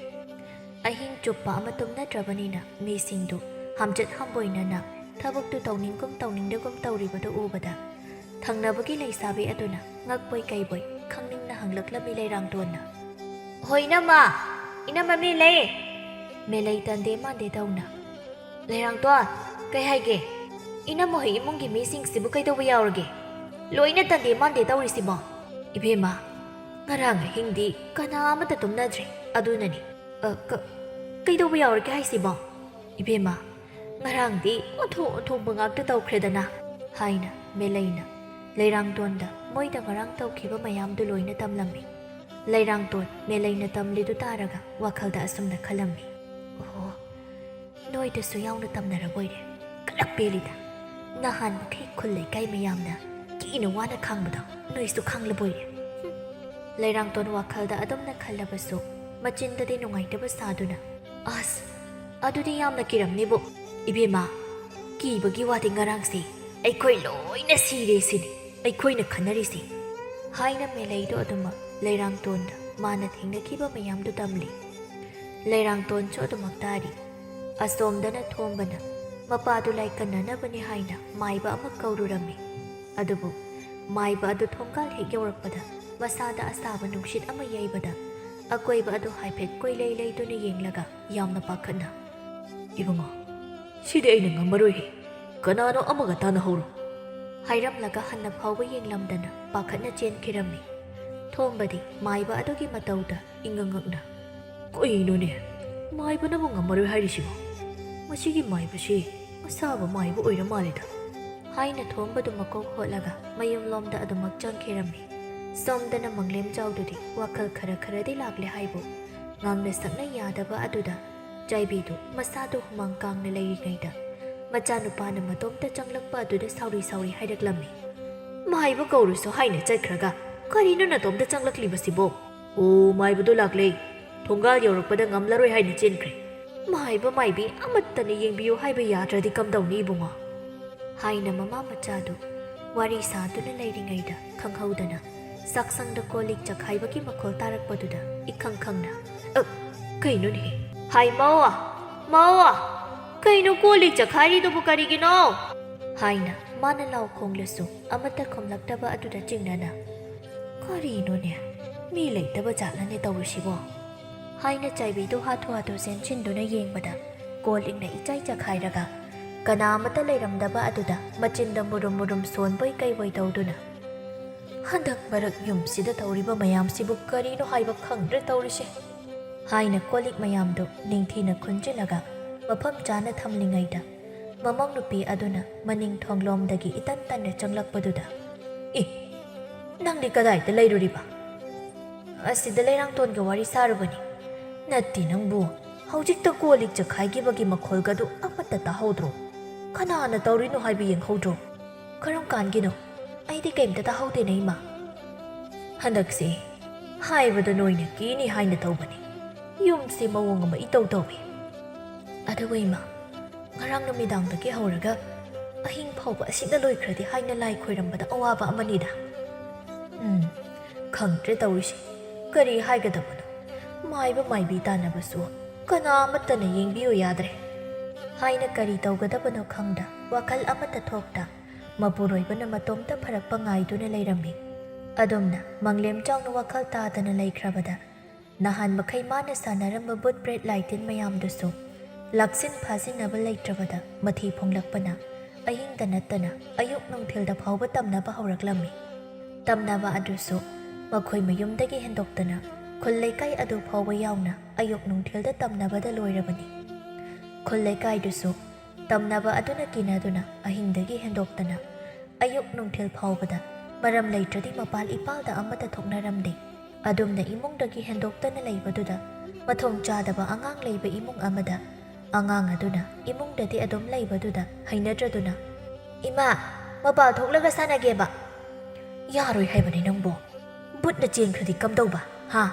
ꯑꯍꯤꯡ ꯆꯨꯞꯄ ꯑꯃ ꯇꯨꯝꯅꯗ꯭ꯔꯕꯅꯤꯅ ꯃꯤꯁꯤꯡꯗꯨ ꯍꯝꯆꯠ ꯍꯝꯕꯣꯏꯅꯅ ꯊꯕꯛꯇꯨ ꯇꯧꯅꯤꯡꯒꯨꯝ ꯇꯧꯅꯤꯡꯗꯒꯨꯝ ꯇꯧꯔꯤꯕꯗꯨ ꯎꯕꯗ ꯊꯪꯅꯕꯒꯤ ꯂꯩꯁꯥꯕꯤ ꯑꯗꯨꯅ ꯉꯛꯄꯣꯏ ꯀꯩꯕꯣꯏ ꯈꯪꯅꯤꯡꯅ ꯍꯪꯂꯛꯂꯝꯃꯤ ꯂꯩꯔꯥꯡꯇꯣꯟꯅ꯫ "ꯍꯣꯏ ꯏꯅꯝꯃ, ꯏꯅꯝꯃ ꯃꯦꯂꯩ!" ꯃꯦꯂꯩ ꯇꯟꯗꯦ ꯃꯥꯟꯗꯦ ꯇꯧꯅ꯫ "ꯂꯩꯔꯥꯡꯇꯣꯟ, ꯀꯩ ꯍꯥꯏꯒꯦ? ꯏꯅꯝꯃ ꯍꯣꯏ ꯏꯃꯨꯡꯒꯤ ꯃꯤꯁꯤꯡꯁꯤꯕꯨ ꯀꯩꯗꯧꯕ ꯌꯥꯎꯔꯒꯦ? ꯂꯣꯏꯅ ꯇꯟꯗꯦ ꯃꯥꯟꯗꯦ ꯇꯧꯔꯤꯁꯤꯕꯣ?" "ꯏꯕꯦꯝꯃ, ꯉꯔꯥꯡ ꯑꯍꯤꯡꯗꯤ ꯀꯅꯥ ꯑꯃꯠꯇ ꯇꯨꯝꯅꯗ꯭ꯔꯦ, ꯑꯗꯨꯅꯅꯤ꯫ ꯑ, ꯀ-, ꯀꯩꯗꯧꯕ ꯌꯥꯎꯔꯒꯦ ꯍꯥꯏꯁꯤꯕꯣ? ꯏꯕꯦꯝꯃ, ꯉꯔꯥꯡꯗꯤ ꯑꯣꯟꯊꯣꯛ ꯑꯣꯟꯊꯣꯛꯄ ꯉꯥꯛꯇ ꯇꯧꯈ꯭ꯔꯦꯗꯅ," ꯍꯥꯏꯅ ꯃꯦꯂꯩꯅ ꯂꯩꯔꯥꯡꯇꯣꯟꯗ ꯃꯣꯏꯗ ꯉꯔꯥꯡ ꯇꯧꯈꯤꯕ ꯃꯌꯥꯝꯗꯨ ꯂꯣꯏꯅ ꯇꯝꯂꯝꯃꯤ꯫ ꯂꯩꯔꯥꯡꯇꯣꯟ ꯃꯦꯂꯩꯅ ꯇꯝꯂꯤꯗꯨ ꯇꯥꯔꯒ ꯋꯥꯈꯜꯗ ꯑꯁꯨꯝꯅ ꯈꯜꯂꯝꯃꯤ, "ꯑꯣꯍꯣ, ꯅꯣꯏꯗꯁꯨ ꯌꯥꯎꯅ ꯇꯝꯅꯔꯕꯣꯏꯔꯦ꯫ ꯀꯂꯛ ꯄꯦꯜꯂꯤꯗ꯫ ꯅꯍꯥꯟ ꯃꯈꯩ ꯈꯨꯜ ꯂꯩꯀꯥꯏ ꯃꯌꯥꯝꯅ ꯀꯤꯅ ꯋꯥꯅ ꯈꯥꯡꯕꯗꯣ ꯅꯣꯏꯁꯨ ꯈꯥꯡꯂꯕꯣꯏꯔꯦ꯫" ꯍꯨꯝ꯫ ꯂꯩꯔꯥꯡꯇꯣꯟ ꯋꯥꯈꯜꯗ ꯑꯗꯨꯝꯅ ꯈꯜꯂꯕꯁꯨ ꯃꯆꯤꯟꯗꯗꯤ ꯅꯨꯡꯉꯥꯏꯇꯕ ꯁꯥꯗꯨꯅ, "ꯑꯁ, ꯑꯗꯨꯗꯤ ꯌꯥꯝꯅ ꯀꯤꯔꯝꯅꯤꯕꯨ꯫ ꯏꯕꯦꯝꯃ, ꯀꯤꯕꯒꯤ ꯋꯥꯗꯤ ꯉꯔꯥꯡꯁꯦ ꯑꯩꯈꯣꯏ ꯂꯣꯏꯅ ꯁꯤꯔꯦ ꯁꯤꯅꯤ ꯑꯩꯈꯣꯏꯅ ꯈꯟꯅꯔꯤꯁꯤ," ꯍꯥꯏꯅ ꯃꯦꯂꯩꯗꯣ ꯑꯗꯨꯃꯛ ꯂꯩꯔꯥꯡꯇꯣꯟꯗ ꯃꯥꯅ ꯊꯦꯡꯅꯈꯤꯕ ꯃꯌꯥꯝꯗꯨ ꯇꯝꯂꯤ꯫ ꯂꯩꯔꯥꯡꯇꯣꯟꯁꯨ ꯑꯗꯨꯃꯛ ꯇꯥꯔꯤ꯫ ꯑꯁꯣꯝꯗꯅ ꯊꯣꯝꯕꯅ ꯃꯄꯥꯗꯨ ꯂꯥꯏꯀꯟꯅꯅꯕꯅꯤ ꯍꯥꯏꯅ ꯃꯥꯏꯕ ꯑꯃ ꯀꯧꯔꯨꯔꯝꯃꯤ꯫ ꯑꯗꯨꯕꯨ ꯃꯥꯏꯕ ꯑꯗꯨ ꯊꯣꯡꯒꯥꯜ ꯍꯦꯛ ꯌꯧꯔꯛꯄꯗ ꯃꯁꯥꯗ ꯑꯁꯥꯕ ꯅꯨꯡꯁꯤꯠ ꯑꯃ ꯌꯩꯕꯗ ꯑꯀꯣꯏꯕ ꯑꯗꯨ ꯍꯥꯏꯐꯦꯠ ꯀꯣꯏꯂꯩ ꯂꯩꯗꯨꯅ ꯌꯦꯡꯂꯒ ꯌꯥꯝꯅ ꯄꯥꯈꯠꯅ, "ꯏꯕꯨꯡꯉꯣ, ꯁꯤꯗꯤ ꯑꯩꯅ ꯉꯝꯃꯔꯣꯏꯍꯦ꯫ ꯀꯅꯥꯅꯣ ꯑꯃꯒ ꯇꯥꯟꯅꯍꯧꯔꯣ," ꯍꯥꯏꯔꯝꯂꯒ ꯍꯟꯅ ꯐꯥꯎꯕ ꯌꯦꯡꯂꯝꯗꯅ ꯄꯥꯈꯠꯅ ꯆꯦꯟꯈꯤꯔꯝꯃꯤ꯫ ꯊꯣꯝꯕꯗꯤ ꯃꯥꯏꯕ ꯑꯗꯨꯒꯤ ꯃꯇꯧꯗ ꯏꯉꯛ ꯉꯛꯅ, "ꯀꯩꯅꯣꯅꯦ, ꯃꯥꯏꯕꯅꯕꯨ ꯉꯝꯃꯔꯣꯏ ꯍꯥꯏꯔꯤꯁꯤꯕꯣ? ꯃꯁꯤꯒꯤ ꯃꯥꯏꯕꯁꯤ ꯑꯁꯥꯕ ꯃꯥꯏꯕ ꯑꯣꯏꯔ ꯃꯥꯜꯂꯦꯗ," ꯍꯥꯏꯅ ꯊꯣꯝꯕꯗꯨ ꯃꯀꯣꯛ ꯍꯣꯠꯂꯒ ꯃꯌꯨꯝꯂꯣꯝꯗ ꯑꯗꯨꯃꯛ ꯆꯪꯈꯤꯔꯝꯃꯤ꯫ ꯁꯣꯝꯗꯅ ꯃꯪꯂꯦꯝꯖꯥꯎꯗꯨꯗꯤ ꯋꯥꯈꯜ ꯈꯔ ꯈꯔꯗꯤ ꯂꯥꯛꯂꯦ ꯍꯥꯏꯕꯨ ꯉꯥꯡꯅ ꯁꯛꯅ ꯌꯥꯗꯕ ꯑꯗꯨꯗ ꯆꯥꯏꯕꯤꯗꯨ ꯃꯁꯥꯗꯨ ꯍꯨꯃꯥꯡ ꯀꯥꯡꯅ ꯂꯩꯔꯤꯉꯩꯗ ꯃꯆꯥꯅꯨꯄꯥꯅ ꯃꯇꯣꯝꯇ ꯆꯪꯂꯛꯄ ꯑꯗꯨꯗ ꯁꯥꯎꯔꯤ ꯁꯥꯎꯔꯤ ꯍꯥꯏꯔꯛꯂꯝꯃꯤ, "ꯃꯥꯏꯕ ꯀꯧꯔꯨꯁꯣ ꯍꯥꯏꯅ ꯆꯠꯈ꯭ꯔꯒ ꯀꯔꯤꯅꯣ ꯅꯇꯣꯝꯇ ꯆꯪꯂꯛꯂꯤꯕꯁꯤꯕꯣ? ꯑꯣ, ꯃꯥꯏꯕꯗꯣ ꯂꯥꯛꯂꯦ꯫ ꯊꯣꯡꯒꯥꯜ ꯌꯧꯔꯛꯄꯗ ꯉꯝꯂꯔꯣꯏ ꯍꯥꯏꯅ ꯆꯦꯟꯈ꯭ꯔꯦ꯫ ꯃꯥꯏꯕ ꯃꯥꯏꯕꯤ ꯑꯃꯠꯇꯅ ꯌꯦꯡꯕꯤꯌꯨ ꯍꯥꯏꯕ ꯌꯥꯗ꯭ꯔꯗꯤ ꯀꯝꯗꯧꯅꯤ ꯏꯕꯨꯡꯉꯣ?" ꯍꯥꯏꯅ ꯃꯃꯥ ꯃꯆꯥꯗꯨ ꯋꯥꯔꯤ ꯁꯥꯗꯨꯅ ꯂꯩꯔꯤꯉꯩꯗ ꯈꯪꯍꯧꯗꯅ ꯆꯥꯛꯁꯪꯗ ꯀꯣꯜ ꯂꯤꯛ ꯆꯈꯥꯏꯕꯒꯤ ꯃꯈꯣꯜ ꯇꯥꯔꯛꯄꯗꯨꯗ ꯏꯈꯪ ꯈꯪꯅ, "ꯑ, ꯀꯩꯅꯣꯅꯦꯍꯦ? "ꯍꯥꯏ ꯃꯧ, ꯃꯧ, ꯀꯩꯅꯣ ꯀꯣꯜ ꯂꯤꯛ ꯆꯈꯥꯏꯔꯤꯗꯨꯕꯨ ꯀꯔꯤꯒꯤꯅꯣ?" ꯍꯥꯏꯅ ꯃꯥꯅ ꯂꯥꯎ ꯈꯣꯡꯂꯁꯨ ꯑꯃꯠꯇ ꯈꯨꯝꯂꯛꯇꯕ ꯑꯗꯨꯗ ꯆꯤꯡꯅꯅ, "ꯀꯔꯤꯅꯣꯅꯦ, ꯃꯤ ꯂꯩꯇꯕ ꯖꯥꯠꯂꯅꯦ ꯇꯧꯔꯤꯁꯤꯕꯣ?" ꯍꯥꯏꯅ ꯆꯥꯏꯕꯤꯗꯨ ꯍꯥꯊꯨ ꯍꯥꯊꯨ ꯆꯦꯟꯁꯤꯟꯗꯨꯅ ꯌꯦꯡꯕꯗ ꯀꯣꯜ ꯂꯤꯛꯅ ꯏꯆꯥꯏ ꯆꯈꯥꯏꯔꯒ ꯀꯅꯥ ꯑꯃꯠꯇ ꯂꯩꯔꯝꯗꯕ ꯑꯗꯨꯗ ꯃꯆꯤꯟꯗ ꯃꯨꯔꯨꯝ ꯃꯨꯔꯨꯝ ꯁꯣꯟꯕꯣꯏ ꯀꯩꯕꯣꯏ ꯇꯧꯗꯨꯅ, "ꯍꯟꯗꯛ ꯃꯔꯛ ꯌꯨꯝꯁꯤꯗ ꯇꯧꯔꯤꯕ ꯃꯌꯥꯝꯁꯤꯕꯨ ꯀꯔꯤꯅꯣ ꯍꯥꯏꯕ ꯈꯪꯗ꯭ꯔꯦ ꯇꯧꯔꯤꯁꯦ" ꯍꯥꯏꯅ ꯀꯣꯜ ꯂꯤꯛ ꯃꯌꯥꯝꯗꯨ ꯅꯤꯡꯊꯤꯅ ꯈꯨꯟꯖꯤꯜꯂꯒ ꯃꯐꯝ ꯆꯥꯅ ꯊꯝꯂꯤꯉꯩꯗ ꯃꯃꯧ ꯅꯨꯄꯤ ꯑꯗꯨꯅ ꯃꯅꯤꯡ ꯊꯣꯡꯂꯣꯝꯗꯒꯤ ꯏꯇꯟ ꯇꯟꯅ ꯆꯪꯂꯛꯄꯗꯨꯗ, "ꯑꯦ, ꯅꯪꯗꯤ ꯀꯗꯥꯏꯗ ꯂꯩꯔꯨꯔꯤꯕ?" "ꯑꯁꯤꯗ ꯂꯩꯔꯥꯡꯇꯣꯟꯒ ꯋꯥꯔꯤ ꯁꯥꯔꯨꯕꯅꯤ꯫ ꯅꯠꯇꯦ ꯅꯪꯕꯨ, ꯍꯧꯖꯤꯛꯇ ꯀꯣꯜ ꯂꯤꯛ ꯆꯈꯥꯏꯈꯤꯕꯒꯤ ꯃꯈꯣꯜꯒꯗꯨ ꯑꯃꯠꯇ ꯇꯥꯍꯧꯗ꯭ꯔꯣ? ꯀꯅꯥꯅ ꯇꯧꯔꯤꯅꯣ ꯍꯥꯏꯕ ꯌꯦꯡꯍꯧꯗ꯭ꯔꯣ? ꯀꯔꯝ ꯀꯥꯟꯒꯤꯅꯣ? ꯑꯩꯗꯤ ꯀꯩꯝꯇ ꯇꯥꯍꯧꯗꯦꯅꯦ ꯏꯃꯥ꯫ ꯍꯟꯗꯛꯁꯦ ꯍꯥꯏꯕꯗ ꯅꯣꯏꯅ ꯀꯤꯅꯤ ꯍꯥꯏꯅ ꯇꯧꯕꯅꯤ꯫ ꯌꯨꯝꯁꯦ ꯃꯑꯣꯡ ꯑꯃ ꯏꯇꯧ ꯇꯧꯏ꯫ ꯑꯗꯨꯕꯨ ꯏꯃꯥ, ꯉꯔꯥꯡ ꯅꯨꯃꯤꯗꯥꯡꯗꯒꯤ ꯍꯧꯔꯒ ꯑꯍꯤꯡ ꯐꯥꯎꯕ ꯑꯁꯤꯗ ꯂꯣꯏꯈ꯭ꯔꯗꯤ ꯍꯥꯏꯅ ꯂꯥꯏ ꯈꯣꯏꯔꯝꯕꯗ ꯑꯋꯥꯕ ꯑꯃꯅꯤꯗ꯫" "ꯎꯝ, ꯈꯪꯗ꯭ꯔꯦ ꯇꯧꯔꯤꯁꯦ꯫ ꯀꯔꯤ ꯍꯥꯏꯒꯗꯕꯅꯣ? ꯃꯥꯏꯕ ꯃꯥꯏꯕꯤ ꯇꯥꯟꯅꯕꯁꯨ ꯀꯅꯥ ꯑꯃꯠꯇꯅ ꯌꯦꯡꯕꯤꯌꯨ ꯌꯥꯗ꯭ꯔꯦ" ꯍꯥꯏꯅ ꯀꯔꯤ ꯇꯧꯒꯗꯕꯅꯣ ꯈꯪꯗ ꯋꯥꯈꯜ ꯑꯃꯠꯇ ꯊꯣꯛꯇ ꯃꯄꯨꯔꯣꯏꯕꯅ ꯃꯇꯣꯝꯇ ꯐꯔꯛꯄ ꯉꯥꯏꯗꯨꯅ ꯂꯩꯔꯝꯃꯤ꯫ ꯑꯗꯨꯝꯅ ꯃꯪꯂꯦꯝ ꯆꯥꯎꯅ ꯋꯥꯈꯜ ꯇꯥꯗꯅ ꯂꯩꯈ꯭ꯔꯕꯗ ꯅꯍꯥꯟ ꯃꯈꯩ ꯃꯥꯅ ꯁꯥꯟꯅꯔꯝꯕ ꯕꯨꯠ ꯕ꯭ꯔꯦꯠ ꯂꯥꯏꯇꯤꯟ ꯃꯌꯥꯝꯗꯨꯁꯨ ꯂꯥꯛꯁꯤꯟ ꯐꯥꯖꯤꯟꯅꯕ ꯂꯩꯇ꯭ꯔꯕꯗ ꯃꯊꯤ ꯐꯣꯡꯂꯛꯄꯅ ꯑꯍꯤꯡꯗ ꯅꯠꯇꯅ ꯑꯌꯨꯛ ꯅꯨꯡꯊꯤꯜꯗ ꯐꯥꯎꯕ ꯇꯝꯅꯕ ꯍꯧꯔꯛꯂꯝꯃꯤ꯫ ꯇꯝꯅꯕ ꯑꯗꯨꯁꯨ ꯃꯈꯣꯏ ꯃꯌꯨꯝꯗꯒꯤ ꯍꯦꯟꯗꯣꯛꯇꯅ ꯈꯨꯜ ꯂꯩꯀꯥꯏ ꯑꯗꯨ ꯐꯥꯎꯕ ꯌꯥꯎꯅ ꯑꯌꯨꯛ ꯅꯨꯡꯊꯤꯜꯗ ꯇꯝꯅꯕꯗ ꯂꯣꯏꯔꯕꯅꯤ꯫ ꯈꯨꯜ ꯂꯩꯀꯥꯏꯗꯨꯁꯨ ꯇꯝꯅꯕ ꯑꯗꯨꯅ ꯀꯤꯅꯗꯨꯅ ꯑꯍꯤꯡꯗꯒꯤ ꯍꯦꯟꯗꯣꯛꯇꯅ ꯑꯌꯨꯛ ꯅꯨꯡꯊꯤꯜ ꯐꯥꯎꯕꯗ ꯃꯔꯝ ꯂꯩꯇ꯭ꯔꯗꯤ ꯃꯄꯥꯜ ꯏꯄꯥꯜꯗ ꯑꯃꯠꯇ ꯊꯣꯛꯅꯔꯝꯗꯦ꯫ ꯑꯗꯨꯝꯅ ꯏꯃꯨꯡꯗꯒꯤ ꯍꯦꯟꯗꯣꯛꯇꯅ ꯂꯩꯕꯗꯨꯗ ꯃꯊꯣꯡ ꯆꯥꯗꯕ ꯑꯉꯥꯡ ꯂꯩꯕ ꯏꯃꯨꯡ ꯑꯃꯗ ꯑꯉꯥꯡ ꯑꯗꯨꯅ ꯏꯃꯨꯡꯗꯗꯤ ꯑꯗꯨꯝ ꯂꯩꯕꯗꯨꯗ ꯍꯩꯅꯗ꯭ꯔꯗꯨꯅ, "ꯏꯃꯥ, ꯃꯄꯥꯜ ꯊꯣꯛꯂꯒ ꯁꯥꯟꯅꯒꯦꯕ꯫" "ꯌꯥꯔꯣꯏ ꯍꯥꯏꯕꯅꯤ ꯅꯪꯕꯨ꯫ ꯕꯨꯠꯅ ꯆꯦꯟꯈ꯭ꯔꯗꯤ ꯀꯝꯗꯧꯕ, ꯍꯥ?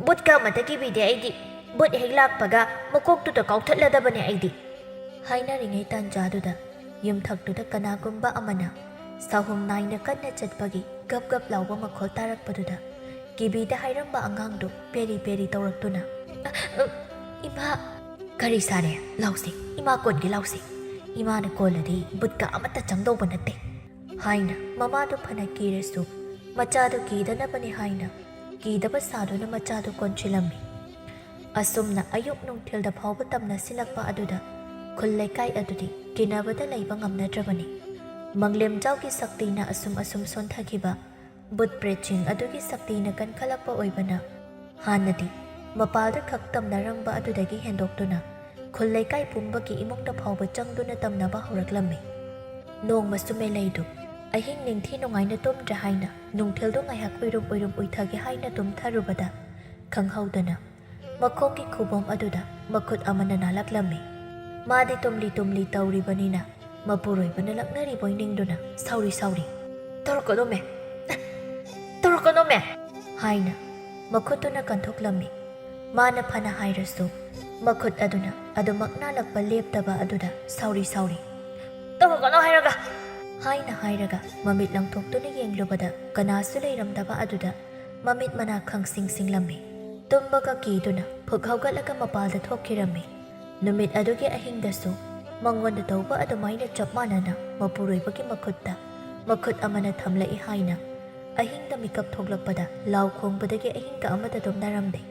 ꯕꯨꯠꯀ ꯑꯃꯠꯇ ꯀꯤꯕꯤꯗꯦ ꯑꯩꯗꯤ꯫ ꯕꯨꯠ ꯍꯦꯛ ꯂꯥꯛꯄꯒ ꯃꯀꯣꯛꯇꯨꯗ ꯀꯥꯎꯊꯠꯂꯗꯕꯅꯦ ꯑꯩꯗꯤ꯫" ꯍꯥꯏꯅꯔꯤꯉꯩ ꯇꯥꯟꯖꯥꯗꯨꯗ ꯌꯨꯝꯊꯛꯇꯨꯗ ꯀꯅꯥꯒꯨꯝꯕ ꯑꯃꯅ ꯁꯥꯍꯨꯝ ꯅꯥꯏꯅ ꯀꯟꯅ ꯆꯠꯄꯒꯤ ꯒꯞ ꯒꯞ ꯂꯥꯎꯕ ꯃꯈꯣꯜ ꯇꯥꯔꯛꯄꯗꯨꯗ ꯀꯤꯕꯤꯗ ꯍꯥꯏꯔꯝꯕ ꯑꯉꯥꯡꯗꯨ ꯄꯦꯔꯤ ꯄꯦꯔꯤ ꯇꯧꯔꯛꯇꯨꯅ, "ꯑ, ꯑ, "ꯏꯃꯥ!" "ꯀꯔꯤ ꯁꯥꯔꯦ? ꯂꯥꯎꯁꯦ, ꯏꯃꯥ ꯀꯣꯟꯒꯦ ꯂꯥꯎꯁꯦ꯫ ꯏꯃꯥꯅ ꯀꯣꯜꯂꯗꯤ ꯕꯨꯠꯀ ꯑꯃꯠꯇ ꯆꯪꯗꯧꯕ ꯅꯠꯇꯦ," ꯍꯥꯏꯅ ꯃꯃꯥꯗꯨ ꯐꯅ ꯀꯤꯔꯁꯨ ꯃꯆꯥꯗꯨ ꯀꯤꯗꯅꯕꯅꯤ ꯍꯥꯏꯅ ꯀꯤꯗꯕ ꯁꯥꯗꯨꯅ ꯃꯆꯥꯗꯨ ꯀꯣꯟꯁꯤꯜꯂꯝꯃꯤ꯫ ꯑꯁꯨꯝꯅ ꯑꯌꯨꯛ ꯅꯨꯡꯊꯤꯜꯗ ꯐꯥꯎꯕ ꯇꯝꯅꯁꯤꯜꯂꯛꯄ ꯑꯗꯨꯗ ꯈꯨꯜ ꯂꯩꯀꯥꯏ ꯑꯗꯨꯗꯤ ꯀꯤꯅꯕꯗ ꯂꯩꯕ ꯉꯝꯅꯗ꯭ꯔꯕꯅꯤ꯫ ꯃꯪꯂꯦꯝꯖꯥꯎꯒꯤ ꯁꯛꯇꯤꯅ ꯑꯁꯨꯝ ꯑꯁꯨꯝ ꯁꯣꯟꯊꯈꯤꯕ, ꯕꯨꯠ ꯄ꯭ꯔꯦꯠꯁꯤꯡ ꯑꯗꯨꯒꯤ ꯁꯛꯇꯤꯅ ꯀꯟꯈꯠꯂꯛꯄ ꯑꯣꯏꯕꯅ, ꯍꯥꯟꯅꯗꯤ ꯃꯄꯥꯜꯗ ꯈꯛ ꯇꯝꯅꯔꯝꯕ ꯑꯗꯨꯗꯒꯤ ꯍꯦꯟꯗꯣꯛꯇꯨꯅ ꯈꯨꯜ ꯂꯩꯀꯥꯏ ꯄꯨꯝꯕꯒꯤ ꯏꯃꯨꯡꯗ ꯐꯥꯎꯕ ꯆꯪꯗꯨꯅ ꯇꯝꯅꯕ ꯍꯧꯔꯛꯂꯝꯃꯤ꯫ ꯅꯣꯡꯃ ꯁꯨꯃꯦꯂꯩꯗꯨ ꯑꯍꯤꯡ ꯅꯤꯡꯊꯤ ꯅꯨꯡꯉꯥꯏꯅ ꯇꯨꯝꯗ꯭ꯔꯦ ꯍꯥꯏꯅ ꯅꯨꯡꯊꯤꯜꯗꯨ ꯉꯥꯏꯍꯥꯛ ꯎꯏꯔꯨꯝ ꯎꯏꯔꯨꯝ ꯎꯏꯊꯒꯦ ꯍꯥꯏꯅ ꯇꯨꯝꯊꯔꯨꯕꯗ, ꯈꯪꯍꯧꯗꯅ ꯃꯈꯣꯡꯒꯤ ꯈꯨꯕꯣꯝ ꯑꯗꯨꯗ ꯃꯈꯨꯠ ꯑꯃꯅ ꯅꯥꯜꯂꯛꯂꯝꯃꯤ꯫ ꯃꯥꯗꯤ ꯇꯨꯝꯂꯤ ꯇꯨꯝꯂꯤ ꯇꯧꯔꯤꯕꯅꯤꯅ ꯃꯄꯨꯔꯣꯏꯕꯅ ꯂꯛꯅꯔꯤꯕꯣꯏ ꯅꯤꯡꯗꯨꯅ, "ꯁꯥꯎꯔꯤ, ꯁꯥꯎꯔꯤ, ꯇꯧꯔꯛꯀꯅꯣꯃꯦ, ꯇꯧꯔꯛꯀꯅꯣꯃꯦ," ꯍꯥꯏꯅ ꯃꯈꯨꯠꯇꯨꯅ ꯀꯟꯊꯣꯛꯂꯝꯃꯤ꯫ ꯃꯥꯅ ꯐꯅ ꯍꯥꯏꯔꯁꯨ ꯃꯈꯨꯠ ꯑꯗꯨꯅ ꯑꯗꯨꯃꯛ ꯅꯥꯜꯂꯛꯄ ꯂꯦꯞꯇꯕ ꯑꯗꯨꯗ, "ꯁꯥꯎꯔꯤ, ꯁꯥꯎꯔꯤ, ꯇꯧꯔꯛꯀꯅꯣ ꯍꯥꯏꯔꯒ," ꯍꯥꯏꯅ ꯍꯥꯏꯔꯒ ꯃꯃꯤꯠ ꯂꯪꯊꯣꯛꯇꯨꯅ ꯌꯦꯡꯂꯨꯕꯗ ꯀꯅꯥꯁꯨ ꯂꯩꯔꯝꯗꯕ ꯑꯗꯨꯗ ꯃꯃꯤꯠ ꯃꯅꯥ ꯈꯪꯁꯤꯡ ꯁꯤꯡꯂꯝꯃꯤ꯫ ꯇꯨꯝꯕꯒ ꯀꯤꯗꯨꯅ ꯐꯨꯛ ꯍꯧꯒꯠꯂꯒ ꯃꯄꯥꯜꯗ ꯊꯣꯛꯈꯤꯔꯝꯃꯤ꯫ ꯅꯨꯃꯤꯠ ꯑꯗꯨꯒꯤ ꯑꯍꯤꯡꯗꯁꯨ ꯃꯉꯣꯟꯗ ꯇꯧꯕ ꯑꯗꯨꯃꯥꯏꯅ ꯆꯞ ꯃꯥꯟꯅꯅ ꯃꯄꯨꯔꯣꯏꯕꯒꯤ ꯃꯈꯨꯠꯇ ꯃꯈꯨꯠ ꯑꯃꯅ ꯊꯝꯂꯛꯏ ꯍꯥꯏꯅ ꯑꯍꯤꯡꯗ ꯃꯤꯀꯞ ꯊꯣꯛꯂꯛꯄꯗ ꯂꯥꯎ ꯈꯣꯡꯕꯗꯒꯤ ꯑꯍꯤꯡꯒ ꯑꯃꯠꯇ ꯇꯨꯝꯅꯔꯝꯗꯦ꯫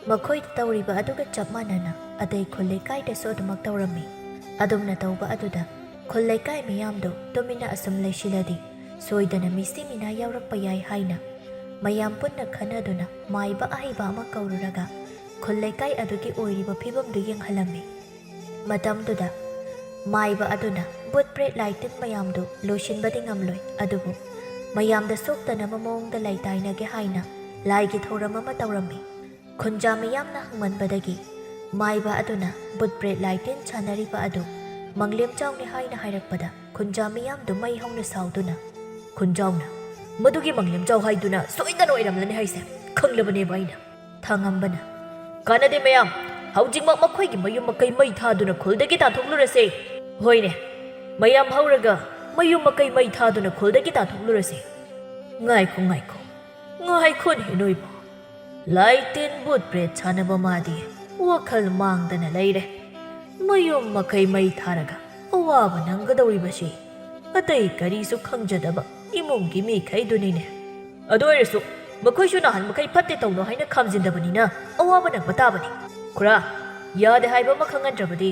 ꯃꯈꯣꯏꯗ ꯇꯧꯔꯤꯕ ꯑꯗꯨꯒ ꯆꯞ ꯃꯥꯟꯅꯅ ꯑꯇꯩ ꯈꯨꯜ ꯂꯩꯀꯥꯏꯗꯁꯨ ꯑꯗꯨꯃꯛ ꯇꯧꯔꯝꯃꯤ꯫ ꯑꯗꯨꯝꯅ ꯇꯧꯕ ꯑꯗꯨꯗ ꯈꯨꯜ ꯂꯩꯀꯥꯏ ꯃꯤꯌꯥꯝꯗꯨ ꯇꯨꯃꯤꯟꯅ ꯑꯁꯨꯝ ꯂꯩꯁꯤꯜꯂꯗꯤ ꯁꯣꯏꯗꯅ ꯃꯤꯁꯤ ꯃꯤꯅꯥ ꯌꯥꯎꯔꯛꯄ ꯌꯥꯏ ꯍꯥꯏꯅ ꯃꯌꯥꯝ ꯄꯨꯟꯅ ꯈꯟꯅꯗꯨꯅ ꯃꯥꯏꯕ ꯑꯍꯩꯕ ꯑꯃ ꯀꯧꯔꯨꯔꯒ ꯈꯨꯜ ꯂꯩꯀꯥꯏ ꯑꯗꯨꯒꯤ ꯑꯣꯏꯔꯤꯕ ꯐꯤꯕꯝꯗꯨ ꯌꯦꯡꯍꯜꯂꯝꯃꯤ꯫ ꯃꯇꯝꯗꯨꯗ ꯃꯥꯏꯕ ꯑꯗꯨꯅ ꯕꯨꯠ ꯄ꯭ꯔꯦꯠ ꯂꯥꯏ ꯇꯤꯟ ꯃꯌꯥꯝꯗꯨ ꯂꯣꯏꯁꯤꯟꯕꯗꯤ ꯉꯝꯂꯣꯏ, ꯑꯗꯨꯕꯨ ꯃꯌꯥꯝꯗ ꯁꯣꯛꯇꯅꯕ ꯃꯑꯣꯡꯗ ꯂꯩ ꯇꯥꯏꯅꯒꯦ ꯍꯥꯏꯅ ꯂꯥꯏꯒꯤ ꯊꯧꯔꯝ ꯑꯃ ꯇꯧꯔꯝꯃꯤ꯫ ꯈꯨꯟꯖꯥ ꯃꯤꯌꯥꯝꯅ ꯍꯪꯃꯟꯕꯗꯒꯤ ꯃꯥꯏꯕ ꯑꯗꯨꯅ ꯕꯨꯠ ꯄ꯭ꯔꯦꯠ ꯂꯥꯏ ꯇꯤꯟ ꯁꯥꯟꯅꯔꯤꯕ ꯑꯗꯨ ꯃꯪꯂꯦꯝꯖꯥꯎꯅꯤ ꯍꯥꯏꯅ ꯍꯥꯏꯔꯛꯄꯗ ꯈꯨꯟꯖꯥ ꯃꯤꯌꯥꯝꯗꯨ ꯃꯩ ꯍꯧꯅ ꯁꯥꯎꯗꯨꯅ, "ꯈꯨꯟꯖꯥꯎꯅ ꯃꯗꯨꯒꯤ ꯃꯪꯂꯦꯝꯖꯥꯎ ꯍꯥꯏꯗꯨꯅ ꯁꯣꯏꯗꯅ ꯑꯣꯏꯔꯝꯂꯅꯤ ꯍꯥꯏꯁꯦ ꯈꯪꯂꯕꯅꯦꯕ ꯑꯩꯅ꯫" ꯊꯥꯉꯝꯕꯅ, "ꯀꯥꯟꯅꯗꯦ ꯃꯌꯥꯝ, ꯍꯧꯖꯤꯛꯃꯛ ꯃꯈꯣꯏꯒꯤ ꯃꯌꯨꯝ ꯃꯀꯩ ꯃꯩ ꯊꯥꯗꯨꯅ ꯈꯨꯜꯗꯒꯤ ꯇꯥꯟꯊꯣꯛꯂꯨꯔꯁꯦ꯫ ꯍꯣꯏꯅꯦ, ꯃꯌꯥꯝ ꯍꯧꯔꯒ ꯃꯌꯨꯝ ꯃꯀꯩ ꯃꯩ ꯊꯥꯗꯨꯅ ꯈꯨꯜꯗꯒꯤ ꯇꯥꯟꯊꯣꯛꯂꯨꯔꯁꯦ꯫" "ꯉꯥꯏꯈꯣ, ꯉꯥꯏꯈꯣ, ꯉꯥꯏꯈꯣꯅꯦ ꯅꯣꯏꯕꯣ꯫ ꯂꯥꯏ ꯇꯤꯟ ꯕꯨꯠ ꯄ꯭ꯔꯦꯠ ꯁꯥꯟꯅꯕ ꯃꯥꯗꯤ ꯋꯥꯈꯜ ꯃꯥꯡꯗꯅ ꯂꯩꯔꯦ꯫ ꯃꯌꯨꯝ ꯃꯀꯩ ꯃꯩ ꯊꯥꯔꯒ ꯑꯋꯥꯕ ꯅꯪꯒꯗꯧꯔꯤꯕꯁꯤ ꯑꯇꯩ ꯀꯔꯤꯁꯨ ꯈꯪꯖꯗꯕ ꯏꯃꯨꯡꯒꯤ ꯃꯤꯈꯩꯗꯨꯅꯤꯅꯦ꯫ ꯑꯗꯨ ꯑꯣꯏꯔꯁꯨ ꯃꯈꯣꯏꯁꯨ ꯅꯍꯥꯟ ꯃꯈꯩ ꯐꯠꯇꯦ ꯇꯧꯅꯨ ꯍꯥꯏꯅ ꯈꯥꯝꯖꯤꯟꯗꯕꯅꯤꯅ ꯑꯋꯥꯕ ꯅꯪꯕ ꯇꯥꯕꯅꯤ꯫ ꯈꯨꯔꯥ, ꯌꯥꯗꯦ ꯍꯥꯏꯕ ꯑꯃ ꯈꯪꯍꯟꯗ꯭ꯔꯕꯗꯤ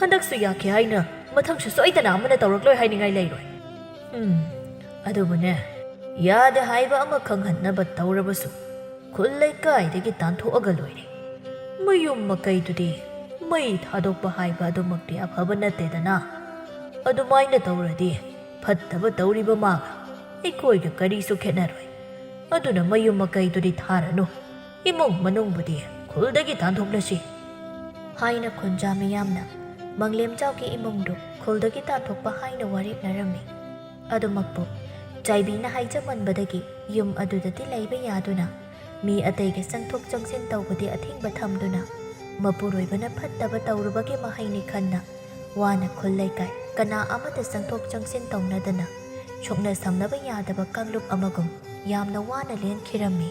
ꯍꯟꯗꯛꯁꯨ ꯌꯥꯈꯤ ꯍꯥꯏꯅ ꯃꯊꯪꯁꯨ ꯁꯣꯏꯗꯅ ꯑꯃꯅ ꯇꯧꯔꯛꯂꯣꯏ ꯍꯥꯏꯅꯤꯡꯉꯥꯏ ꯂꯩꯔꯣꯏ꯫ ꯎꯝ, ꯑꯗꯨꯕꯨꯅꯦ, ꯌꯥꯗꯦ ꯍꯥꯏꯕ ꯑꯃ ꯈꯪꯍꯟꯅꯕ ꯇꯧꯔꯕꯁꯨ ꯈꯨꯜ ꯂꯩꯀꯥꯏꯗꯒꯤ ꯇꯥꯟꯊꯣꯛꯑꯒ ꯂꯣꯏꯔꯦ꯫ ꯃꯌꯨꯝ ꯃꯀꯩꯗꯨꯗꯤ ꯃꯩ ꯊꯥꯗꯣꯛꯄ ꯍꯥꯏꯕ ꯑꯗꯨꯃꯛꯇꯤ ꯑꯐꯕ ꯅꯠꯇꯦꯗꯅ꯫ ꯑꯗꯨꯃꯥꯏꯅ ꯇꯧꯔꯗꯤ ꯐꯠꯇꯕ ꯇꯧꯔꯤꯕ ꯃꯥꯒ ꯑꯩꯈꯣꯏꯒ ꯀꯔꯤꯁꯨ ꯈꯦꯠꯅꯔꯣꯏ꯫ ꯑꯗꯨꯅ ꯃꯌꯨꯝ ꯃꯀꯩꯗꯨꯗꯤ ꯊꯥꯔꯅꯨ, ꯏꯃꯨꯡ ꯃꯅꯨꯡꯕꯨꯗꯤ ꯈꯨꯜꯗꯒꯤ ꯇꯥꯟꯊꯣꯛꯂꯁꯤ ꯍꯥꯏꯅ ꯈꯨꯟꯖꯥ ꯃꯤꯌꯥꯝꯅ ꯃꯪꯂꯦꯝꯖꯥꯎꯒꯤ ꯏꯃꯨꯡꯗꯨ ꯈꯨꯜꯗꯒꯤ ꯇꯥꯟꯊꯣꯛꯄ ꯍꯥꯏꯅ ꯋꯥꯔꯦꯞꯅꯔꯝꯃꯤ꯫ ꯑꯗꯨꯃꯛꯄꯨ ꯆꯥꯏꯕꯤꯅ ꯍꯥꯏꯖꯃꯟꯕꯗꯒꯤ ꯌꯨꯝ ꯑꯗꯨꯗꯗꯤ ꯂꯩꯕ ꯌꯥꯗꯨꯅ ꯃꯤ ꯑꯇꯩꯒ ꯆꯪꯊꯣꯛ ꯆꯪꯁꯤꯟ ꯇꯧꯕꯗꯤ ꯑꯊꯤꯡꯕ ꯊꯝꯗꯨꯅ ꯃꯄꯨꯔꯣꯏꯕꯅ ꯐꯠꯇꯕ ꯇꯧꯔꯨꯕꯒꯤ ꯃꯍꯩꯅꯤ ꯈꯟꯅ ꯋꯥꯅ ꯈꯨꯜ ꯂꯩꯀꯥꯏ ꯀꯅꯥ ꯑꯃꯠꯇ ꯆꯪꯊꯣꯛ ꯆꯪꯁꯤꯟ ꯇꯧꯅꯗꯅ ꯁꯣꯛꯅ ꯁꯝꯅꯕ ꯌꯥꯗꯕ ꯀꯥꯡꯂꯨꯞ ꯑꯃꯒꯨꯝ ꯌꯥꯝꯅ ꯋꯥꯅ ꯂꯦꯟꯈꯤꯔꯝꯃꯤ꯫